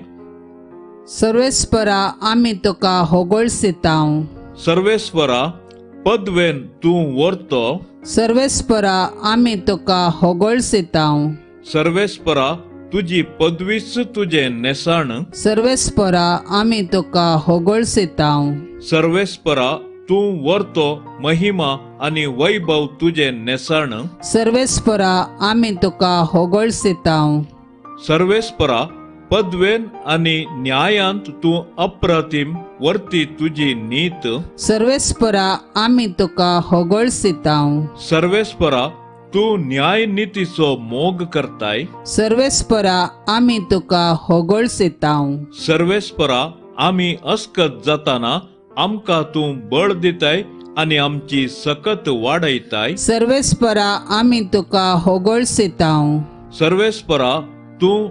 सर्वेस्परा आमी तुका होगळसितांव. सर्वेस्परा, पदवेन तूं वर्तो. सर्वेस्परा आमी तुका होगळसितांव. सर्वेस्परा, तुजी पदवीच तुजें न्हेसण. सर्वेस्परा आमी तुका होगळसितांव. सर्वेस्परा, तूं वर्तो महिमा आनी वैभव तुजें न्हेसण. सर्वेस्परा आमी तुका होगळसितांव. सर्वेस्परा, पदवेन आनी न्यायांत तूं अप्रतिम, वर्ती तुजी नीत. सर्वेस्परा आमी तुका होगळसितांव. सर्वेस्परा, तूं न्याय नितीचो मोग करताय. सर्वेस्परा आमी तुका होगळसितांव. सर्वेस्परा, आमी अस्कत जाताना आमकां तूं बळ दिताय आनी आमची सकत वाडयताय. सर्वेस्परा आमी तुका होगळसितांव. सर्वेस्परा, तूं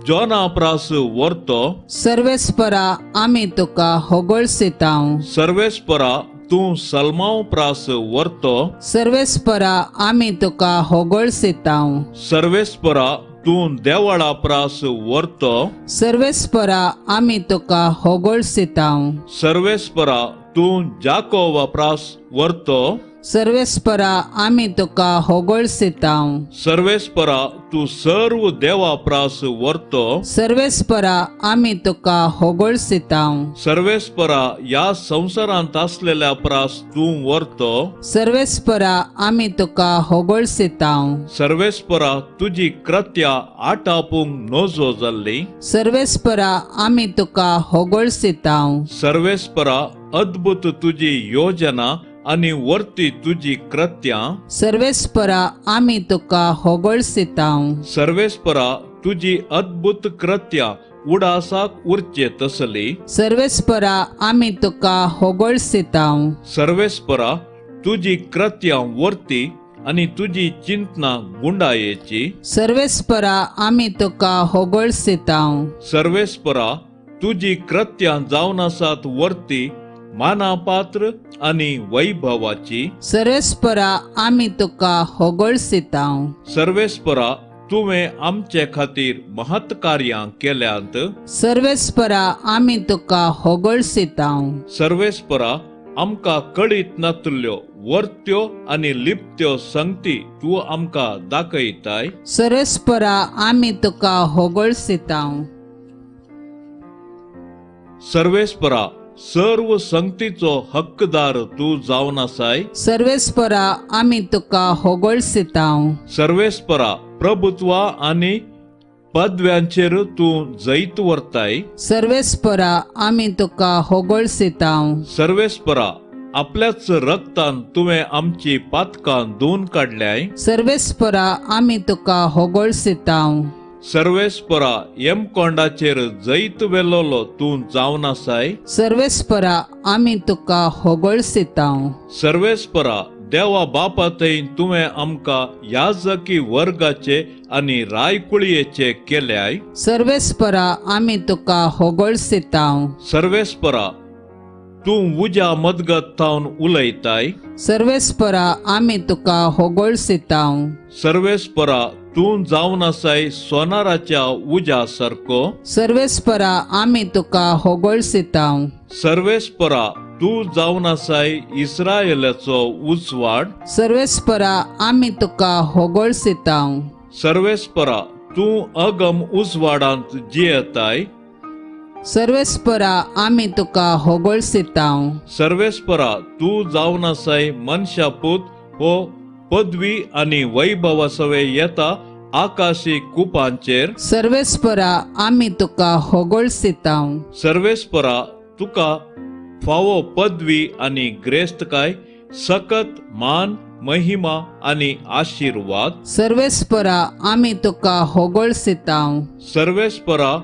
जोना प्रास वर्तो. सर्वेस्परा आमी तुका होगळसितांव. सर्वेस्परा, तूं सलमाव प्रास वर्तो. सर्वेस्परा आमी तुका होगळसितांव. सर्वेस्परा, तूं देवळा प्रास वर्तो. सर्वेस्परा आमी तुका होगळसितांव. सर्वेस्परा, तूं जाकोबा प्रास वर्तो. सर्वेस्परा आमी तुका होगळसितांव. सर्वेस्परा, तूं सर्व देवा प्रास वर्तो. सर्वेस्परा आमी तुका होगळसितांव. सर्वेस्परा, ह्या संवसारांत आसलेल्या प्रास तूं वर्तो. सर्वेस्परा आमी तुका होगळसितांव. सर्वेस्परा, तुजी कृत्या आटापूंक नजो जाल्ली. सर्वेस्परा आमी तुका होगळसितांव. सर्वेस्परा, अद्भुत तुजी योजना आनी वर्ती तुजी कृत्यां. सर्वेस्परा आमी तुका होगळसितांव. सर्वेस्परा, तुजी अद्भुत कृत्यां उडासाक उरचे तसली. सर्वेस्परा आमी तुका होगळसितांव. सर्वेस्परा तुजी कृत्यां वर्ती आनी तुजी चिंतना गुंडायेची. सर्वेस्परा आमी तुका होगळसितांव. सर्वेस्परा तुजी कृत्यां जावन आसात वर्ती मानापात्र आनी वैभवाची. सर्वेस्परा आमी तुका होगळसितांव. सर्वेस्परा तुवें आमचे खातीर महत् कार्यां केल्यांत. सर्वेस्परा आमी तुका होगळसितांव. सर्वेस्परा आमकां कळीत नातल्यो वर्त्यो आनी लिप्त्यो संगती तूं आमकां दाखयताय. सर्वेस्परा आमी तुका होगळसितांव. सर्वेस्परा सर्व संगतीचो हक्कदार तूं जावन आसाय. सर्वेस्परा आमी तुका होगळसितांव. सर्वेस्परा प्रभुत्वा आनी पदव्यांचेर तूं जैत व्हरताय. सर्वेस्परा आमी तुका होगळसितांव. सर्वेस्परा आपल्याच रक्तान तुवें आमची पातकां धुवन काडल्याय. सर्वेस्परा आमी तुका होगळसितांव. सर्वेस्परा यमकोंडाचेर जैत वेलोलो तूं जावन आसाय. सर्वेस्परा आमी तुका होगळसितांव. सर्वेस्परा देवा बापा थंय तुवें आमकां याजकी वर्गाचे आनी रायकुळयेचे केल्याय. सर्वेस्परा आमी तुका होगळसितांव. सर्वेस्परा तूं उज्या मदगत थावन उलयताय. सर्वेस्परा आमी तुका होगळसितांव. सर्वेस्परा तूं जावन आसाय सोनाराच्या उज्या सारको. सर्वेस्परा आमी तुका होगळसितांव. सर्वेस्परा तूं जावन आसाय इस्रायलाचो उजवाड. सर्वेस्परा आमी तुका होगळसितांव. सर्वेस्परा तूं अगम उजवाडांत जियेताय. सर्वेस्परा आमी तुका होगळसितांव. सर्वेस्परा तूं जावन आसाय मनशापूत हो पदवी आनी वैभवा सवे येता आकाशी कुपांचेर. सर्वेस्परा आमी तुका होगळसितांव. सर्वेस्परा तुका फावो पदवी आनी ग्रेस्तकाय सकत मान महिमा आनी आशिर्वाद. सर्वेस्परा आमी तुका होगळसितांव. सर्वेस्परा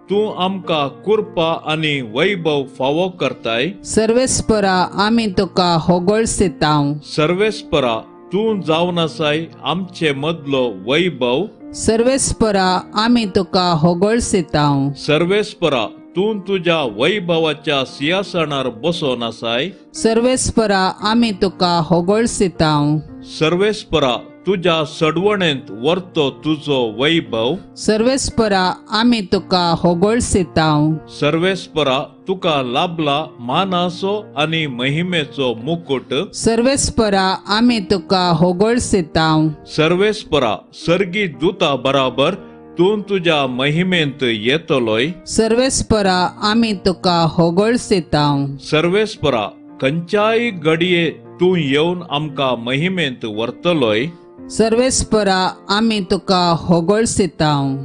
तूं आमकां कृपा आनी वैभव फावो करताय. सर्वेस्परा आमी तुका होगळसितांव. सर्वेस्परा तूं जावन आसाय आमचे मदलो वैभव. सर्वेस्परा आमी तुका होगळसितांव. सर्वेस्परा तूं तुज्या वैभवाच्या सिंहासनार बसोन आसाय. सर्वेस्परा आमी तुका होगळसितांव. सर्वेस्परा तुज्या सडवणेंत वर्तो तुजो वैभव. सर्वेस्परा आमी तुका होगळसितांव. सर्वेस्परा तुका लाभला मानाचो आनी महिमेचो मुकुट. सर्वेस्परा आमी तुका होगळसितांव. सर्वेस्परा सर्गी दूता बराबर तूं तुज्या महिमेंत येतलोय. सर्वेस्परा आमी तुका होगळसितांव. सर्वेस्परा खंयच्याय घडये तूं येवन आमकां महिमेंत व्हरतलोय. सर्वेस्परा आमी तुका होगळसितांव.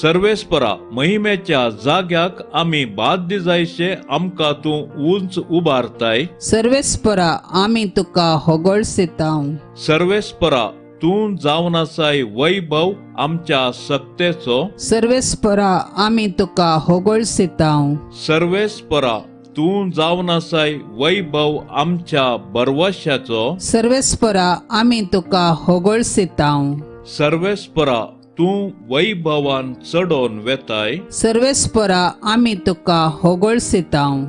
सर्वेस्परा महिमेच्या जाग्याक आमी बाध्य जायशे आमकां तूं उंच उबारताय. सर्वेस्परा आमी तुका होगळसितांव. सर्वेस्परा तूं जावन आसाय वैभव आमच्या सक्तेचो. सर्वेस्परा आमी तुका होगळसितांव. सर्वेस्परा तूं जावन आसाय वैभव आमच्या बरवशाचो. सर्वेस्परा आमी तुका होगळसितांव. सर्वेस्परा तूं वैभवान चडोवन वेताय. सर्वेस्परा आमी तुका होगळसितांव.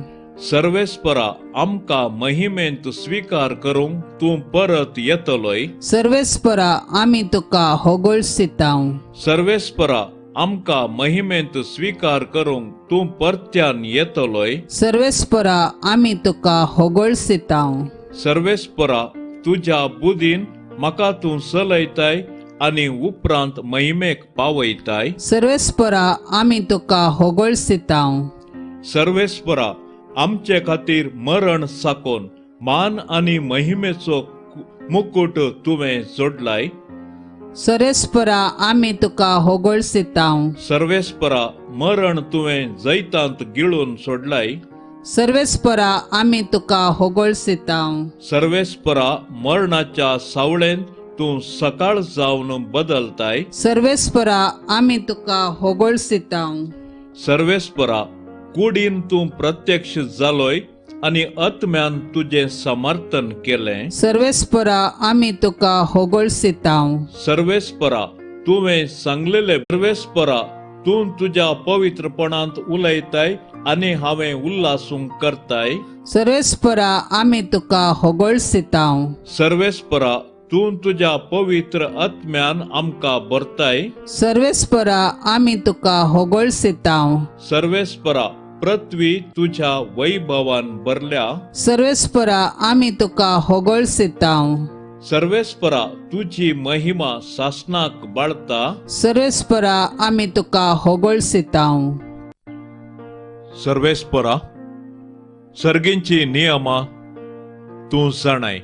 सर्वेस्परा आमकां महिमेंत स्वीकार करूंक तूं परत येतलोय. सर्वेस्परा आमी तुका होगळसितांव. सर्वेस्परा आमकां महिमेंत स्वीकार करूंक तूं परत्यान येतलोय. सर्वेस्परा आमी तुका होगळसितांव. सर्वेस्परा तुज्या बुदीन म्हाका तूं चलयताय आनी उपरांत महिमेक पावयताय. सर्वेस्परा आमी तुका होगळसितांव. सर्वेस्परा आमचे खातीर मरण साकोन मान आनी महिमेचो मुकुट तुवें जोडलाय. सर्वेस्परा आमी तुका होगळसितांव. सर्वेस्परा मरण तुवें जैतांत गिळून सोडलाय. सर्वेस्परा आमी तुका होगळसितांव. सर्वेस्परा मरणाच्या सावळेंत तूं सकाळ जावन बदलताय. सर्वेस्परा आमी तुका होगळसितांव. सर्वेस्परा, कुडीन तूं प्रत्यक्ष जालोय आनी आत्म्यान तुजें समर्थन केलें। सर्वेस्परा, आमी तुका होगळसितांव। सर्वेस्परा, तुवें सांगलेले। सर्वेस्परा, तूं तुज्या पवित्रपणांत उलयताय आनी हांवें उल्लासूंक करताय। सर्वेस्परा, आमी तुका होगळसितांव। सर्वेस्परा, तूं तुज्या पवित्र आत्म्यान आमकां भरताय। सर्वेस्परा, आमी तुका होगळसितांव। सर्वेस्परा, पृथ्वी तुज्या वैभवान भरल्या। सर्वेस्परा, आमी तुका होगळसितांव। सर्वेस्परा, तुजी महिमा सासनाक बाळता। सर्वेस्परा, आमी तुका होगळसितांव। सर्वेस्परा, सर्गींची नियमां तूं जाणाय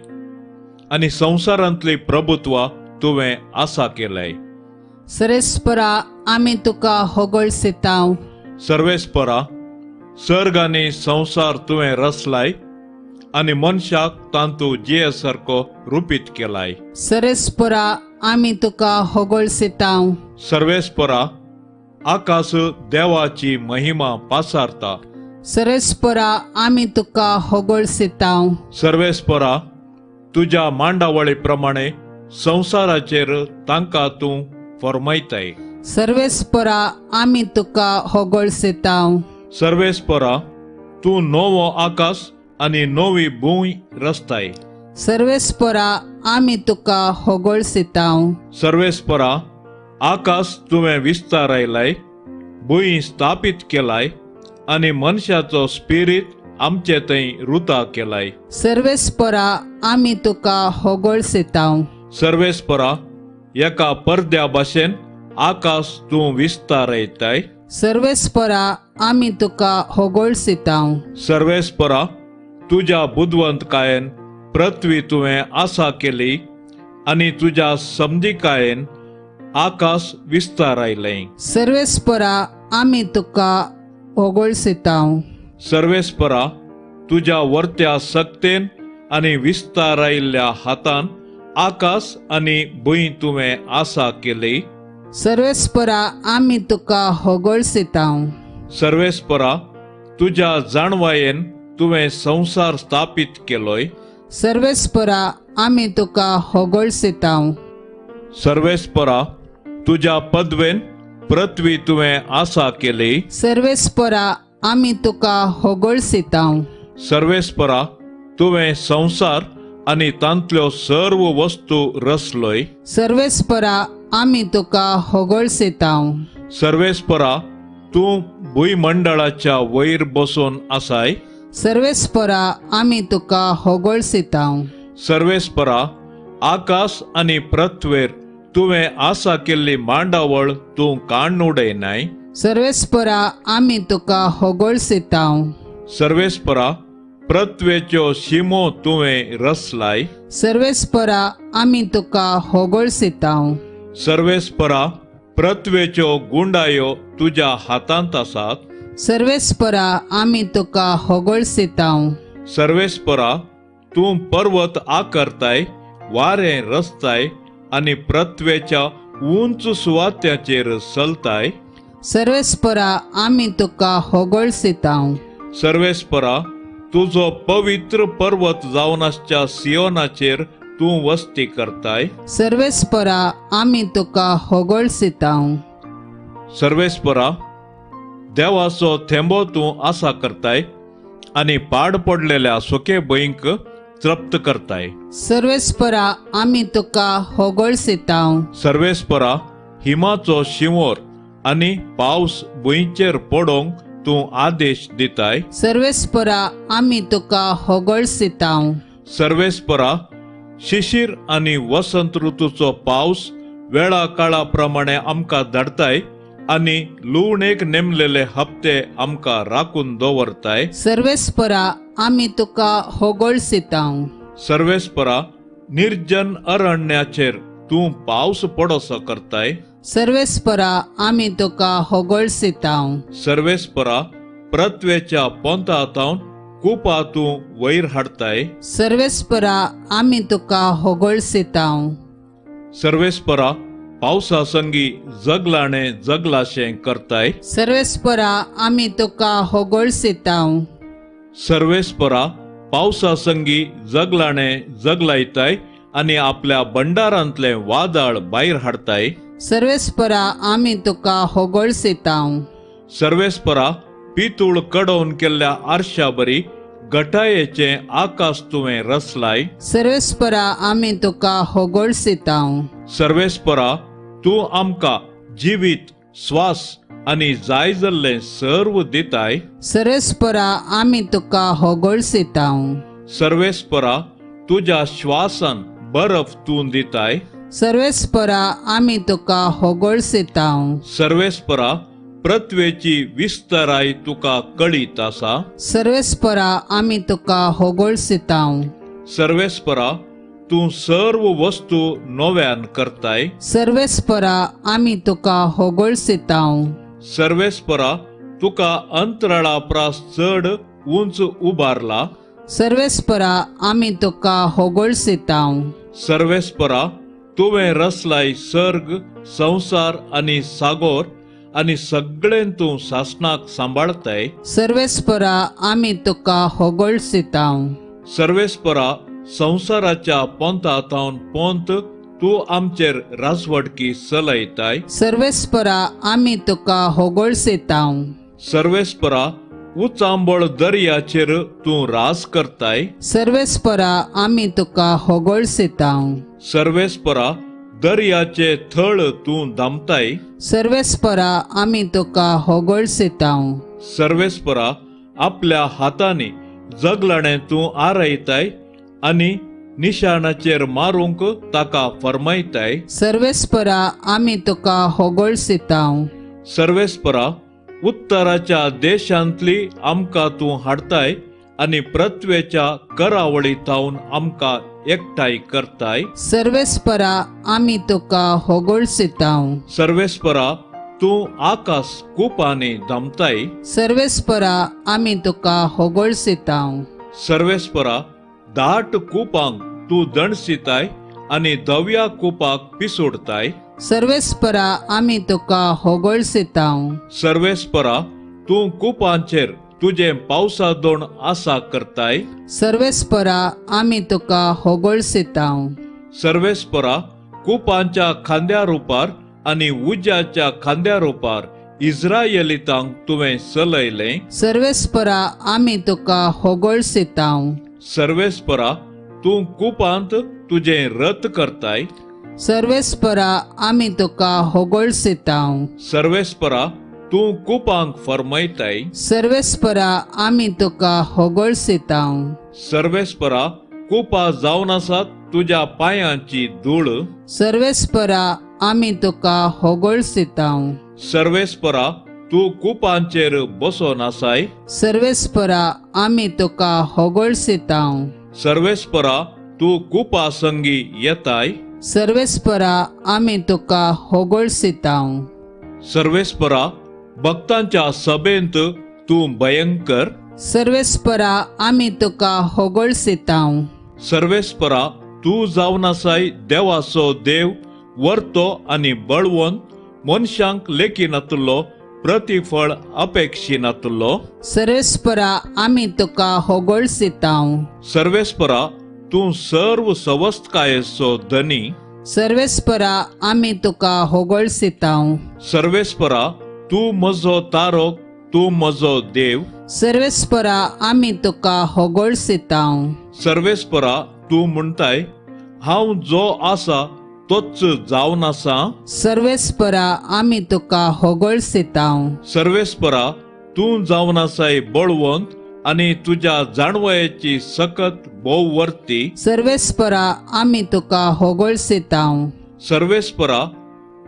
आनी संवसारांतली प्रभुत्व तुवें आसा केलंय। सर्वेस्परा, आमी तुका होगळसितांव। सर्वेस्परा, सर्ग आनी संवसार तुवें रचलाय आनी मनशाक तांतू जिये सारको रुपीत केलाय। सर्वेस्परा, आमी तुका होगळसितांव। सर्वेस्परा, आकाश देवाची महिमा पासारता। सर्वेस्परा, आमी तुका होगळसितांव। सर्वेस्परा, तुज्या मांडावळी प्रमाणे संवसाराचेर तांकां तूं फर्मायताय। सर्वेस्परा, आमी तुका होगळसितांव। सर्वेस्परा, तूं नवो आकाश आनी नवी भूंय रचताय। सर्वेस्परा, आमी तुका होगळसितांव। सर्वेस्परा, आकाश तुवें विस्तारायलाय, भूंय स्थापीत केलाय आनी मनशाचो स्पिरीत आमचे थंय रुता केलाय। सर्वेस्परा, आमी तुका होगळसितांव। सर्वेस्परा, एका परद्या भाशेन आकाश तूं विस्तारयताय। सर्वेस्परा, आमी तुका होगळसितांव। सर्वेस्परा, तुज्या बुदवंतकायेन पृथ्वी तुवें आसा केली आनी तुज्या समजिकायेन आकाश विस्तारायलें। सर्वेस्परा, आमी तुका होगळसितांव। सर्वेस्परा, तुज्या वर्त्या सक्तेन आनी विस्तारायल्ल्या हातान आकाश आनी भूंय तुवें आसा केली। सर्वेस्परा, आमी तुका होगळसितांव। सर्वेस्परा, तुज्या जाणवायेन तुवें संवसार स्थापीत केलोय। सर्वेस्परा, आमी तुका होगळसितांव। सर्वेस्परा, तुज्या पदवेन पृथ्वी तुवें आसा केली। सर्वेस्परा, आमी तुका होगळसितांव। सर्वेस्परा, तुवें संवसार आनी तांतल्यो सर्व वस्तू रचलोय। सर्वेस्परा, आमी तुका होगळसितांव। सर्वेस्परा, तूं भूंयमंडळाच्या वयर बसून आसाय। सर्वेस्परा, आमी तुका होगळसितांव। सर्वेस्परा, आकाश आनी पृथ्वेर तुवें आसा केल्ली मांडावळ तूं काण्ण उडयनाय। सर्वेस्परा, आमी तुका होगळसितांव। सर्वेस्परा, पृथ्वेच्यो शिमो तुवें रचलाय। सर्वेस्परा, आमी तुका होगळसितांव। सर्वेस्परा, पृथ्वेच्यो गुंडायो तुज्या हातांत आसात। सर्वेस्परा, आमी तुका होगळसितांव। सर्वेस्परा, तूं पर्वत आकारताय, वारें रचताय आनी पृथ्वेच्या उंच सुवात्याचेर चलताय। सर्वेस्परा, आमी तुका होगळसितांव। सर्वेस्परा, तुजो पवित्र पर्वत जावन आसच्या सियोनाचेर तूं वस्ती करताय। सर्वेस्परा, आमी तुका होगळसितांव। सर्वेस्परा, देवाचो थेंबो तूं आसा करताय आनी पाड पडलेल्या सुके भंयक तृप्त करताय। सर्वेस्परा, आमी तुका होगळसितांव। सर्वेस्परा, हिमाचो शिंवोर आनी पावस भुंयचेर पडोवंक तूं आदेश दिताय। सर्वेस्परा, आमी तुका होगळसितांव। सर्वेस्परा, शिशिर आनी वसंत ऋतूचो पावस वेळा काळा प्रमाणे आमकां धाडताय आनी लुवणेक नेमलेले हप्ते आमकां राखून दवरताय। सर्वेस्परा, आमी तुका होगळसितांव। सर्वेस्परा, निर्जन अरण्याचेर तूं पावस पडोसो करताय। सर्वेस्परा, आमी तुका होगळसितांव। सर्वेस्परा, पृथ्वेच्या पोंता तावन कुपा तूं वयर हाडताय। सर्वेस्परा, आमी तुका होगळसितांव। सर्वेस्परा, पावसा संगी जगलाणे जगलाशें करताय. सर्वेस्परा आमी तुका होगळसितांव. सर्वेस्परा पावसा संगी जगलाणे जगलायताय आनी आपल्या भंडारांतलें वादळ भायर हाडताय. सर्वेस्परा आमी तुका होगळसितांव. सर्वेस्परा पितूळ कडोवन केल्ल्या आरशा बरी गटायेचें आकाश तुवें रचलाय. सर्वेस्परा आमी तुका होगळसितांव. सर्वेस्परा तूं आमकां जिवीत स्वास आनी जाय जाल्लें सर्व दिताय. सर्वेस्परा आमी तुका होगळसितांव. सर्वेस्परा तुज्या श्वासान बरफ तूं दिताय. सर्वेस्परा आमी तुका होगळसितांव. सर्वेस्परा पृथ्वेची विस्ताराय तुका कळीत आसा. सर्वेस्परा आमी तुका होगळसितांव. सर्वेस्परा तूं सर्व वस्तू नव्यान करताय. सर्वेस्परा आमी तुका होगळसितांव. सर्वेस्परा तुका अंतराळा प्रास चड उंच उबारला. सर्वेस्परा आमी तुका होगळसितांव. सर्वेस्परा तुवें रचलाय सर्ग संवसार आनी सागोर आनी सगळें तूं सासणाक सांबाळताय. सर्वेस्परा आमी तुका होगळसितांव. सर्वेस्परा संवसाराच्या पोंता थावन पोंत तूं आमचेर राजवटकी चलयताय. सर्वेस्परा आमी तुका होगळसितांव. सर्वेस्परा उचांबळ दर्याचेर तूं राज करताय. सर्वेस्परा आमी तुका होगळसितांव. सर्वेस्परा दर्याचे थळ तूं दामताय. सर्वेस्परा आमी तुका होगळसितांव. सर्वेस्परा आपल्या हातांनी जगलाणें तूं आरायताय आनी निशाणाचेर मारूंक ताका फर्मायताय. सर्वेस्परा आमी तुका होगळसितांव. सर्वेस्परा उत्तराच्या देशांतली आमकां तूं हाडताय आनी पृथ्वेच्या करावळी थावन आमकां एकठांय करताय. सर्वेस्परा आमी तुका होगळसितांव. सर्वेस्परा तूं आकाश कुपांनी धांपताय. सर्वेस्परा आमी तुका होगळसितांव. सर्वेस्परा दाट कुपांक तूं दणसिताय आनी धव्या कुपाक पिसोडताय. सर्वेस्परा आमी तुका होगळसितांव. सर्वेस्परा तूं कुपांचेर तुजें पावसा दोण आसा करताय. सर्वेस्परा आमी तुका होगळसितांव. सर्वेस्परा कुपांच्या खांद्या रुपार आनी उज्याच्या खांद्या रुपार इस्रायलितांक तुवें चलयलें. सर्वेस्परा आमी तुका होगळसितांव. सर्वेस्परा तूं कुपांत तुजें रथ करताय. सर्वेस्परा आमी तुका होगळसितांव. सर्वेस्परा तूं कुपांक फर्मायताय. सर्वेस्परा आमी तुका होगळसितांव. सर्वेस्परा कुपा जावन आसात तुज्या पांयांची धूळ. सर्वेस्परा आमी तुका होगळसितांव. सर्वेस्परा तूं कुपांचेर बसोन आसाय. सर्वेस्परा आमी तुका होगळसितांव. सर्वेस्परा तूं कुपा संगी येताय. सर्वेस्परा आमी तुका होगळसितांव. सर्वेस्परा भक्तांच्या सभेंत तूं भयंकर. सर्वेस्परा आमी तुका होगळसितांव. सर्वेस्परा तूं जावन आसाय देवाचो देव वर्तो आनी बळवंत मनशांक लेखी नातुल्लो प्रतिफळ अपेक्षी नातुल्लो. सर्वेस्परा आमी तुका होगळसितांव. सर्वेस्परा तूं सर्व सवस्तकायेचो धनी. सर्वेस्परा आमी तुका होगळसितांव. सर्वेस्परा तूं म्हजो तारक तूं म्हजो देव. सर्वेस्परा आमी तुका होगळसितांव. सर्वेस्परा तूं म्हणटाय हांव जो आसा तोच जावन आसा. सर्वेस्परा आमी तुका होगळसितांव. सर्वेस्परा तूं जावन आसाय बळवंत आनी तुज्या जाणवयाची सकत भोव वर्ती. सर्वेस्परा आमी तुका होगळसितांव. सर्वेस्परा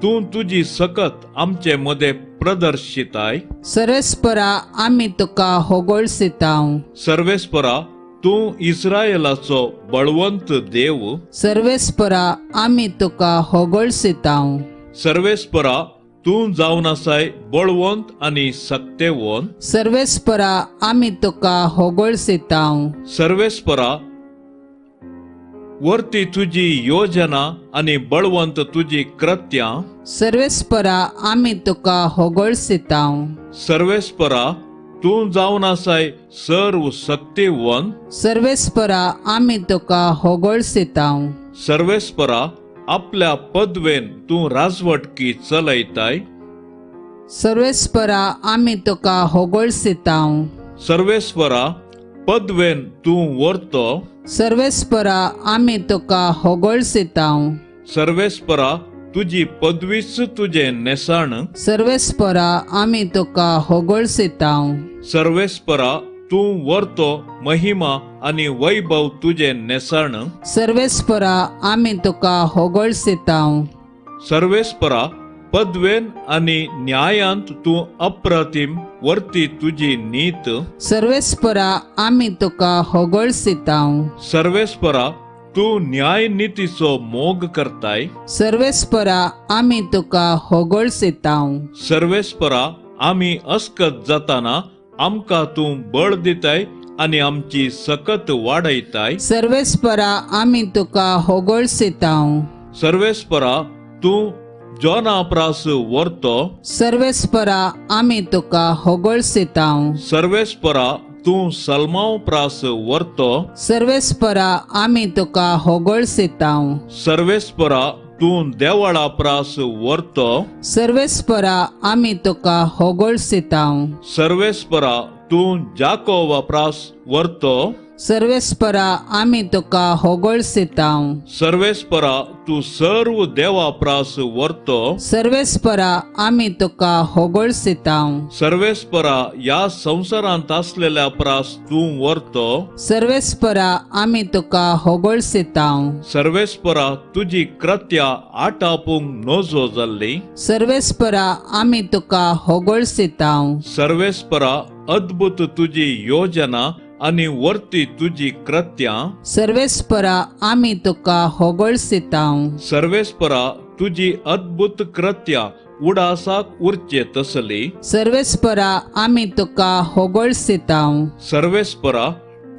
तूं तुजी सकत आमचे मदें प्रदर्शिताय. सर्वेस्परा आमी तुका होगळसितांव. सर्वेस्परा तूं इस्रायलाचो बळवंत देव. सर्वेस्परा आमी तुका होगळसितांव. सर्वेस्परा तूं जावन आसाय बळवंत आनी सक्तेवंत. सर्वेस्परा आमी तुका होगळसितांव. सर्वेस्परा वरती तुजी योजना आनी बळवंत तुजी कृत्यां। सर्वेस्परा आमी तुका होगळसितांव। सर्वेस्परा तूं जावन आसाय सर्व शक्तिवंत। सर्वेस्परा आमी तुका होगळसितांव। सर्वेस्परा आपल्या पदवेन तूं राजवटकी चलयताय। सर्वेस्परा आमी तुका होगळसितांव। सर्वेस्परा पदवेन तूं वर्तो। सर्वेस्परा आमी तुका होगळसितांव। सर्वेस्परा तुजी पदवीच तुजें नेसाण। सर्वेस्परा आमी तुका होगळसितांव। सर्वेस्परा तूं वर्तो महिमा आनी वैभव तुजें नेसाण। सर्वेस्परा आमी तुका होगळसितांव। सर्वेस्परा पदवेन आनी न्यायांत तूं अप्रतिम वर्ती तुजी नीत। सर्वेस्परा आमी तुका होगळसितांव। सर्वेस्परा तूं न्याय नितीचो मोग करताय। सर्वेस्परा आमी तुका होगळसितांव। सर्वेस्परा आमी अस्कत जाताना आमकां तूं बळ दिताय आनी आमची सकत वाडयताय। सर्वेस्परा आमी तुका होगळसितांव। सर्वेस्परा तूं जोना प्रास वर्तो। सर्वेस्परा आमी तुका होगळसितांव। सर्वेस्परा तूं सलमाव प्रास वर्तो। सर्वेस्परा आमी तुका होगळसितांव। सर्वेस्परा तूं देवळा प्रास वर्तो। सर्वेस्परा आमी तुका होगळसितांव। सर्वेस्परा तूं जाकोबा प्रास वर्तो। सर्वेस्परा आमी तुका होगळसितांव। सर्वेस्परा तूं सर्व देवा प्रास वर्तो। सर्वेस्परा आमी तुका होगळसितांव। सर्वेस्परा ह्या संवसारांत आसलेल्या प्रास तूं वर्तो। सर्वेस्परा आमी तुका होगळसितांव। सर्वेस्परा तुजी कृत्या आटापूंक नजो जाल्ली। सर्वेस्परा आमी तुका होगळसितांव। सर्वेस्परा अद्भुत तुजी योजना आनी वर्ती तुजी कृत्यां। सर्वेस्परा आमी तुका होगळसितांव। सर्वेस्परा तुजी अद्भुत कृत्यां उडासाक उरचे तसली। सर्वेस्परा आमी तुका होगळसितांव। सर्वेस्परा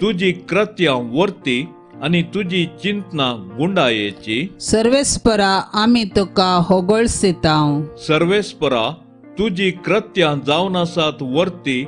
तुजी कृत्यां वर्ती आनी तुजी चिंतना गुंडायेची। सर्वेस्परा आमी तुका होगळसितांव। सर्वेस्परा तुजी कृत्यां जावन आसात वर्ती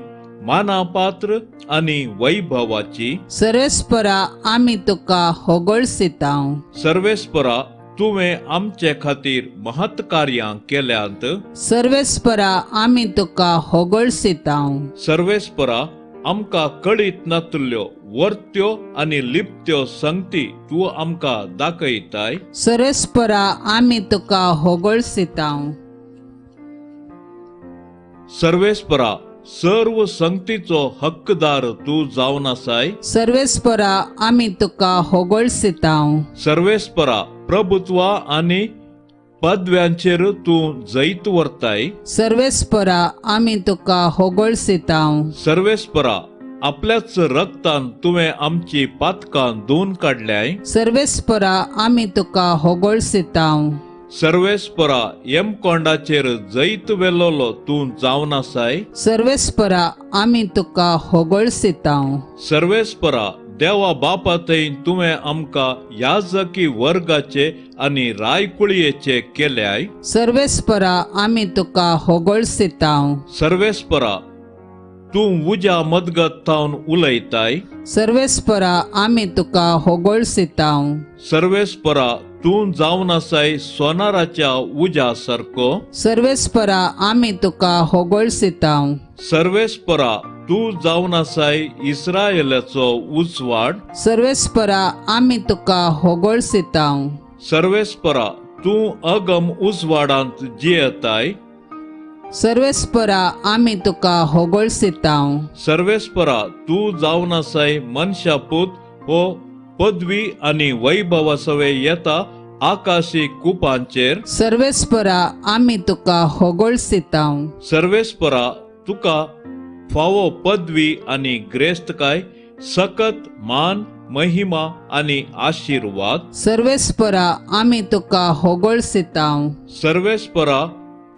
मानापात्र आनी वैभवाची। सर्वेस्परा आमी तुका होगळसितांव। सर्वेस्परा तुवें आमचे खातीर महत् कार्यां केल्यांत। सर्वेस्परा आमी तुका होगळसितांव। सर्वेस्परा आमकां कळीत नातल्यो वर्त्यो आनी लिप्त्यो संगती तूं आमकां दाखयताय। सर्वेस्परा आमी तुका होगळसितांव। सर्वेस्परा सर्व संगतीचो हक्कदार तूं जावन आसाय। सर्वेस्परा आमी तुका होगळसितांव। सर्वेस्परा प्रभुत्वा आनी पदव्यांचेर तूं जैत व्हरताय। सर्वेस्परा आमी तुका होगळसितांव। सर्वेस्परा आपल्याच रक्तान तुवें आमची पातकां धुवन काडल्याय। सर्वेस्परा आमी तुका होगळसितांव। सर्वेस्परा यमकोंडाचेर जैत वेलोलो तूं जावन आसाय। सर्वेस्परा आमी तुका होगळसितांव। सर्वेस्परा देवा बापा थंय तुवें आमकां याजकी वर्गाचे आनी रायकुळयेचे केल्याय। सर्वेस्परा आमी तुका होगळसितांव। सर्वेस्परा तूं उज्या मदगत थावन उलयताय। सर्वेस्परा आमी तुका होगळसितांव। सर्वेस्परा तूं जावन आसाय सोनाराच्या उज्या सारको। सर्वेस्परा आमी तुका होगळसितांव। सर्वेस्परा तूं जावन आसाय इस्रायलाचो उजवाड। सर्वेस्परा आमी तुका होगळसितांव। सर्वेस्परा तूं अगम उजवाडांत जियेताय। सर्वेस्परा आमी तुका होगळसितांव। सर्वेस्परा तूं जावन आसाय मनशापूत हो पदवी आनी वैभवा सवे येता आकाशी कुपांचेर। सर्वेस्परा आमी तुका होगळसितांव। सर्वेस्परा तुका फावो पदवी आनी ग्रेस्तकाय सकत मान महिमा आनी आशिर्वाद। सर्वेस्परा आमी तुका होगळसितांव। सर्वेस्परा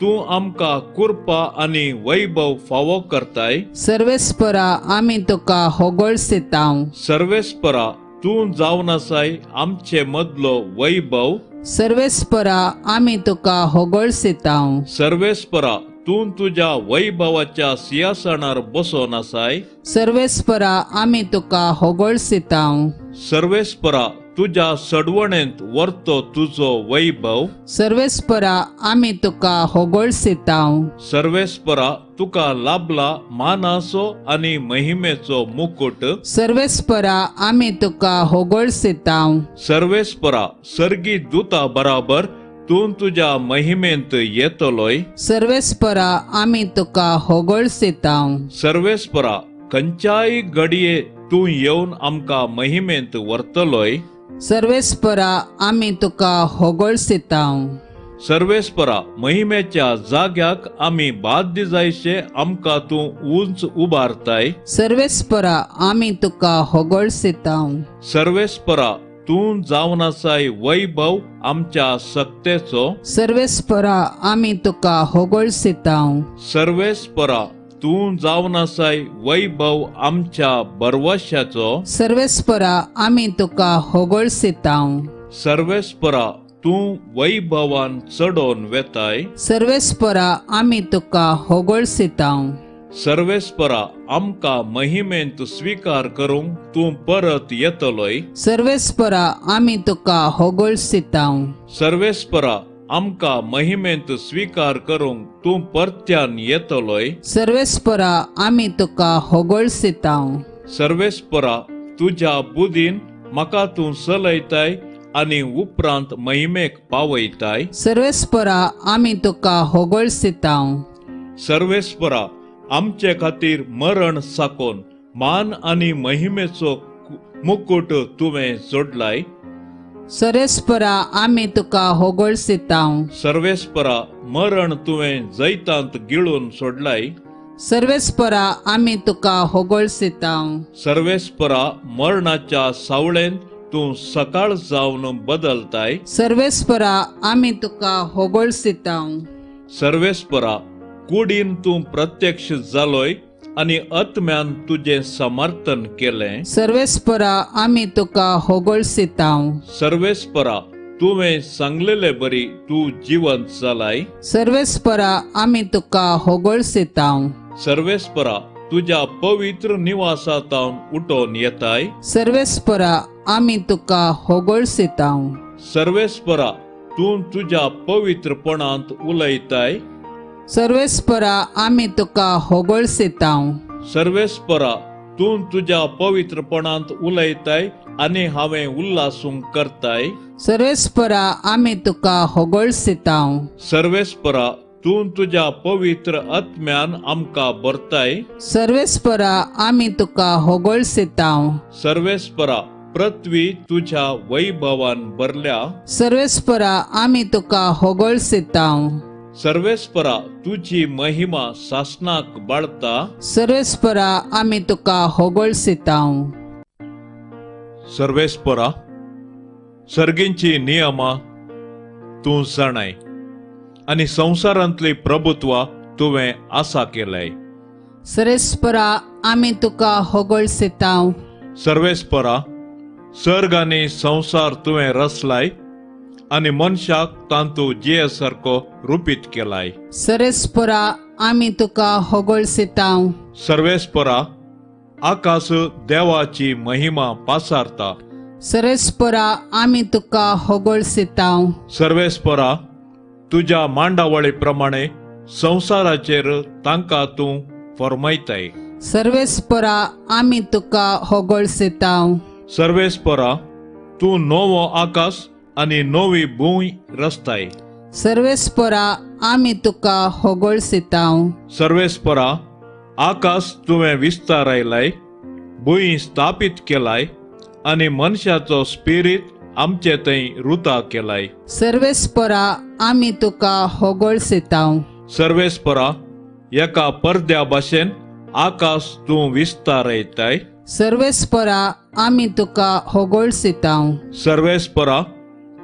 तूं आमकां कृपा आनी वैभव फावो करताय। सर्वेस्परा आमी तुका होगळसितांव। सर्वेस्परा तूं जावन आसाय आमचे मदलो वैभव। सर्वेस्परा आमी तुका होगळसितांव। सर्वेस्परा तूं तुज्या वैभवाच्या सिंहासनार बसोन आसाय। सर्वेस्परा आमी तुका होगळसितांव। सर्वेस्परा तुज्या सडवणेंत वर्तो तुजो वैभव। सर्वेस्परा आमी तुका होगळसितांव। सर्वेस्परा तुका लाभला मानाचो आनी महिमेचो मुकुट। सर्वेस्परा आमी तुका होगळसितांव। सर्वेस्परा सर्गी दूता बराबर तूं तुज्या महिमेंत येतलोय। सर्वेस्परा आमी तुका होगळसितांव। सर्वेस्परा खंयच्याय घडये तूं येवन आमकां महिमेंत व्हरतलोय। सर्वेस्परा आमी तुका होगळसितांव। सर्वेस्परा महिमेच्या जाग्याक आमी बाध्य जायशे आमकां तूं उंच उबारताय। सर्वेस्परा आमी तुका होगळसितांव। सर्वेस्परा तूं जावन आसाय वैभव आमच्या सक्तेचो। सर्वेस्परा आमी तुका होगळसितांव। सर्वेस्परा तूं जावन आसाय वैभव आमच्या बरवशाचो। सर्वेस्परा आमी तुका होगळसितांव। सर्वेस्परा तूं वैभवान चडोवन वेताय। सर्वेस्परा आमी तुका होगळसितांव। सर्वेस्परा आमकां महिमेंत स्वीकार करूंक तूं परत येतलोय। सर्वेस्परा आमी तुका होगळसितांव। सर्वेस्परा आमकां महिमेंत स्वीकार करूंक तूं परत्यान येतलोय। सर्वेस्परा आमी तुका होगळसितांव। सर्वेस्परा तुज्या बुदीन म्हाका तूं चलयताय आनी उपरांत महिमेक पावयताय। सर्वेस्परा आमी तुका होगळसितांव। सर्वेस्परा आमचे खातीर मरण साकोन मान आनी महिमेचो मुकुट तुवें जोडलाय। सर्वेस्परा आमी तुका होगळसितांव। सर्वेस्परा मरण तुवें जैतांत गिळून सोडलाय। सर्वेस्परा आमी तुका होगळसितांव। सर्वेस्परा मरणाच्या सावळेंत तूं सकाळ जावन बदलताय। सर्वेस्परा आमी तुका होगळसितांव। सर्वेस्परा कुडीन तूं प्रत्यक्ष जालोय आनी आत्म्यान तुजें समर्थन केलें। सर्वेस्परा आमी तुका होगळसितांव। सर्वेस्परा तुवें सांगलेले बरी तूं जिवंत जालाय। सर्वेस्परा आमी तुका होगळसितांव। सर्वेस्परा तुज्या पवित्र निवासांत उठोवन येताय। सर्वेस्परा आमी तुका होगळसितांव। सर्वेस्परा तूं तुज्या पवित्रपणांत उलयताय। सर्वेस्परा आमी तुका होगळसितांव। सर्वेस्परा तूं तुज्या पवित्रपणांत उलयताय आनी हांवें उल्हासूंक करताय। सर्वेस्परा आमी तुका होगळसितांव। सर्वेस्परा तूं तुज्या पवित्र आत्म्यान आमकां भरताय। सर्वेस्परा आमी तुका होगळसितांव। सर्वेस्परा पृथ्वी तुज्या वैभवान भरल्या। सर्वेस्परा आमी तुका होगळसितांव। सर्वेस्परा तुजी महिमा सासनाक बाळता। सर्वेस्परा आमी तुका होगळसितांव। सर्वेस्परा सर्गींची नियमां तूं जाणाय आनी संवसारांतली प्रभुत्व तुवें आसा केलंय। सर्वेस्परा आमी तुका होगळसितांव। सर्वेस्परा सर्ग आनी संवसार तुवें रचलाय आनी मनशाक तांतू जिये सारको रुपीत केलाय। सर्वेस्परा आमी तुका होगळसितांव। सर्वेस्परा आकाश देवाची महिमा पासारता। सर्वेस्परा आमी तुका होगळसितांव। सर्वेस्परा तुज्या मांडावळी प्रमाणे संवसाराचेर तांकां तूं फर्मायताय। सर्वेस्परा आमी तुका होगळसितांव। सर्वेस्परा तूं नवो आकाश आनी नवी भूंय रचताय। सर्वेस्परा आमी तुका होगळसितांव। सर्वेस्परा आकाश तुवें विस्तारायलाय, भूंय स्थापीत केलाय आनी मनशाचो स्पिरीत आमचे थंय रुता केलाय। सर्वेस्परा आमी तुका होगळसितांव। सर्वेस्परा एका परद्या भाशेन आकाश तूं विस्तारयताय। सर्वेस्परा आमी तुका होगळसितांव। सर्वेस्परा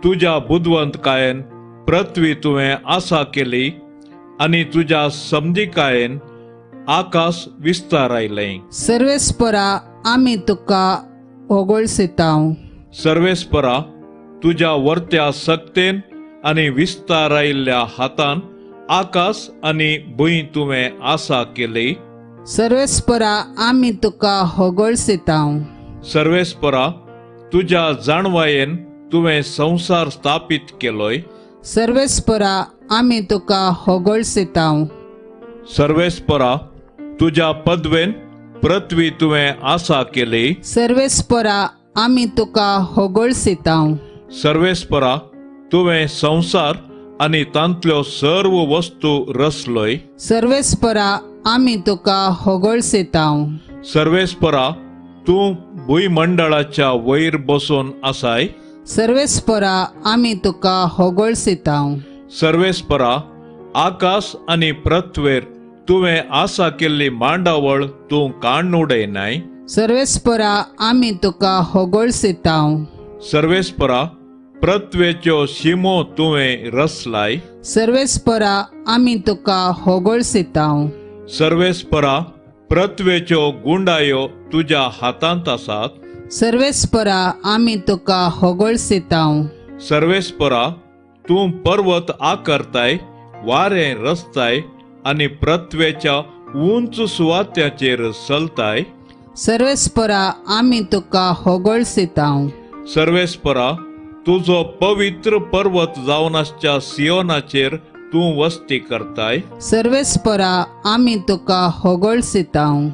तुज्या बुदवंतकायेन पृथ्वी तुवें आसा केली आनी तुज्या समजिकायेन आकाश विस्तारायलें। सर्वेस्परा आमी तुका होगोळसितांव. सर्वेस्परा, तुज्या वर्त्या सक्तेन आनी विस्तारायल्ल्या हातान आकाश आनी भूंय तुवें आसा केली. सर्वेस्परा, आमी तुका होगोळसितांव. सर्वेस्परा, तुज्या जाणवायेन तुवें संवसार स्थापीत केलोय. सर्वेस्परा, आमी तुका होगोळसितांव. सर्वेस्परा, तुज्या पदवेन पृथ्वी तुवें आसा केली. सर्वेस्परा, आमी तुका होगोळसितांव. सर्वेस्परा, तुवें संवसार आनी तांतल्यो सर्व वस्तू रचलोय. सर्वेस्परा, आमी तुका होगोळसितांव. सर्वेस्परा, तूं भूंयमंडळाच्या वयर बसून आसाय. सर्वेस्परा, आमी तुका होगोळसितांव. सर्वेस्परा, आकाश आनी पृथ्वेर तुवें आसा केल्ली मांडावळ तूं काण्ण उडयनाय. सर्वेस्परा, आमी तुका होगोळसितांव. सर्वेस्परा, पृथ्वेच्यो शिमो तुवें रचलाय. सर्वेस्परा, आमी तुका होगोळसितांव. सर्वेस्परा, पृथ्वेच्यो गुंडायो तुज्या हातांत आसात. सर्वेस्परा, आमी तुका होगोळसितांव. सर्वेस्परा, तूं पर्वत आकारताय, वारें रचताय आनी पृथ्वेच्या उंच सुवात्याचेर चलताय. सर्वेस्परा, आमी तुका होगोळसितांव. सर्वेस्परा, तुजो पवित्र पर्वत जावन आसच्या सियोनाचेर तूं वस्ती करताय. सर्वेस्परा, आमी तुका होगोळसितांव.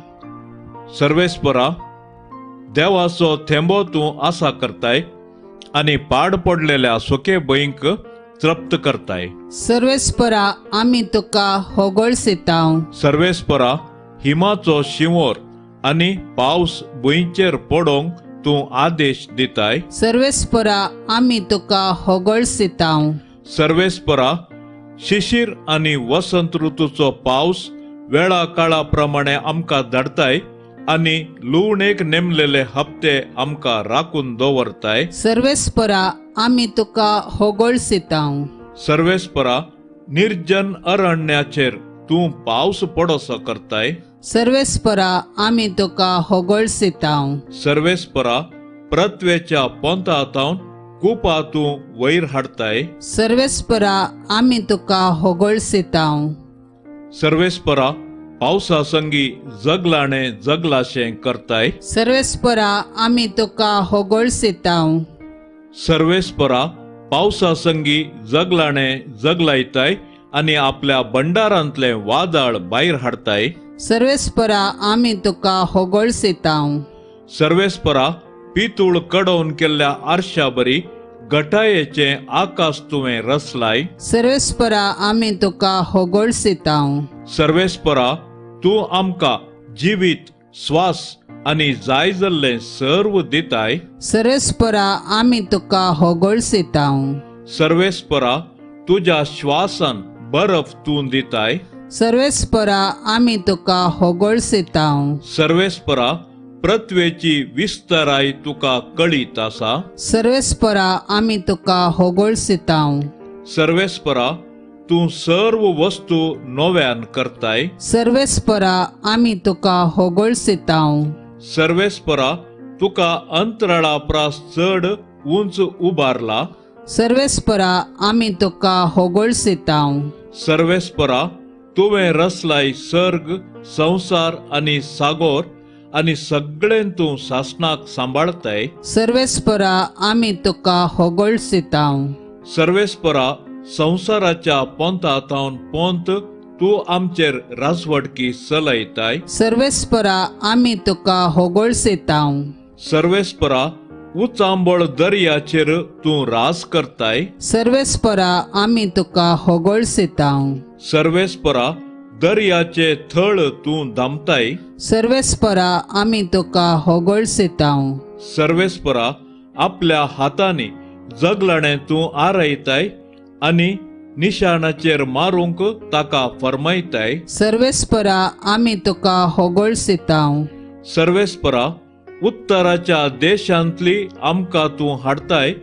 सर्वेस्परा, देवाचो थेंबो तूं आसा करताय आनी पाड पडलेल्या सुके भंयक तृप्त करताय. सर्वेस्परा, आमी तुका होगोळसितांव. सर्वेस्परा, हिमाचो शिंवोर आनी पावस भुंयचेर पडोवंक तूं आदेश दिताय. सर्वेस्परा, आमी तुका होगोळसितांव. सर्वेस्परा, शिशीर आनी वसंत ऋतूचो पावस वेळा काळा प्रमाणे आमकां धाडताय आनी लुवणेक नेमलेले हप्ते आमकां राखून दवरताय. सर्वेस्परा, आमी तुका होगोळसितांव. सर्वेस्परा, निर्जन अरण्याचेर तूं पावस पडोसो करताय. सर्वेस्परा, आमी तुका होगोळसितांव. सर्वेस्परा, पृथ्वेच्या पोंता तावन कुपा तूं वयर हाडताय. सर्वेस्परा, आमी तुका होगोळसितांव. सर्वेस्परा, पावसा संगी जगलाणे जगलाशें करताय. सर्वेस्परा, आमी तुका होगोळसितांव. सर्वेस्परा, पावसा संगी जगलाणे जगलायताय आनी आपल्या भंडारांतलें वादळ भायर हाडताय. सर्वेस्परा, आमी तुका होगोळसितांव. सर्वेस्परा, पितूळ कडोवन केल्ल्या आरशा बरी गटायेचें आकाश तुवें रचलाय. सर्वेस्परा, आमी तुका होगोळसितांव. सर्वेस्परा, तूं आमकां जिवीत, स्वास आनी जाय जाल्लें सर्व दिताय. सर्वेस्परा, आमी तुका होगोळसितांव. सर्वेस्परा, तुज्या श्वासान बर्फ तूं दिताय. सर्वेस्परा, आमी तुका होगोळसितांव. सर्वेस्परा, पृथ्वेची विस्ताराय तुका कळीत आसा. सर्वेस्परा, आमी तुका होगोळसितांव. सर्वेस्परा, तूं सर्व वस्तू नव्यान करताय. सर्वेस्परा, आमी तुका होगोळसितांव. सर्वेस्परा, तुका अंतराळा प्रास चड उंच उबारला. सर्वेस्परा, आमी तुका होगोळसितांव. सर्वेस्परा, तुवें रचलाय सर्ग, संवसार आनी सागोर आनी सगळें तूं सासणाक सांबाळताय. सर्वेस्परा, आमी तुका होगोळसितांव. सर्वेस्परा, संवसाराच्या पोंता तावन पोंत तूं आमचेर राजवटकी चलयताय. सर्वेस्परा, आमी तुका होगोळसितांव. सर्वेस्परा, उचांबळ दर्याचेर तूं राज करताय. सर्वेस्परा, आमी तुका होगोळसितांव. सर्वेस्परा, दर्याचे थळ तूं दामताय. सर्वेस्परा, आमी तुका होगोळसितांव. सर्वेस्परा, आपल्या हातांनी जगलाणें तूं आरयताय आनी निशाणाचेर मारूंक ताका फर्मायताय. सर्वेस्परा, आमी तुका होगोळसितांव. सर्वेस्परा, उत्तराच्या देशांतली आमकां तूं हाडताय.